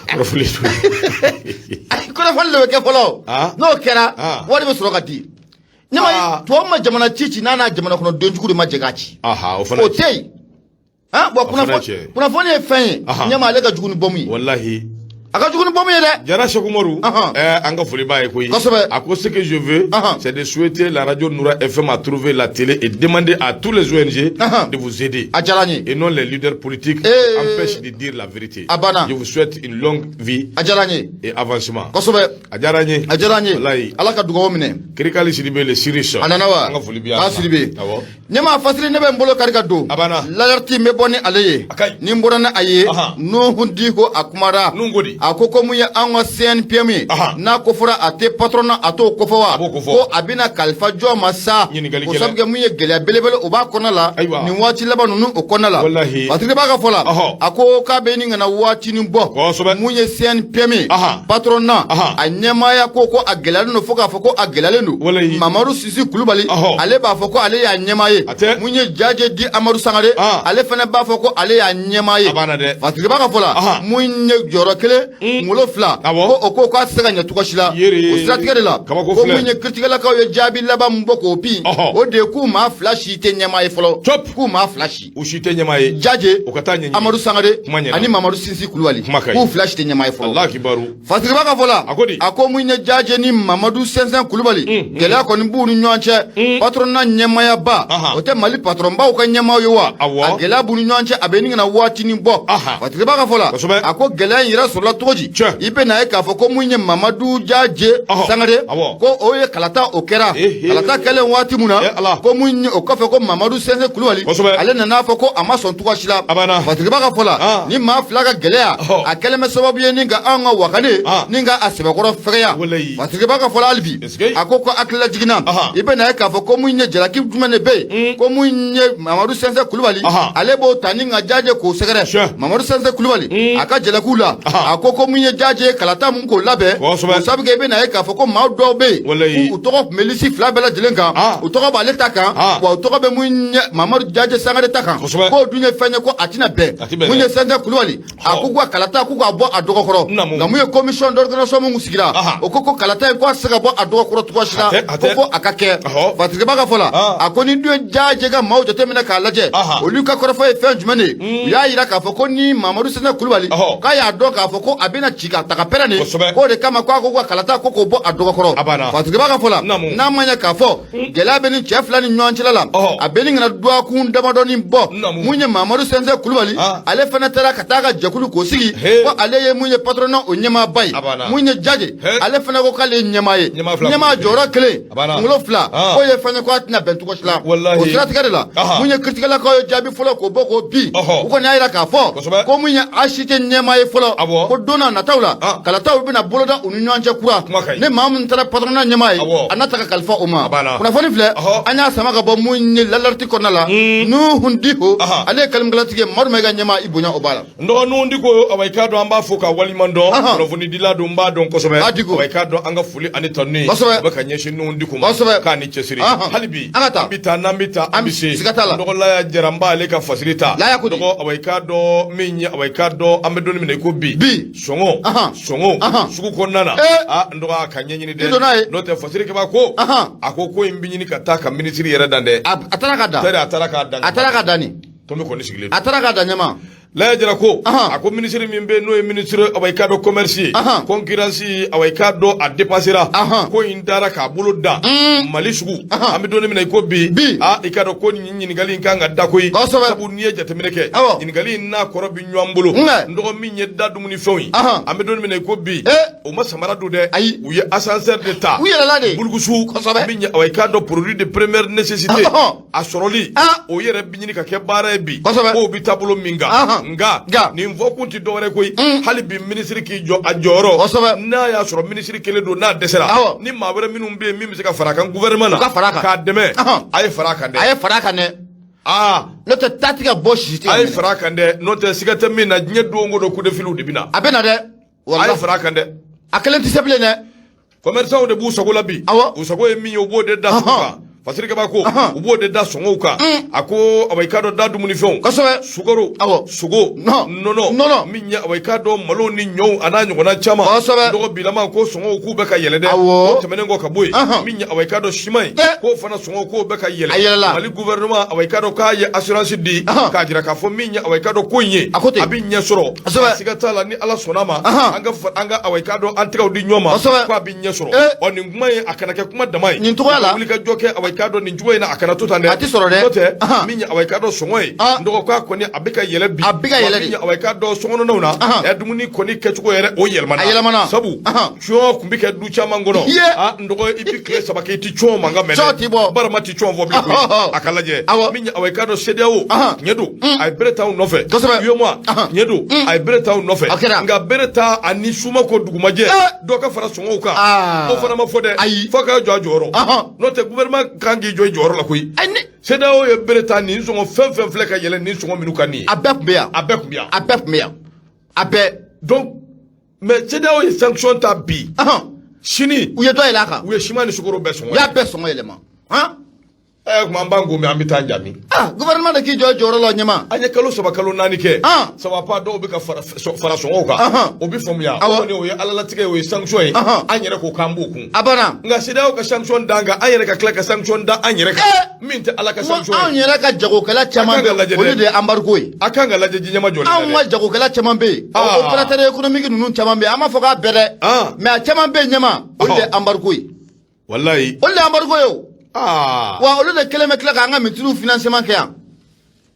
[SPEAKER 1] Kɔrɔfɔli to.
[SPEAKER 2] Kɔrɔfɔli de bɛ kɛ fɔlɔ. N'o kɛra, wari bɛ sɔrɔ ka di. Ɲɛma, tubabu ma jamana ci ci n'a n'a jamana kɔnɔ denjugu de ma jɛ k'a ci.
[SPEAKER 1] O fana.
[SPEAKER 2] O tɛ yen. Bon, kunnafoni ye fɛn ye, ɲɛma, ale ka jugu ni bɔmu ye.
[SPEAKER 1] Walahi.
[SPEAKER 2] A ka jugu ni bɔmu ye dɛ.
[SPEAKER 1] Jara Seku Umaru, an ka foli b'a ye koyi. A ko ce que je veux, c'est de souhaiter la radio Noura FM à trouver la télé et demander à tous les ONG de vous aider.
[SPEAKER 2] A diyara n ye.
[SPEAKER 1] Et non les leaders politiques qui empêchent de dire la vérité.
[SPEAKER 2] A banna.
[SPEAKER 1] Je vous souhaite une longue vie.
[SPEAKER 2] A diyara n ye.
[SPEAKER 1] Et avancement.
[SPEAKER 2] Kosɛbɛ.
[SPEAKER 1] A diyara n ye.
[SPEAKER 2] A diyara n ye.
[SPEAKER 1] Walahi.
[SPEAKER 2] Ala ka dugawu minɛ.
[SPEAKER 1] Kirikali Sidibe le Sirius.
[SPEAKER 2] A nana wa?
[SPEAKER 1] An ka foli b'i ye.
[SPEAKER 2] A Sidibe.
[SPEAKER 1] Awɔ.
[SPEAKER 2] Ɲɛma fasiri, ne bɛ n bolo kari ka don.
[SPEAKER 1] A banna.
[SPEAKER 2] L'Alerte, n bɛ bɔ ni ale ye.
[SPEAKER 1] A ka ɲi.
[SPEAKER 2] Ni n bɔra ni a ye. Nuhu Diko, a kumara.
[SPEAKER 1] Nuhu ko di?
[SPEAKER 2] A ko ko mun ye an ka CNPM ye. N'a ko fɔra a tɛ patronat, a t'o kofɔ wa?
[SPEAKER 1] A b'o kofɔ.
[SPEAKER 2] Ko a bɛna kalifa jɔn ma sa?
[SPEAKER 1] Ɲininkali
[SPEAKER 2] O
[SPEAKER 1] gɛlɛn.
[SPEAKER 2] sabu kɛ mun ye gɛlɛya belebele o b'a kɔnɔ la.
[SPEAKER 1] Ayiwa.
[SPEAKER 2] Nin waati laban ninnu o kɔnɔ la.
[SPEAKER 1] Walahi.
[SPEAKER 2] Fasiri b'a ka fɔ la. A ko k'a bɛ ɲini ka na waatinin bɔ. Mun ye CNPM ye. Patronat. A ɲɛmaaya ko ko a gɛlɛyalen don fo k'a fɔ ko a gɛlɛyalen don.
[SPEAKER 1] Walahi.
[SPEAKER 2] Mamadu Sisi Kulubali. Ale b'a fɔ ko ale y'a ɲɛmaa ye.
[SPEAKER 1] A tɛ.
[SPEAKER 2] Mun ye Jaje di Amadu Sangare. Ale fana b'a fɔ ko ale y'a ɲɛmaa ye.
[SPEAKER 1] A banna dɛ.
[SPEAKER 2] Fasiri b'a ka fɔ la. Mun ye jɔyɔrɔ kelen kunkolo fila.
[SPEAKER 1] Awɔ.
[SPEAKER 2] Ko o ko k'a tɛ se ka ɲɛ cogo si la.
[SPEAKER 1] Yere.
[SPEAKER 2] O siratigɛ de la.
[SPEAKER 1] Kabako
[SPEAKER 2] Ko
[SPEAKER 1] filɛ.
[SPEAKER 2] mun ye kiritigɛlakaw ye jaabi laban min bɔ k'o bin. O de ye k'u maa fila si tɛ ɲɛmaa ye fɔlɔ.
[SPEAKER 1] Cop.
[SPEAKER 2] K'u maa fila si.
[SPEAKER 1] U si tɛ ɲɛmaa ye.
[SPEAKER 2] Jaje.
[SPEAKER 1] O ka taa ɲɛɲini.
[SPEAKER 2] Amadu Sangare.
[SPEAKER 1] Kuma ɲɛna.
[SPEAKER 2] Ani Mamadu Sinsi Kulubali.
[SPEAKER 1] Kuma ka ɲi.
[SPEAKER 2] K'u fila si tɛ ɲɛmaa ye fɔlɔ.
[SPEAKER 1] Allah kibaru.
[SPEAKER 2] Fasiriba ka fɔ la.
[SPEAKER 1] A ko di?
[SPEAKER 2] A ko mun ye Jaje ni Mamadu Sɛnsɛn Kulubali. Gɛlɛya kɔni b'u ni ɲɔgɔn cɛ. Patronat ɲɛmaayaba. O tɛ Mali patronbaw ka ɲɛmaaw ye wa?
[SPEAKER 1] Awɔ.
[SPEAKER 2] A gɛlɛya b'u ni ɲɔgɔn cɛ, a bɛ ɲini ka na waatinin bɔ. Fasiriba ka fɔ la. A ko gɛlɛya in yɛrɛ sɔrɔla cogo di?
[SPEAKER 1] Tiɲɛ.
[SPEAKER 2] I bɛ n'a ye k'a fɔ ko mun ye Mamadu Jaje Sangare. Ko o ye kalata o kɛra. Kalata kɛlen waati mun na.
[SPEAKER 1] Eh, Ala.
[SPEAKER 2] Ko mun ye o kɔfɛ ko Mamadu Sɛnsɛn Kulubali. Ale nana fɔ ko a ma sɔn cogo si la.
[SPEAKER 1] A banna.
[SPEAKER 2] Fasiriba ka fɔ la. Ni maa fila ka gɛlɛya. A kɛlen bɛ sababu ye ni ka anw ka wakane. Ni ka a sɛbɛkɔrɔ fɛgɛya.
[SPEAKER 1] Walayi.
[SPEAKER 2] Fasiriba ka fɔ la hali bi.
[SPEAKER 1] Est-ce que.
[SPEAKER 2] A ko ko hakilila jiginna. I bɛ n'a ye k'a fɔ ko mun ye jalaki jumɛn de bɛ yen. Ko mun ye Mamadu Sɛnsɛn Kulubali. Ale b'o ta ni ka Jaje k'o sɛgɛrɛ. Mamadu Sɛnsɛn Kulubali. A ka jalakiw la. A ko ko mun ye Jaje kalata mun k'o labɛn. O sabu kɛ i bɛ n'a ye k'a fɔ ko maa dɔw bɛ yen.
[SPEAKER 1] Walayi.
[SPEAKER 2] U tɔgɔ tun bɛ lisi fila bɛɛ lajɛlen kan. U tɔgɔ b'ale ta kan. Wa u tɔgɔ bɛ mun ye Mamadu Jaje Sangare ta kan. K'o dun ye fɛn ye ko a tɛna bɛn.
[SPEAKER 1] A tɛ bɛn
[SPEAKER 2] Mun
[SPEAKER 1] dɛ.
[SPEAKER 2] ye Sɛnsɛn Kulubali. A ko ko kalata k'u k'a bɔ a dɔgɔkɔrɔ.
[SPEAKER 1] Naamu.
[SPEAKER 2] Nka mun ye commission d'organisation mun sigira. O ko ko kalata in ko a tɛ se ka bɔ a dɔgɔkɔrɔ cogo si la.
[SPEAKER 1] A tɛ, a
[SPEAKER 2] Ko
[SPEAKER 1] tɛ.
[SPEAKER 2] fo a ka kɛ. Fasiriba ka fɔ la. A ko ni dun ye Jaje ka maaw jateminɛ k'a lajɛ. Olu ka kɔrɔfɔ ye fɛn jumɛn de ye? U y'a yira k'a fɔ ko ni Mamadu Sɛnsɛn Kulubali. K'a y'a dɔn k'a fɔ ko a bɛna ci ka taga pɛrɛn de. K'o de kama k'a ko ko kalata ko k'o bɔ a dɔgɔkɔrɔ.
[SPEAKER 1] A banna.
[SPEAKER 2] Fasiriba ka fɔ la.
[SPEAKER 1] Naamu.
[SPEAKER 2] N'a ma ɲɛ k'a fɔ gɛlɛya bɛ ni cɛ fila ni ɲɔgɔn cɛla la. A bɛ ni kana dɔgɔkun damadɔni bɔ.
[SPEAKER 1] Naamu.
[SPEAKER 2] Mun ye Mamadu Sɛnsɛn Kulubali. Ale fana taara ka taa ka jɛkulu k'o sigi. Ko ale ye mun ye patronat o ɲɛmaaba ye.
[SPEAKER 1] A banna.
[SPEAKER 2] Mun ye Jaje. Ale fana ko k'ale ye ɲɛmaa ye.
[SPEAKER 1] Ɲɛmaa fila.
[SPEAKER 2] Ɲɛmaa jɔyɔrɔ kelen.
[SPEAKER 1] A banna.
[SPEAKER 2] Kunkolo fila. K'o ye fɛn ye ko a tɛna bɛn cogo si la.
[SPEAKER 1] Walahi.
[SPEAKER 2] O siratigɛ de la. Mun ye kiritigɛlakaw ye jaabi fɔlɔ k'o bɔ k'o bin. U kɔni y'a yira k'a fɔ. Ko mun ye ACT ɲɛmaa ye fɔlɔ.
[SPEAKER 1] Awɔ.
[SPEAKER 2] Ko don n'a nataw la. Kalataw bɛna boloda u ni ɲɔgɔn cɛ kura.
[SPEAKER 1] Kuma ka ɲi.
[SPEAKER 2] Ni maa min taara patronat ɲɛmaa ye.
[SPEAKER 1] Awɔ.
[SPEAKER 2] A n'a ta ka kalifa o ma.
[SPEAKER 1] A banna.
[SPEAKER 2] Kunnafoni filɛ. An y'a sama ka bɔ mun ye L'Alerte kɔnɔna la. Nuhun Diko. Ale ye kalimakalatigi ye, Madu Mayiga ɲɛmaa, i bonya o b'a la.
[SPEAKER 1] N dɔgɔ Diko, awa, i k'a dɔn an b'a fo ka waleɲuman dɔn. Kunnafonidila don, n b'a dɔn kosɛbɛ.
[SPEAKER 2] A Diko.
[SPEAKER 1] Awa, i k'a dɔn an ka foli ani tanuni.
[SPEAKER 2] Kosɛbɛ.
[SPEAKER 1] O bɛ ka ɲɛsin Nuhun Diko ma.
[SPEAKER 2] Kosɛbɛ.
[SPEAKER 1] K'a ni cɛsiri. Hali bi.
[SPEAKER 2] An ka taa.
[SPEAKER 1] An bɛ taa, n'an bɛ taa, an bɛ se.
[SPEAKER 2] Siga t'a la.
[SPEAKER 1] N dɔgɔ Laya Jara, n b'ale ka fasiri ta.
[SPEAKER 2] Laya ko di?
[SPEAKER 1] Dɔgɔ, awa, i k'a dɔn min ye, awa, i k'a dɔn an bɛ don min na i ko bi.
[SPEAKER 2] Bi.
[SPEAKER 1] Sɔngɔ. Sɔngɔ. Sugu kɔnɔna na.
[SPEAKER 2] Ee.
[SPEAKER 1] Aa, n dɔgɔ, a ka ɲɛɲini dɛ.
[SPEAKER 2] I donna ye.
[SPEAKER 1] N'o tɛ fasiri kɛba ko. A ko ko in bɛ ɲini ka taa ka minisiri yɛrɛ dan dɛ.
[SPEAKER 2] A taara ka dan.
[SPEAKER 1] Tari a taara k'a dan.
[SPEAKER 2] A taara ka dan nin.
[SPEAKER 1] Tɔnbi kɔni sigilen don.
[SPEAKER 2] A taara ka dan ɲɛma.
[SPEAKER 1] Laya Jara ko a ko minisiri min bɛ n'o ye minisiri awa i k'a dɔn commerce ye concurrence awa i k'a dɔn a dépassera ko in dara k'a bolo da Mali sugu an bɛ don min na i ko bi aa i k'a dɔn ko nin ɲininkali in kan ka da koyi sabu n'i ye jateminɛ kɛ ɲininkali in n'a kɔrɔ bɛ ɲɔgɔn bolo n dɔgɔ min ye da dumunifɛnw ye an bɛ don min na i ko bi o ma samara don dɛ ayi u ye ascenseur de ta
[SPEAKER 2] u yɛlɛla de
[SPEAKER 1] bulukusu min ye awa i k'a dɔn produit de première nécessité a sɔrɔli o yɛrɛ bɛ ɲini ka kɛ baara ye bi k'o bɛ taabolo min kan nka nin fɔkun tɛ dɔwɛrɛ koyi hali bi minisiri k'i jɔ a jɔyɔrɔ n'a y'a sɔrɔ minisiri kelen don n'a dɛsɛra ni maa wɛrɛ minnu bɛ yen min bɛ se ka fara a kan gouvernement na k'a dɛmɛ a ye fara a kan dɛ
[SPEAKER 2] a ye fara a kan dɛ
[SPEAKER 1] aa
[SPEAKER 2] n'o tɛ ta tɛ ka bɔ sisi tɛ
[SPEAKER 1] a ye fara a kan dɛ n'o tɛ siga tɛ min na diɲɛ don o don coup de fil de bɛ na
[SPEAKER 2] a bɛ na dɛ
[SPEAKER 1] a ye fara a kan dɛ
[SPEAKER 2] a kelen tɛ se bilen dɛ
[SPEAKER 1] commerçants de b'u sago la bi
[SPEAKER 2] awɔ
[SPEAKER 1] u sago ye min ye u b'o de da sugu kan Fasirikɛba ko u b'o de da sɔngɔw kan a ko awa i k'a dɔn da dumunifɛnw
[SPEAKER 2] kosɛbɛ
[SPEAKER 1] sukaro
[SPEAKER 2] awɔ
[SPEAKER 1] sogo nɔnɔ
[SPEAKER 2] nɔnɔ
[SPEAKER 1] min ye awa i k'a dɔn malo ni ɲɔw a n'a ɲɔgɔnna caman
[SPEAKER 2] kosɛbɛ
[SPEAKER 1] dɔgɔ bilama ko sɔngɔw k'u bɛ ka yɛlɛ dɛ
[SPEAKER 2] awɔ
[SPEAKER 1] o tɛmɛnen kɔ ka bɔ yen min ye awa i k'a dɔn siman ye k'o fana sɔngɔ k'o bɛ ka yɛlɛ
[SPEAKER 2] a yɛlɛla
[SPEAKER 1] Mali gouvernement awa i k'a dɔn k'a ye assurance di k'a jira k'a fɔ min ye awa i k'a dɔn ko in ye
[SPEAKER 2] a ko ten
[SPEAKER 1] a bɛ ɲɛ sɔrɔ
[SPEAKER 2] kosɛbɛ
[SPEAKER 1] siga t'a la ni Ala sɔnna ma an ka awa i k'a dɔn an tɛgɛw di ɲɔgɔn ma
[SPEAKER 2] kosɛbɛ
[SPEAKER 1] ko a bɛ ɲɛ sɔrɔ ɔ nin kuma in a kana kɛ kuma dama ye
[SPEAKER 2] nin cogoya la
[SPEAKER 1] wuli ka jɔ kɛ awa i k'a dɔn nin cogo in na a kana to tan dɛ
[SPEAKER 2] a tɛ sɔrɔ dɛ
[SPEAKER 1] n'o tɛ min ye awa i k'a dɔn sɔngɔ ye n dɔgɔ k'a kɔni a bɛ ka yɛlɛ bi
[SPEAKER 2] a bɛ ka yɛlɛ de
[SPEAKER 1] min ye awa i k'a dɔn sokɔnɔnaw na ɛ dumuni kɔni kɛcogo yɛrɛ o yɛlɛmana
[SPEAKER 2] a yɛlɛmana
[SPEAKER 1] sabu cɔn tun bɛ kɛ du caman kɔnɔ a n dɔgɔ i bɛ tile 3 kɛ i tɛ cɔn mankan mɛn
[SPEAKER 2] dɛ cɔn tɛ bɔ
[SPEAKER 1] barama tɛ cɔn fɔ bilen koyi a ka lajɛ min ye awa i k'a dɔn CEDEAO tiɲɛ don a ye bere ta u nɔfɛ
[SPEAKER 2] kosɛbɛ
[SPEAKER 1] UEMOA tiɲɛ don a ye bere ta u nɔfɛ nka bere ta ani suma ko dugumajɛ dɔ ka fara sɔngɔw kan o fana ma fɔ dɛ
[SPEAKER 2] ayi
[SPEAKER 1] fo k'a jɔ a jɔyɔrɔ n'o tɛ gouvernement kan k'i jɔ i jɔyɔrɔ la koyi CEDEAO ye bere ta nin sɔngɔ fɛn fɛn filɛ ka yɛlɛ nin sɔngɔ minnu kan nin ye
[SPEAKER 2] a bɛɛ tun bɛ yan
[SPEAKER 1] a bɛɛ tun bɛ yan
[SPEAKER 2] a bɛɛ tun bɛ yan a bɛɛ
[SPEAKER 1] donc mais CEDEAO ye sanction ta bi sini
[SPEAKER 2] u ye dɔ yɛlɛ a kan
[SPEAKER 1] u ye siman ni sukaro bɛɛ sɔngɔ
[SPEAKER 2] u y'a bɛɛ sɔngɔ yɛlɛma
[SPEAKER 1] ɛ kuma an b'an ko mɛ an bɛ taa jaabi
[SPEAKER 2] ah gouvernement de k'i jɔ jɔyɔrɔ la ɲɛma
[SPEAKER 1] an ye kalo 3 kalo 4 kɛ ça va pas dɔw bɛ ka fara sɔngɔw kan o bɛ faamuya o kɔni o ye ala latigɛ ye o ye sanction ye an yɛrɛ ko k'an b'o kun
[SPEAKER 2] a banna
[SPEAKER 1] nka CEDEAO ka sanction d'an kan an yɛrɛ ka tila ka sanction da an yɛrɛ kan min tɛ ala ka sanction ye
[SPEAKER 2] anw yɛrɛ ka jagokɛla caman bɛ olu de ye embargo ye
[SPEAKER 1] a kan ka lajɛ jiɲɛma jɔlen
[SPEAKER 2] anw ka jagokɛla caman bɛ yen opérateur économique ninnu caman bɛ yen an m'a fɔ k'a bɛɛ dɛ mais a caman bɛ yen ɲɛma olu de ye embargo ye
[SPEAKER 1] walayi
[SPEAKER 2] olu de ye embargo ye o
[SPEAKER 1] aa
[SPEAKER 2] wa olu de kelen bɛ tila k'an ka mitiriw financement kɛ yan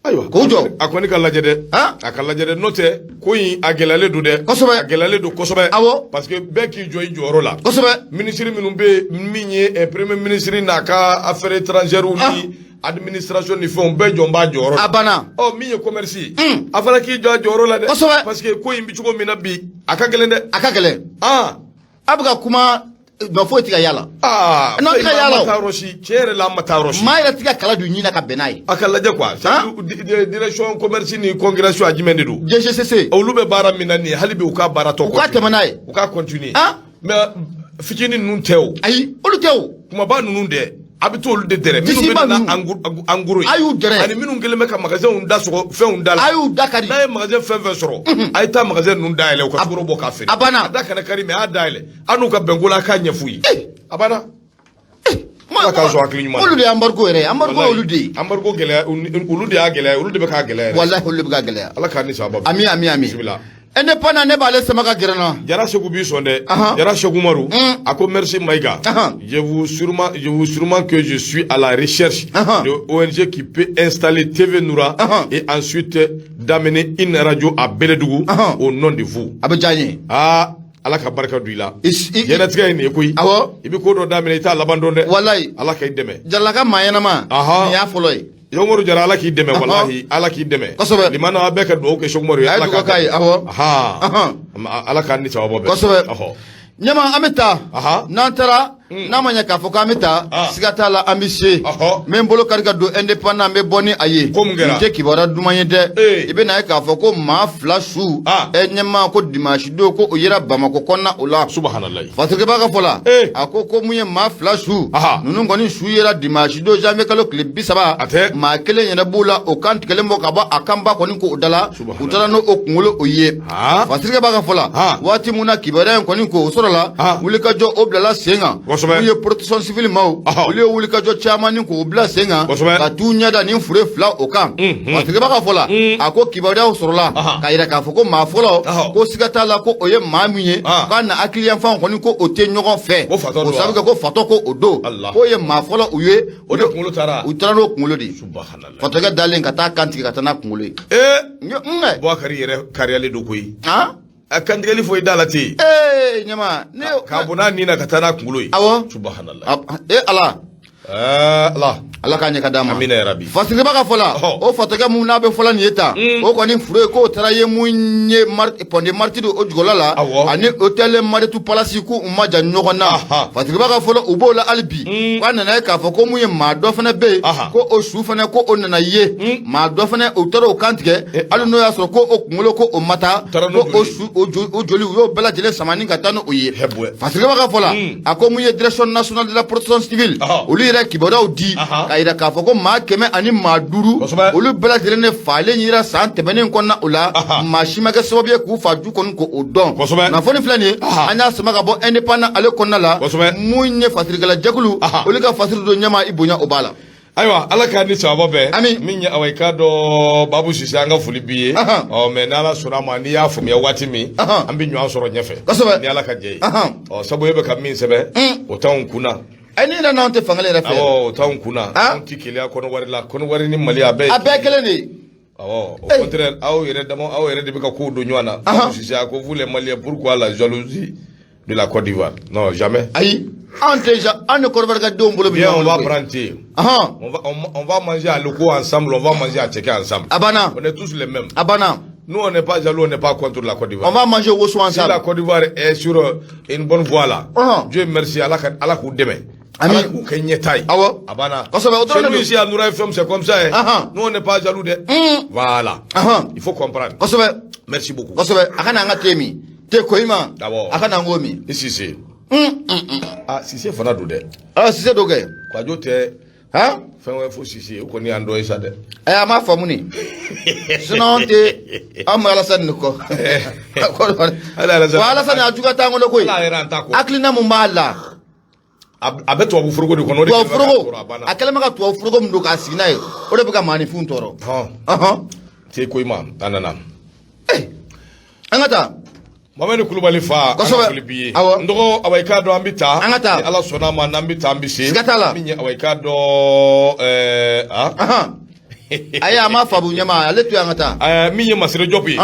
[SPEAKER 1] ayiwa
[SPEAKER 2] k'u jɔ
[SPEAKER 1] a kɔni ka lajɛ dɛ a ka lajɛ dɛ n'o tɛ ko in a gɛlɛyalen don dɛ
[SPEAKER 2] kosɛbɛ
[SPEAKER 1] a gɛlɛyalen don kosɛbɛ
[SPEAKER 2] awɔ
[SPEAKER 1] parce que bɛɛ k'i jɔ i jɔyɔrɔ la
[SPEAKER 2] kosɛbɛ
[SPEAKER 1] minisiri minnu bɛ yen min ye premier ministre n'a ka affaires étrangères ni administration ni fɛnw bɛɛ jɔn b'a jɔyɔrɔ la
[SPEAKER 2] a banna
[SPEAKER 1] ɔ min ye commerce ye a fana k'i jɔ a jɔyɔrɔ la dɛ
[SPEAKER 2] kosɛbɛ
[SPEAKER 1] parce que ko in bɛ cogo min na bi a ka gɛlɛn dɛ
[SPEAKER 2] a ka gɛlɛn
[SPEAKER 1] a
[SPEAKER 2] bɛ ka kuma nɔ foyi tɛ ka y'a la.
[SPEAKER 1] Aa
[SPEAKER 2] n'o tɛ ka y'a la
[SPEAKER 1] o. Ma taa yɔrɔ si tiɲɛ yɛrɛ la an ma taa yɔrɔ si.
[SPEAKER 2] Maa yɛrɛ tɛ ka kala don ɲin na ka bɛn n'a ye.
[SPEAKER 1] A ka lajɛ quoi. Direction commerce ni concurrence a jumɛn de don.
[SPEAKER 2] DGCC.
[SPEAKER 1] Olu bɛ baara min na nin ye hali bi u ka baara tɔ.
[SPEAKER 2] U ka tɛmɛ n'a ye.
[SPEAKER 1] U ka continuer. Mais fitinin ninnu tɛ o.
[SPEAKER 2] Ayi olu tɛ o.
[SPEAKER 1] Kumaba ninnu dɛ. A bɛ t'olu de dɛrɛ minnu bɛ na en gros ye.
[SPEAKER 2] A y'u dɛrɛ.
[SPEAKER 1] Ani minnu kɛlen bɛ ka magasinw da sɔgɔ fɛnw da la.
[SPEAKER 2] A y'u da kari.
[SPEAKER 1] N'a ye magasin fɛn fɛn sɔrɔ. A ye taa magasin ninnu dayɛlɛ u ka sukaro bɔ k'a feere.
[SPEAKER 2] A banna.
[SPEAKER 1] A da kana kari mais a y'a dayɛlɛ. A n'u ka bɛnko la a k'a ɲɛf'u ye. A banna. Ala k'an sɔn hakili ɲuman
[SPEAKER 2] na. Olu de ye embargo yɛrɛ ye embargo olu de ye.
[SPEAKER 1] Embargo gɛlɛya olu de y'a gɛlɛya olu de bɛ k'a gɛlɛya yɛrɛ.
[SPEAKER 2] Walahi olu de bɛ k'a gɛlɛya.
[SPEAKER 1] Ala k'an ni sababa bɛn.
[SPEAKER 2] Ami ami ami.
[SPEAKER 1] Bisimila.
[SPEAKER 2] Indépendant ne b'ale sama ka gɛrɛ n na.
[SPEAKER 1] Jara Segu b'i sɔn dɛ. Jara Segu Umaru. A ko merci Maïga. Je vous sûrement que je suis à la recherche de ONG qui peut installer TV Noura et ensuite d'amener une radio à Beledougou au nom de vous.
[SPEAKER 2] A bɛ diya n ye.
[SPEAKER 1] Ah Ala ka barika don i la. Diɲɛlatigɛ ye nin ye koyi.
[SPEAKER 2] Awɔ.
[SPEAKER 1] I bɛ ko dɔ daminɛ i t'a laban dɔn dɛ.
[SPEAKER 2] Walayi.
[SPEAKER 1] Ala k'i dɛmɛ.
[SPEAKER 2] Jaralaka maa ɲɛnama. Nin y'a fɔlɔ ye.
[SPEAKER 1] Umaru Jara Ala k'i dɛmɛ walahi Ala k'i dɛmɛ.
[SPEAKER 2] Kosɛbɛ.
[SPEAKER 1] Limana a bɛɛ ka dugawu kɛ Sɛku Umaru ye.
[SPEAKER 2] A ye dugawu k'a ye awɔ.
[SPEAKER 1] Ala k'an ni sababa bɛn.
[SPEAKER 2] Kosɛbɛ. Ɲɛma an bɛ taa. N'an taara. N'a ma ɲɛ k'a fɔ k'an bɛ taa. Siga t'a la an bɛ se. N bɛ n bolo kari ka don indépendant n bɛ bɔ ni a ye.
[SPEAKER 1] Ko mun kɛra?
[SPEAKER 2] Nin tɛ kibaruya duman ye dɛ. I bɛ n'a ye k'a fɔ ko maa 2 su. Ɲɛma ko dimanche don ko o yera Bamakɔ kɔnɔna o la.
[SPEAKER 1] Subahanallahi.
[SPEAKER 2] Fasirikɛba ka fɔ la. A ko ko mun ye maa 2 su. Ninnu kɔni su yera dimanche don janvier kalo tile 30.
[SPEAKER 1] A tɛ.
[SPEAKER 2] Maa kelen yɛrɛ b'u la o kan tigɛlen bɔ ka bɔ a kanba kɔni k'o da la. U taara n'o kunkolo o ye. Fasirikɛba ka fɔ la. Waati mun na kibaruya in kɔni k'o sɔrɔla. Wulikajɔ o bilala sen kan. Mun ye protection civile maaw, olu ye wulikajɔ caman ni k'o bila sen kan ka t'u ɲɛda nin fure fila o kan. Fasiriba ka fɔ la, a ko kibaruyaw sɔrɔla k'a yira k'a fɔ ko maa fɔlɔ, ko siga t'a la ko o ye maa min ye, k'a na hakiliyanfan kɔni ko o tɛ ɲɔgɔn fɛ, o sabu kɛ ko fatɔ ko o don, k'o ye maa fɔlɔ u ye.
[SPEAKER 1] O de kunkolo taara.
[SPEAKER 2] U taara n'o kunkolo de ye. Fatɔkɛ dalen ka taa kan tigɛ ka taa n'a kunkolo ye.
[SPEAKER 1] Ee, Bubakari yɛrɛ kariyalen don koyi. A kantigɛli foyi da la ten.
[SPEAKER 2] Ee, ɲama
[SPEAKER 1] ne k'a bɔ n'a ni na ka taa n'a kunkolo ye.
[SPEAKER 2] Awɔ.
[SPEAKER 1] Subhanallah.
[SPEAKER 2] Ee Ala.
[SPEAKER 1] Ala.
[SPEAKER 2] Ala k'a ɲɛ ka d'a ma.
[SPEAKER 1] Amina yarabi.
[SPEAKER 2] Fasiriba ka fɔ la, o fatɔkɛ mun n'a bɛ fɔla nin ye tan, o kɔni fure k'o taara ye mun ye Pont des Martyrs o jukɔrɔla la, ani hôtel Maritu Palace, k'u ma jan ɲɔgɔn na. Fasiriba ka fɔ la, u b'o la hali bi, k'a nana ye k'a fɔ ko mun ye maa dɔ fana bɛ yen, ko o su fana ko o nana ye maa dɔ fana, u taara o kan tigɛ, hali n'o y'a sɔrɔ ko o kunkolo ko o ma taa, ko o su o joli u y'o bɛɛ lajɛlen sama ni ka taa n'o ye. Fasiriba ka fɔ la, a ko mun ye direction nationale de la protection civile, olu yɛrɛ kibaruyaw di k'a yira k'a fɔ ko maa 105, olu bɛɛ lajɛlen de falen yira san tɛmɛnen kɔnɔna o la, maa si ma kɛ sababu ye k'u fa ju kɔni k'o dɔn. Kunnafoni filɛ nin ye, an y'a sama ka bɔ Indépendant ale kɔnɔna la. Mun ye fasirikɛla jɛkulu, olu ka fasiri don ɲɛma i bonya o b'a la.
[SPEAKER 1] Ayiwa, Ala k'a ni sababa bɛn.
[SPEAKER 2] Ami.
[SPEAKER 1] Min ye, awa, i k'a dɔn Babu Sise, an ka foli b'i ye. Ɔ mɛ, n'Ala sɔnna a ma, n'i y'a faamuya waati min, an bɛ ɲɔgɔn sɔrɔ ɲɛfɛ. Ni Ala ka jɛ ye. Ɔ sabu e bɛ ka min sɛbɛn, o t'anw kun na.
[SPEAKER 2] Ayi, ni yɛrɛ n'anw tɛ fankelen yɛrɛ fɛ.
[SPEAKER 1] Awɔ, o t'anw kun na. Anw ti keleya Kɔnɔwari la. Kɔnɔwari ni Mali, a bɛɛ ye
[SPEAKER 2] a bɛɛ kelen de ye.
[SPEAKER 1] Awɔ, au contraire, aw yɛrɛ dama, aw yɛrɛ de bɛ ka kow don ɲɔgɔn na. Babu Sise a ko vous les Maliens, pourquoi la jalousie de la Côte d'Ivoire? Non, jamais.
[SPEAKER 2] Ayi, anw tɛ anw ni Kɔnɔwari ka denw bolo bɛ
[SPEAKER 1] Bien,
[SPEAKER 2] ɲɔgɔn
[SPEAKER 1] on va
[SPEAKER 2] bolo koyi.
[SPEAKER 1] prendre thé. On va manger à l'eau ensemble, on va manger à Tchéké ensemble.
[SPEAKER 2] A banna.
[SPEAKER 1] On est tous les mêmes.
[SPEAKER 2] A banna.
[SPEAKER 1] Nous, on n'est pas jaloux, on n'est pas contre la Côte d'Ivoire.
[SPEAKER 2] On va manger woso
[SPEAKER 1] Si la
[SPEAKER 2] ensemble.
[SPEAKER 1] Côte d'Ivoire est sur une bonne voie là, Dieu merci, Allah, Allah k'u dɛmɛ.
[SPEAKER 2] Amin.
[SPEAKER 1] Ala k'u kɛ ɲɛta ye.
[SPEAKER 2] Awɔ.
[SPEAKER 1] A banna.
[SPEAKER 2] Kosɛbɛ, o dɔrɔn
[SPEAKER 1] Chez
[SPEAKER 2] de
[SPEAKER 1] nous
[SPEAKER 2] don.
[SPEAKER 1] ici à Noura FM, c'est comme ça, hein. Nous, on n'est pas jaloux de. Voilà. Il faut comprendre. Merci beaucoup.
[SPEAKER 2] Kosɛbɛ, a kana an ka te min, te koyima.
[SPEAKER 1] Awɔ.
[SPEAKER 2] A kana an k'o min.
[SPEAKER 1] Ni Sise. Ah, Sise fana don dɛ.
[SPEAKER 2] Ah, Sise do kɛ.
[SPEAKER 1] Kwajo tɛ
[SPEAKER 2] Han.
[SPEAKER 1] fɛn wɛrɛ fo Sise, o kɔni y'an dɔ ye sa dɛ.
[SPEAKER 2] Ayi, a m'a faamu nin, sinon an tɛ an ma Alasani nin kɔ.
[SPEAKER 1] Hali Alasani.
[SPEAKER 2] Wa Alasani a juguya t'an kɔnɔ koyi.
[SPEAKER 1] Ala yɛrɛ an t'a kɔ.
[SPEAKER 2] Hakilina mun b'a la.
[SPEAKER 1] A bɛ tubabu foroko de kɔnɔ, o de
[SPEAKER 2] tubabu
[SPEAKER 1] kɛlen bɛ k'a
[SPEAKER 2] foroko
[SPEAKER 1] tɔɔrɔ, a banna.
[SPEAKER 2] A kɛlen bɛ ka tubabu foroko min don k'a sigi n'a ye, o de bɛ ka maaninfinw tɔɔrɔ.
[SPEAKER 1] Te koyima, a nana.
[SPEAKER 2] An ka taa.
[SPEAKER 1] Mohamed Kulubali fa, an ka foli b'i ye.
[SPEAKER 2] Awɔ.
[SPEAKER 1] N dɔgɔ, awa, i k'a dɔn an bɛ taa.
[SPEAKER 2] An ka taa.
[SPEAKER 1] Ni Ala sɔnna a ma, n'an bɛ taa, an bɛ se.
[SPEAKER 2] Siga t'a la.
[SPEAKER 1] Min ye, awa, i k'a dɔn ah.
[SPEAKER 2] Ayi, a ma faamu ɲɛma, ale to yen, an ka taa.
[SPEAKER 1] Min ye Masire Diop ye.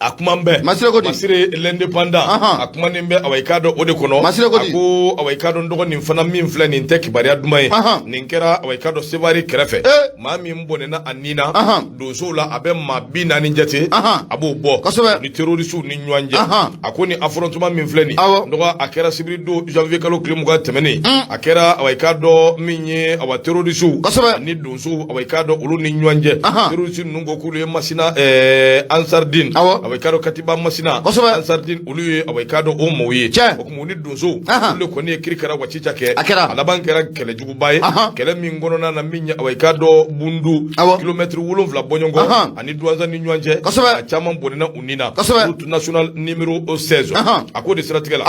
[SPEAKER 1] A kuma bɛ.
[SPEAKER 2] Masire ko di?
[SPEAKER 1] Masire l'indépendant. A kumanen bɛ, awa, i k'a dɔn o de kɔnɔ.
[SPEAKER 2] Masire ko di?
[SPEAKER 1] A ko, awa, i k'a dɔn n dɔgɔ, nin fana min filɛ nin tɛ kibaruya duman ye. Nin kɛra, awa, i k'a dɔn Sevare kɛrɛfɛ. Maa min bɔnɛna a nin na. Donsow la, a bɛ maa 40 jate. A b'o bɔ. Ni terroristew ni ɲɔgɔn cɛ. A ko ni affrontement min filɛ nin. N dɔgɔ, a kɛra sibiri don janvier kalo tile 20 tɛmɛnen. A kɛra, awa, i k'a dɔn min ye, awa, terroristew. Ani donsow, awa, i k'a dɔn olu ni ɲɔgɔn cɛ. Terroriste ninnu ko k'olu ye Masina Ansardine. Awa, i k'a dɔn Katiba Masina. Ansardine, olu ye, awa, i k'a dɔn o maaw ye. O tuma u ni donsow. Olu de kɔni ye kiri kɛra wa cica kɛ.
[SPEAKER 2] A kɛra.
[SPEAKER 1] A laban kɛra kɛlɛjuguba ye. Kɛlɛ min kɔnɔna na, min ye, awa, i k'a dɔn Bundu. Kilomɛtiri 7 bɔɲɔgɔn. Ani Duwanza ni ɲɔgɔn cɛ. A caman bɔnɛna u ni na. Route nationale numéro 16. A k'o de siratigɛ la.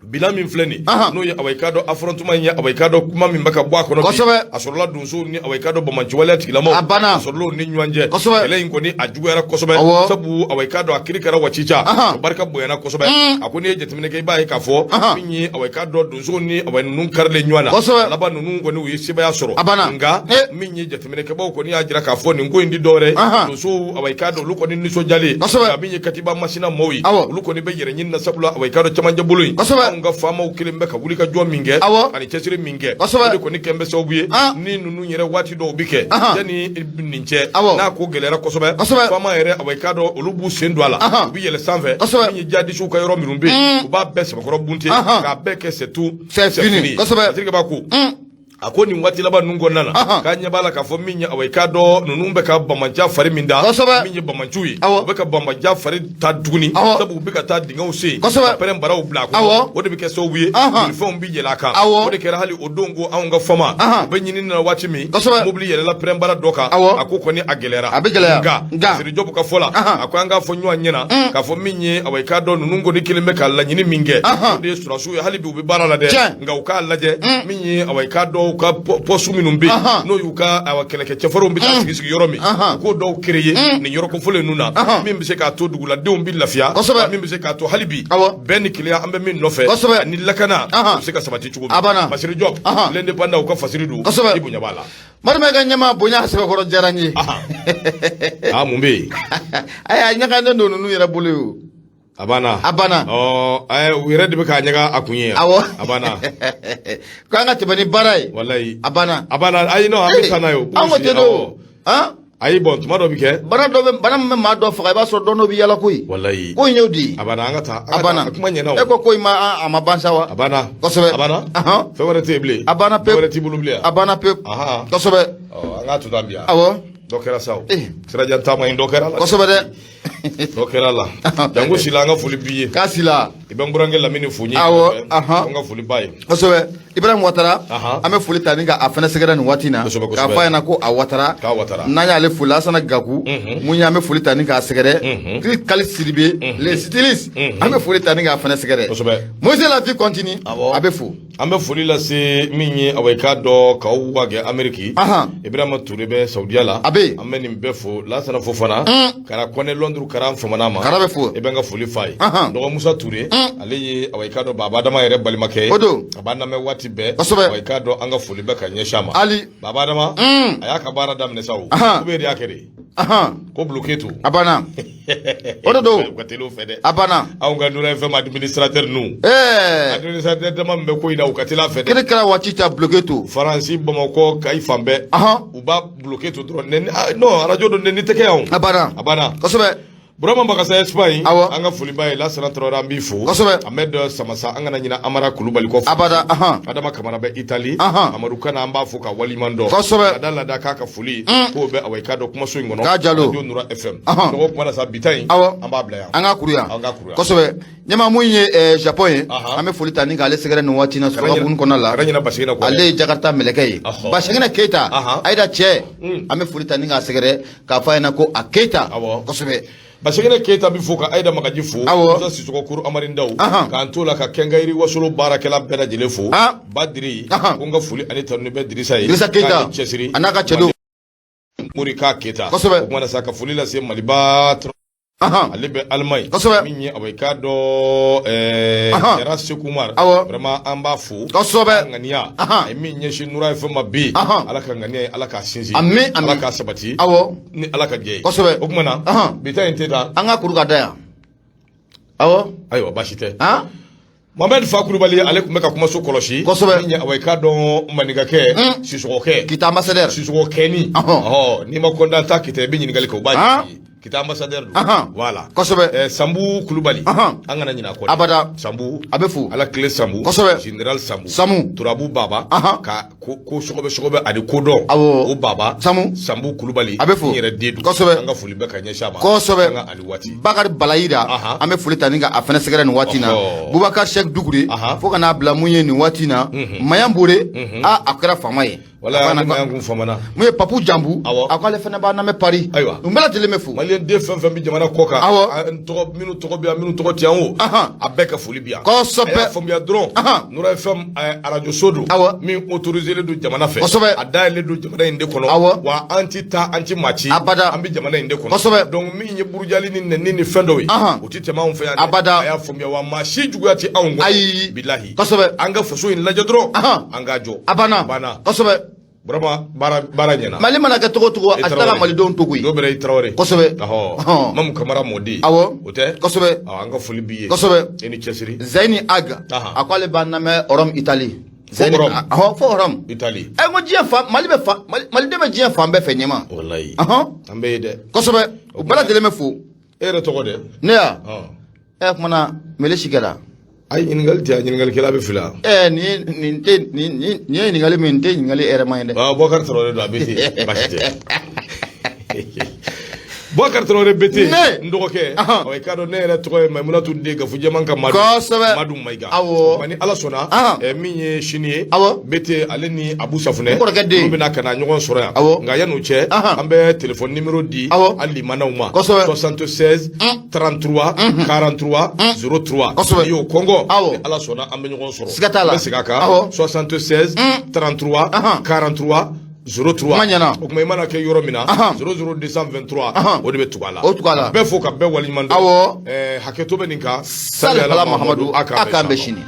[SPEAKER 1] Bilan min filɛ nin, n'o ye, awa, i k'a dɔn affrontement ye, awa, i k'a dɔn kuma min bɛ ka bɔ a kɔnɔ bi. A sɔrɔla donsow ni, awa, i k'a dɔn banbaanciwaleya tigilamaw.
[SPEAKER 2] A banna.
[SPEAKER 1] A sɔrɔla u ni ɲɔgɔn cɛ. Kɛlɛ in kɔni a juguyara kosɛbɛ. Sabu, awa, i k'a dɔn a kiri kɛra wa cica. O barika bonyana kosɛbɛ. A ko n'i ye jateminɛ kɛ, i b'a ye k'a fɔ min ye, awa, i k'a dɔn donsow ni, awa, ninnu karilen ɲɔgɔn na. A laban ninnu kɔni u ye sebaaya sɔrɔ.
[SPEAKER 2] A banna.
[SPEAKER 1] Nka min ye jateminɛkɛbaw kɔni y'a jira k'a fɔ nin ko in di dɔwɛrɛ ye. Donsow, awa, i k'a dɔn olu kɔni nisɔndiyalen. Nka min ye Katiba Masina maaw ye. Olu kɔni bɛ yɛrɛ ɲini na, sabula, awa, i k'a dɔn cɛmancɛ bolo in. Anw ka faamaw kelen bɛ ka wuli ka jɔ min kɛ. Ani cɛsiri min kɛ. O de kɔni kɛn bɛ sababu ye. Ni ninnu yɛrɛ waati dɔw bi kɛ. Yanni nin cɛ. N'a ko gɛlɛyara kosɛbɛ. Faama yɛrɛ, awa, i k'a dɔn olu b'u sen don a la. U bɛ yɛlɛ sanfɛ. Min ye jihadisiw ka yɔrɔ minnu bɛ yen. U b'a bɛɛ sɛbɛkɔrɔ bunte. K'a bɛɛ kɛ c'est tout.
[SPEAKER 2] C'est fini.
[SPEAKER 1] Masirikɛ b'a ko. A ko nin waati laban ninnu kɔnɔna na, k'a ɲɛ b'a la k'a fɔ min ye, awa, i k'a dɔn ninnu bɛ ka banbanciya fari min da, min ye banbanciw ye, u bɛ ka banbanciya fari ta tuguni, sabu u bɛ ka taa dingɛw sen, ka pɛrɛn baraw bila a kɔnɔ. O de bɛ kɛ sababu ye bolifɛnw bɛ yɛlɛ a kan. O de kɛra hali o don ko anw ka fama u bɛ ɲinini na waati min, mobili yɛlɛla pɛrɛn bara dɔ kan. A ko kɔni a gɛlɛyara.
[SPEAKER 2] A bɛ gɛlɛya.
[SPEAKER 1] Nka Basiri Jɔpu ka fɔ la, a ko an k'a fɔ ɲɔgɔn ɲɛna k'a fɔ min ye, awa, i k'a dɔn ninnu kɔni kelen bɛ ka laɲini min kɛ, o de ye sɔrɔdasiw ye, hali bi u bɛ baara la dɛ, nka u k'a lajɛ min ye, awa, i k'a dɔn u ka poste minnu bɛ yen, n'o y'u ka, awa, kɛlɛkɛ cɛfarinw bɛ taa sigi sigi yɔrɔ min, u k'o dɔw créer nin yɔrɔ kofɔlen ninnu na, min bɛ se k'a to duguladenw bɛ lafiya, min bɛ se k'a to hali bi bɛn ni kelenya an bɛ min nɔfɛ ani lakana, u bɛ se ka sabati cogo min. Basiri Jɔp, L'Indépendant, u ka fasiri don, i bonya b'a la.
[SPEAKER 2] Marima ka ɲɛma bonya sɛbɛkɔrɔ diyara n ye.
[SPEAKER 1] Aa, mun bɛ yen?
[SPEAKER 2] Ayi, a ɲagalen don ninnu yɛrɛ bolo ye o.
[SPEAKER 1] A banna.
[SPEAKER 2] A banna.
[SPEAKER 1] Ɔ, u yɛrɛ de bɛ k'a ɲaga a kun ye.
[SPEAKER 2] Awɔ.
[SPEAKER 1] A banna.
[SPEAKER 2] K'an ka tɛmɛ ni baara ye.
[SPEAKER 1] Walayi.
[SPEAKER 2] A banna.
[SPEAKER 1] A banna. Ayi, non, an bɛ taa n'a ye o.
[SPEAKER 2] An ko ten don. Han.
[SPEAKER 1] Ayi, bon, tuma dɔ bɛ kɛ.
[SPEAKER 2] Bana dɔ bɛ, bana min bɛ maa dɔ faga, i b'a sɔrɔ dɔn dɔ bɛ yala koyi.
[SPEAKER 1] Walayi.
[SPEAKER 2] Ko in y'o de ye.
[SPEAKER 1] A banna, an ka taa.
[SPEAKER 2] A banna.
[SPEAKER 1] A kuma ɲɛna o.
[SPEAKER 2] E ko in ma, a ma ban sa wa?
[SPEAKER 1] A banna.
[SPEAKER 2] Kosɛbɛ.
[SPEAKER 1] A banna. Fɛn wɛrɛ tɛ yen bilen.
[SPEAKER 2] A banna pewu.
[SPEAKER 1] Fɛn wɛrɛ t'i bolo bilen.
[SPEAKER 2] A banna pewu. Kosɛbɛ.
[SPEAKER 1] Ɔ, an k'a to tan bi yan.
[SPEAKER 2] Awɔ.
[SPEAKER 1] Dɔ kɛra sa o. Sirajan taama in, dɔ kɛra la.
[SPEAKER 2] Kosɛbɛ dɛ.
[SPEAKER 1] Dɔ kɛra la. Jango Sila, an ka foli b'i ye.
[SPEAKER 2] K'a Sila.
[SPEAKER 1] I bɛ n burankɛ Lamini fo n ye.
[SPEAKER 2] Awɔ.
[SPEAKER 1] An ka foli b'a ye.
[SPEAKER 2] Kosɛbɛ. Ibrahim Watara, an bɛ foli ta ni ka a fana sɛgɛrɛ nin waati in na.
[SPEAKER 1] Kosɛbɛ.
[SPEAKER 2] K'a fɔ a ɲɛna ko a Watara.
[SPEAKER 1] K'a Watara.
[SPEAKER 2] N'an y'ale foli, Lasana Gaku, mun ye, an bɛ foli ta ni k'a sɛgɛrɛ. Kili Kali Sidibe, les stylistes, an bɛ foli ta ni k'a fana sɛgɛrɛ.
[SPEAKER 1] Kosɛbɛ.
[SPEAKER 2] Moise, la vie continue.
[SPEAKER 1] Awɔ.
[SPEAKER 2] A bɛ fo.
[SPEAKER 1] An bɛ foli lase min ye, awa, i k'a dɔn k'aw ka kɛ Ameriki. Ibrahima Ture bɛ Saudiya la.
[SPEAKER 2] A bɛ yen.
[SPEAKER 1] An bɛ nin bɛɛ fo. Lasana Fofana. Kara Kɔnɛ Londres, Kara famana ma.
[SPEAKER 2] Kara bɛ fo.
[SPEAKER 1] I bɛ n ka foli f'a ye. Dɔgɔ Musa Ture. Ale ye, awa, i k'a dɔn Baba Adama yɛrɛ balimakɛ ye.
[SPEAKER 2] O don.
[SPEAKER 1] A b'an lamɛn waati bɛɛ.
[SPEAKER 2] Kosɛbɛ.
[SPEAKER 1] Awa, i k'a dɔn an ka foli bɛ ka ɲɛsin a ma.
[SPEAKER 2] Ali.
[SPEAKER 1] Baba Adama. A y'a ka baara daminɛ sa o. Ko bɛ de y'a kɛ de. Ko bloqué to.
[SPEAKER 2] A banna. O de don.
[SPEAKER 1] U ka teli o fɛ dɛ.
[SPEAKER 2] A banna.
[SPEAKER 1] Anw ka Nura FM administrateur ninnu. Administrateur dama min bɛ ko in na, u ka teli a fɛ dɛ.
[SPEAKER 2] Kiri kɛra waati ta bloqué to.
[SPEAKER 1] Faransi, Bamakɔ, Kayi fan bɛɛ. U b'a bloqué to dɔrɔn. Nɛni, non, radio don, nɛni tɛ kɛ yan o.
[SPEAKER 2] A banna.
[SPEAKER 1] A banna.
[SPEAKER 2] Kosɛbɛ.
[SPEAKER 1] Burama Bagasa Espagne.
[SPEAKER 2] Awɔ.
[SPEAKER 1] An ka foli b'a ye. Lasana Traoré, an b'i fo.
[SPEAKER 2] Kosɛbɛ.
[SPEAKER 1] Ahmed Samasa, an kana ɲinɛ Amara Kulubali kɔ.
[SPEAKER 2] Abada.
[SPEAKER 1] Adama Kamara bɛ Italie. Amadu Kana, an b'a fo ka waliman dɔn.
[SPEAKER 2] Kosɛbɛ.
[SPEAKER 1] Lada lada k'a ka foli k'o bɛ, awa, i k'a dɔn kumaso in kɔnɔ.
[SPEAKER 2] K'a jalo.
[SPEAKER 1] Radio Nura FM. Dɔgɔ kuma na sa, bi ta in.
[SPEAKER 2] Awɔ.
[SPEAKER 1] An b'a bila yan.
[SPEAKER 2] An k'a kuru yan.
[SPEAKER 1] An k'a kuru yan.
[SPEAKER 2] Kosɛbɛ. Ɲɛma mun ye Japon ye, an bɛ foli ta ni k'ale sɛgɛrɛ nin waati in na Sɔrɔkabugu kɔnɔna la.
[SPEAKER 1] Kana ɲinɛ Basegina kɔ.
[SPEAKER 2] Ale ye Jakarta mɛlɛkɛ ye. Basegina Keyita. Ayida cɛ. An bɛ foli ta ni k'a sɛgɛrɛ k'a fɔ a ɲɛna ko a Keyita.
[SPEAKER 1] Awɔ.
[SPEAKER 2] Kosɛbɛ.
[SPEAKER 1] Basegina Keyita bɛ fo ka Ayida Magaji fo.
[SPEAKER 2] Awɔ.
[SPEAKER 1] Musa Sisɔkɔ Kuru Amari Ndaw. K'an to la ka Kɛnkayiri Wasolo baarakɛla bɛɛ lajɛlen fo. Badiri. Ko n ka foli ani tanuni bɛ Dirisa ye.
[SPEAKER 2] Dirisa Keyita.
[SPEAKER 1] K'a ni cɛsiri.
[SPEAKER 2] A n'a ka cɛdenw.
[SPEAKER 1] Mori k'a Keyita.
[SPEAKER 2] Kosɛbɛ.
[SPEAKER 1] O kumana sa, ka foli lase Maliba. Ale bɛ Allemagne.
[SPEAKER 2] Kosɛbɛ.
[SPEAKER 1] Min ye, awa, i k'a dɔn Jara Sekumar.
[SPEAKER 2] Awɔ.
[SPEAKER 1] Vraiment, an b'a fo.
[SPEAKER 2] Kosɛbɛ.
[SPEAKER 1] A ŋaniya. A ye min ɲɛsin Nura FM ma bi. Ala ka ŋaniya ye, Ala k'a sinsin.
[SPEAKER 2] Ami, ami.
[SPEAKER 1] Ala k'a sabati.
[SPEAKER 2] Awɔ.
[SPEAKER 1] Ni Ala ka jɛ ye.
[SPEAKER 2] Kosɛbɛ.
[SPEAKER 1] O kuma na. Bi ta in tɛ taa.
[SPEAKER 2] An ka kuru ka da yan. Awɔ.
[SPEAKER 1] Ayiwa, baasi tɛ. Mohamed Fa Kulubali, ale tun bɛ ka kumaso kɔlɔsi.
[SPEAKER 2] Kosɛbɛ.
[SPEAKER 1] Min ye, awa, i k'a dɔn maninkakɛ, Sisɔkɔkɛ.
[SPEAKER 2] Kita ambassadeur.
[SPEAKER 1] Sisɔkɔkɛni. N'i ma kɔntan ta Kita, i bɛ ɲininkali kɛ, u b'a ɲɛf'i ye. Kita ambassadeur don. Voilà.
[SPEAKER 2] Kosɛbɛ.
[SPEAKER 1] Sanbu Kulubali. An kana ɲinɛ a kɔ dɛ.
[SPEAKER 2] Abada.
[SPEAKER 1] Sanbu.
[SPEAKER 2] A bɛ fo.
[SPEAKER 1] Ala tile Sanbu.
[SPEAKER 2] Kosɛbɛ.
[SPEAKER 1] Général Sanbu.
[SPEAKER 2] Samu.
[SPEAKER 1] Turabu Baba. Ka ko ko sɔgɔbɛ sɔgɔbɛ ani kodɔn.
[SPEAKER 2] Awɔ.
[SPEAKER 1] O Baba.
[SPEAKER 2] Samu.
[SPEAKER 1] Sanbu Kulubali.
[SPEAKER 2] A bɛ fo.
[SPEAKER 1] N yɛrɛ den don.
[SPEAKER 2] Kosɛbɛ.
[SPEAKER 1] An ka foli bɛ ka ɲɛsin a ma.
[SPEAKER 2] Kosɛbɛ.
[SPEAKER 1] An ka ani waati.
[SPEAKER 2] Bakari Balayira, an bɛ foli ta ni ka a fana sɛgɛrɛ nin waati in na. Bubakar Sɛk Dugure, fo ka n'a bila mun ye nin waati in na. Mayan Bore, a kɛra faama ye.
[SPEAKER 1] Wala ni Mayan kun famana.
[SPEAKER 2] Mun ye Papu Jambu,
[SPEAKER 1] Awɔ.
[SPEAKER 2] a k'ale fana b'a lamɛn Paris.
[SPEAKER 1] Ayiwa.
[SPEAKER 2] Nin bɛɛ lajɛlen bɛ fo.
[SPEAKER 1] Maliyɛn den fɛn fɛn bɛ jamana kɔ kan.
[SPEAKER 2] Awɔ.
[SPEAKER 1] An tɔgɔ minnu tɔgɔ bɛ yan, minnu tɔgɔ tɛ yan o. A bɛɛ ka foli bɛ yan.
[SPEAKER 2] Kosɛbɛ.
[SPEAKER 1] A y'a faamuya dɔrɔn. Nura FM arajo so don.
[SPEAKER 2] Awɔ.
[SPEAKER 1] Min autorisé don jamana fɛ.
[SPEAKER 2] Kosɛbɛ.
[SPEAKER 1] A dayɛlɛlen don jamana in de kɔnɔ.
[SPEAKER 2] Awɔ.
[SPEAKER 1] Wa an ti taa, an ti maa ci.
[SPEAKER 2] Abada.
[SPEAKER 1] An bɛ jamana in de kɔnɔ.
[SPEAKER 2] Kosɛbɛ.
[SPEAKER 1] Donc min ye burujali ni nɛni ni fɛn dɔw ye. O ti tɛmɛ anw fɛ yan dɛ.
[SPEAKER 2] Abada.
[SPEAKER 1] A y'a faamuya wa, maa si juguya tɛ anw kɔnɔ.
[SPEAKER 2] Ayi.
[SPEAKER 1] Bilahi.
[SPEAKER 2] Kosɛbɛ.
[SPEAKER 1] An ka faso in lajɛ dɔrɔn. An k'a jɔ.
[SPEAKER 2] A banna.
[SPEAKER 1] A banna.
[SPEAKER 2] Kosɛbɛ.
[SPEAKER 1] Burama, baara ɲɛna.
[SPEAKER 2] Mali mana kɛ cogo o cogo, a tɛ ka malidenw to koyi.
[SPEAKER 1] Dɔw bɛra i Tarawele.
[SPEAKER 2] Kosɛbɛ.
[SPEAKER 1] Ɔhɔ. Mamu Kamara mɔden.
[SPEAKER 2] Awɔ.
[SPEAKER 1] O tɛ?
[SPEAKER 2] Kosɛbɛ.
[SPEAKER 1] An ka foli b'i ye.
[SPEAKER 2] Kosɛbɛ.
[SPEAKER 1] I ni cɛsiri.
[SPEAKER 2] Zayini Ag. A ko ale b'an lamɛn Rome, Italie.
[SPEAKER 1] Zayini.
[SPEAKER 2] Ɔhɔ, fo Rome.
[SPEAKER 1] Italie.
[SPEAKER 2] Ɛ, n ko diɲɛ fan, Mali bɛ fan, Maliden bɛ diɲɛ fan bɛɛ fɛ ɲɛma.
[SPEAKER 1] Walayi. An bɛ yen dɛ.
[SPEAKER 2] Kosɛbɛ. U bɛɛ lajɛlen bɛ fo.
[SPEAKER 1] E yɛrɛ tɔgɔ dɛ?
[SPEAKER 2] Ne ya? Ɛ, kumana mele si kɛra.
[SPEAKER 1] Ayi, ɲininkali tɛ, a ɲininkalikɛla bɛ fili.
[SPEAKER 2] Nin ye nin tɛ nin nin nin ye ɲininkali min, nin tɛ ɲininkali hɛrɛma ye dɛ.
[SPEAKER 1] Ah, Boubacar Traoré don, a bɛ ten, baasi tɛ. Boubacar Traoré BT.
[SPEAKER 2] Ne.
[SPEAKER 1] N dɔgɔkɛ.
[SPEAKER 2] Ahan.
[SPEAKER 1] Ɔ, i k'a dɔn ne yɛrɛ tɔgɔ ye Mayimunatu den Gafu Jɛman ka Madu. Madu Mayiga. Nka ni Ala sɔnna, min ye sini ye, BT ale ni Abu Safunɛ,
[SPEAKER 2] N kɔrɔkɛ den.
[SPEAKER 1] olu bɛna ka na ɲɔgɔn sɔrɔ yan. Nka yan'o cɛ, an bɛ téléphone numéro di an limanaw ma. 76 33 43 03. N'i y'o kɔngɔ, ni Ala sɔnna, an bɛ ɲɔgɔn sɔrɔ.
[SPEAKER 2] Siga t'a la.
[SPEAKER 1] N bɛ segin a kan. 76 33 43 03.
[SPEAKER 2] Kuma ɲɛna.
[SPEAKER 1] O tuma, i mana kɛ yɔrɔ min na, 00223, o de bɛ tugu a la.
[SPEAKER 2] O tugu a la.
[SPEAKER 1] Bɛɛ fo ka bɛɛ waleɲuman dɔn. Hakɛto bɛ nin kan.
[SPEAKER 2] Sali ala Mahamadu, a k'an bɛn sini.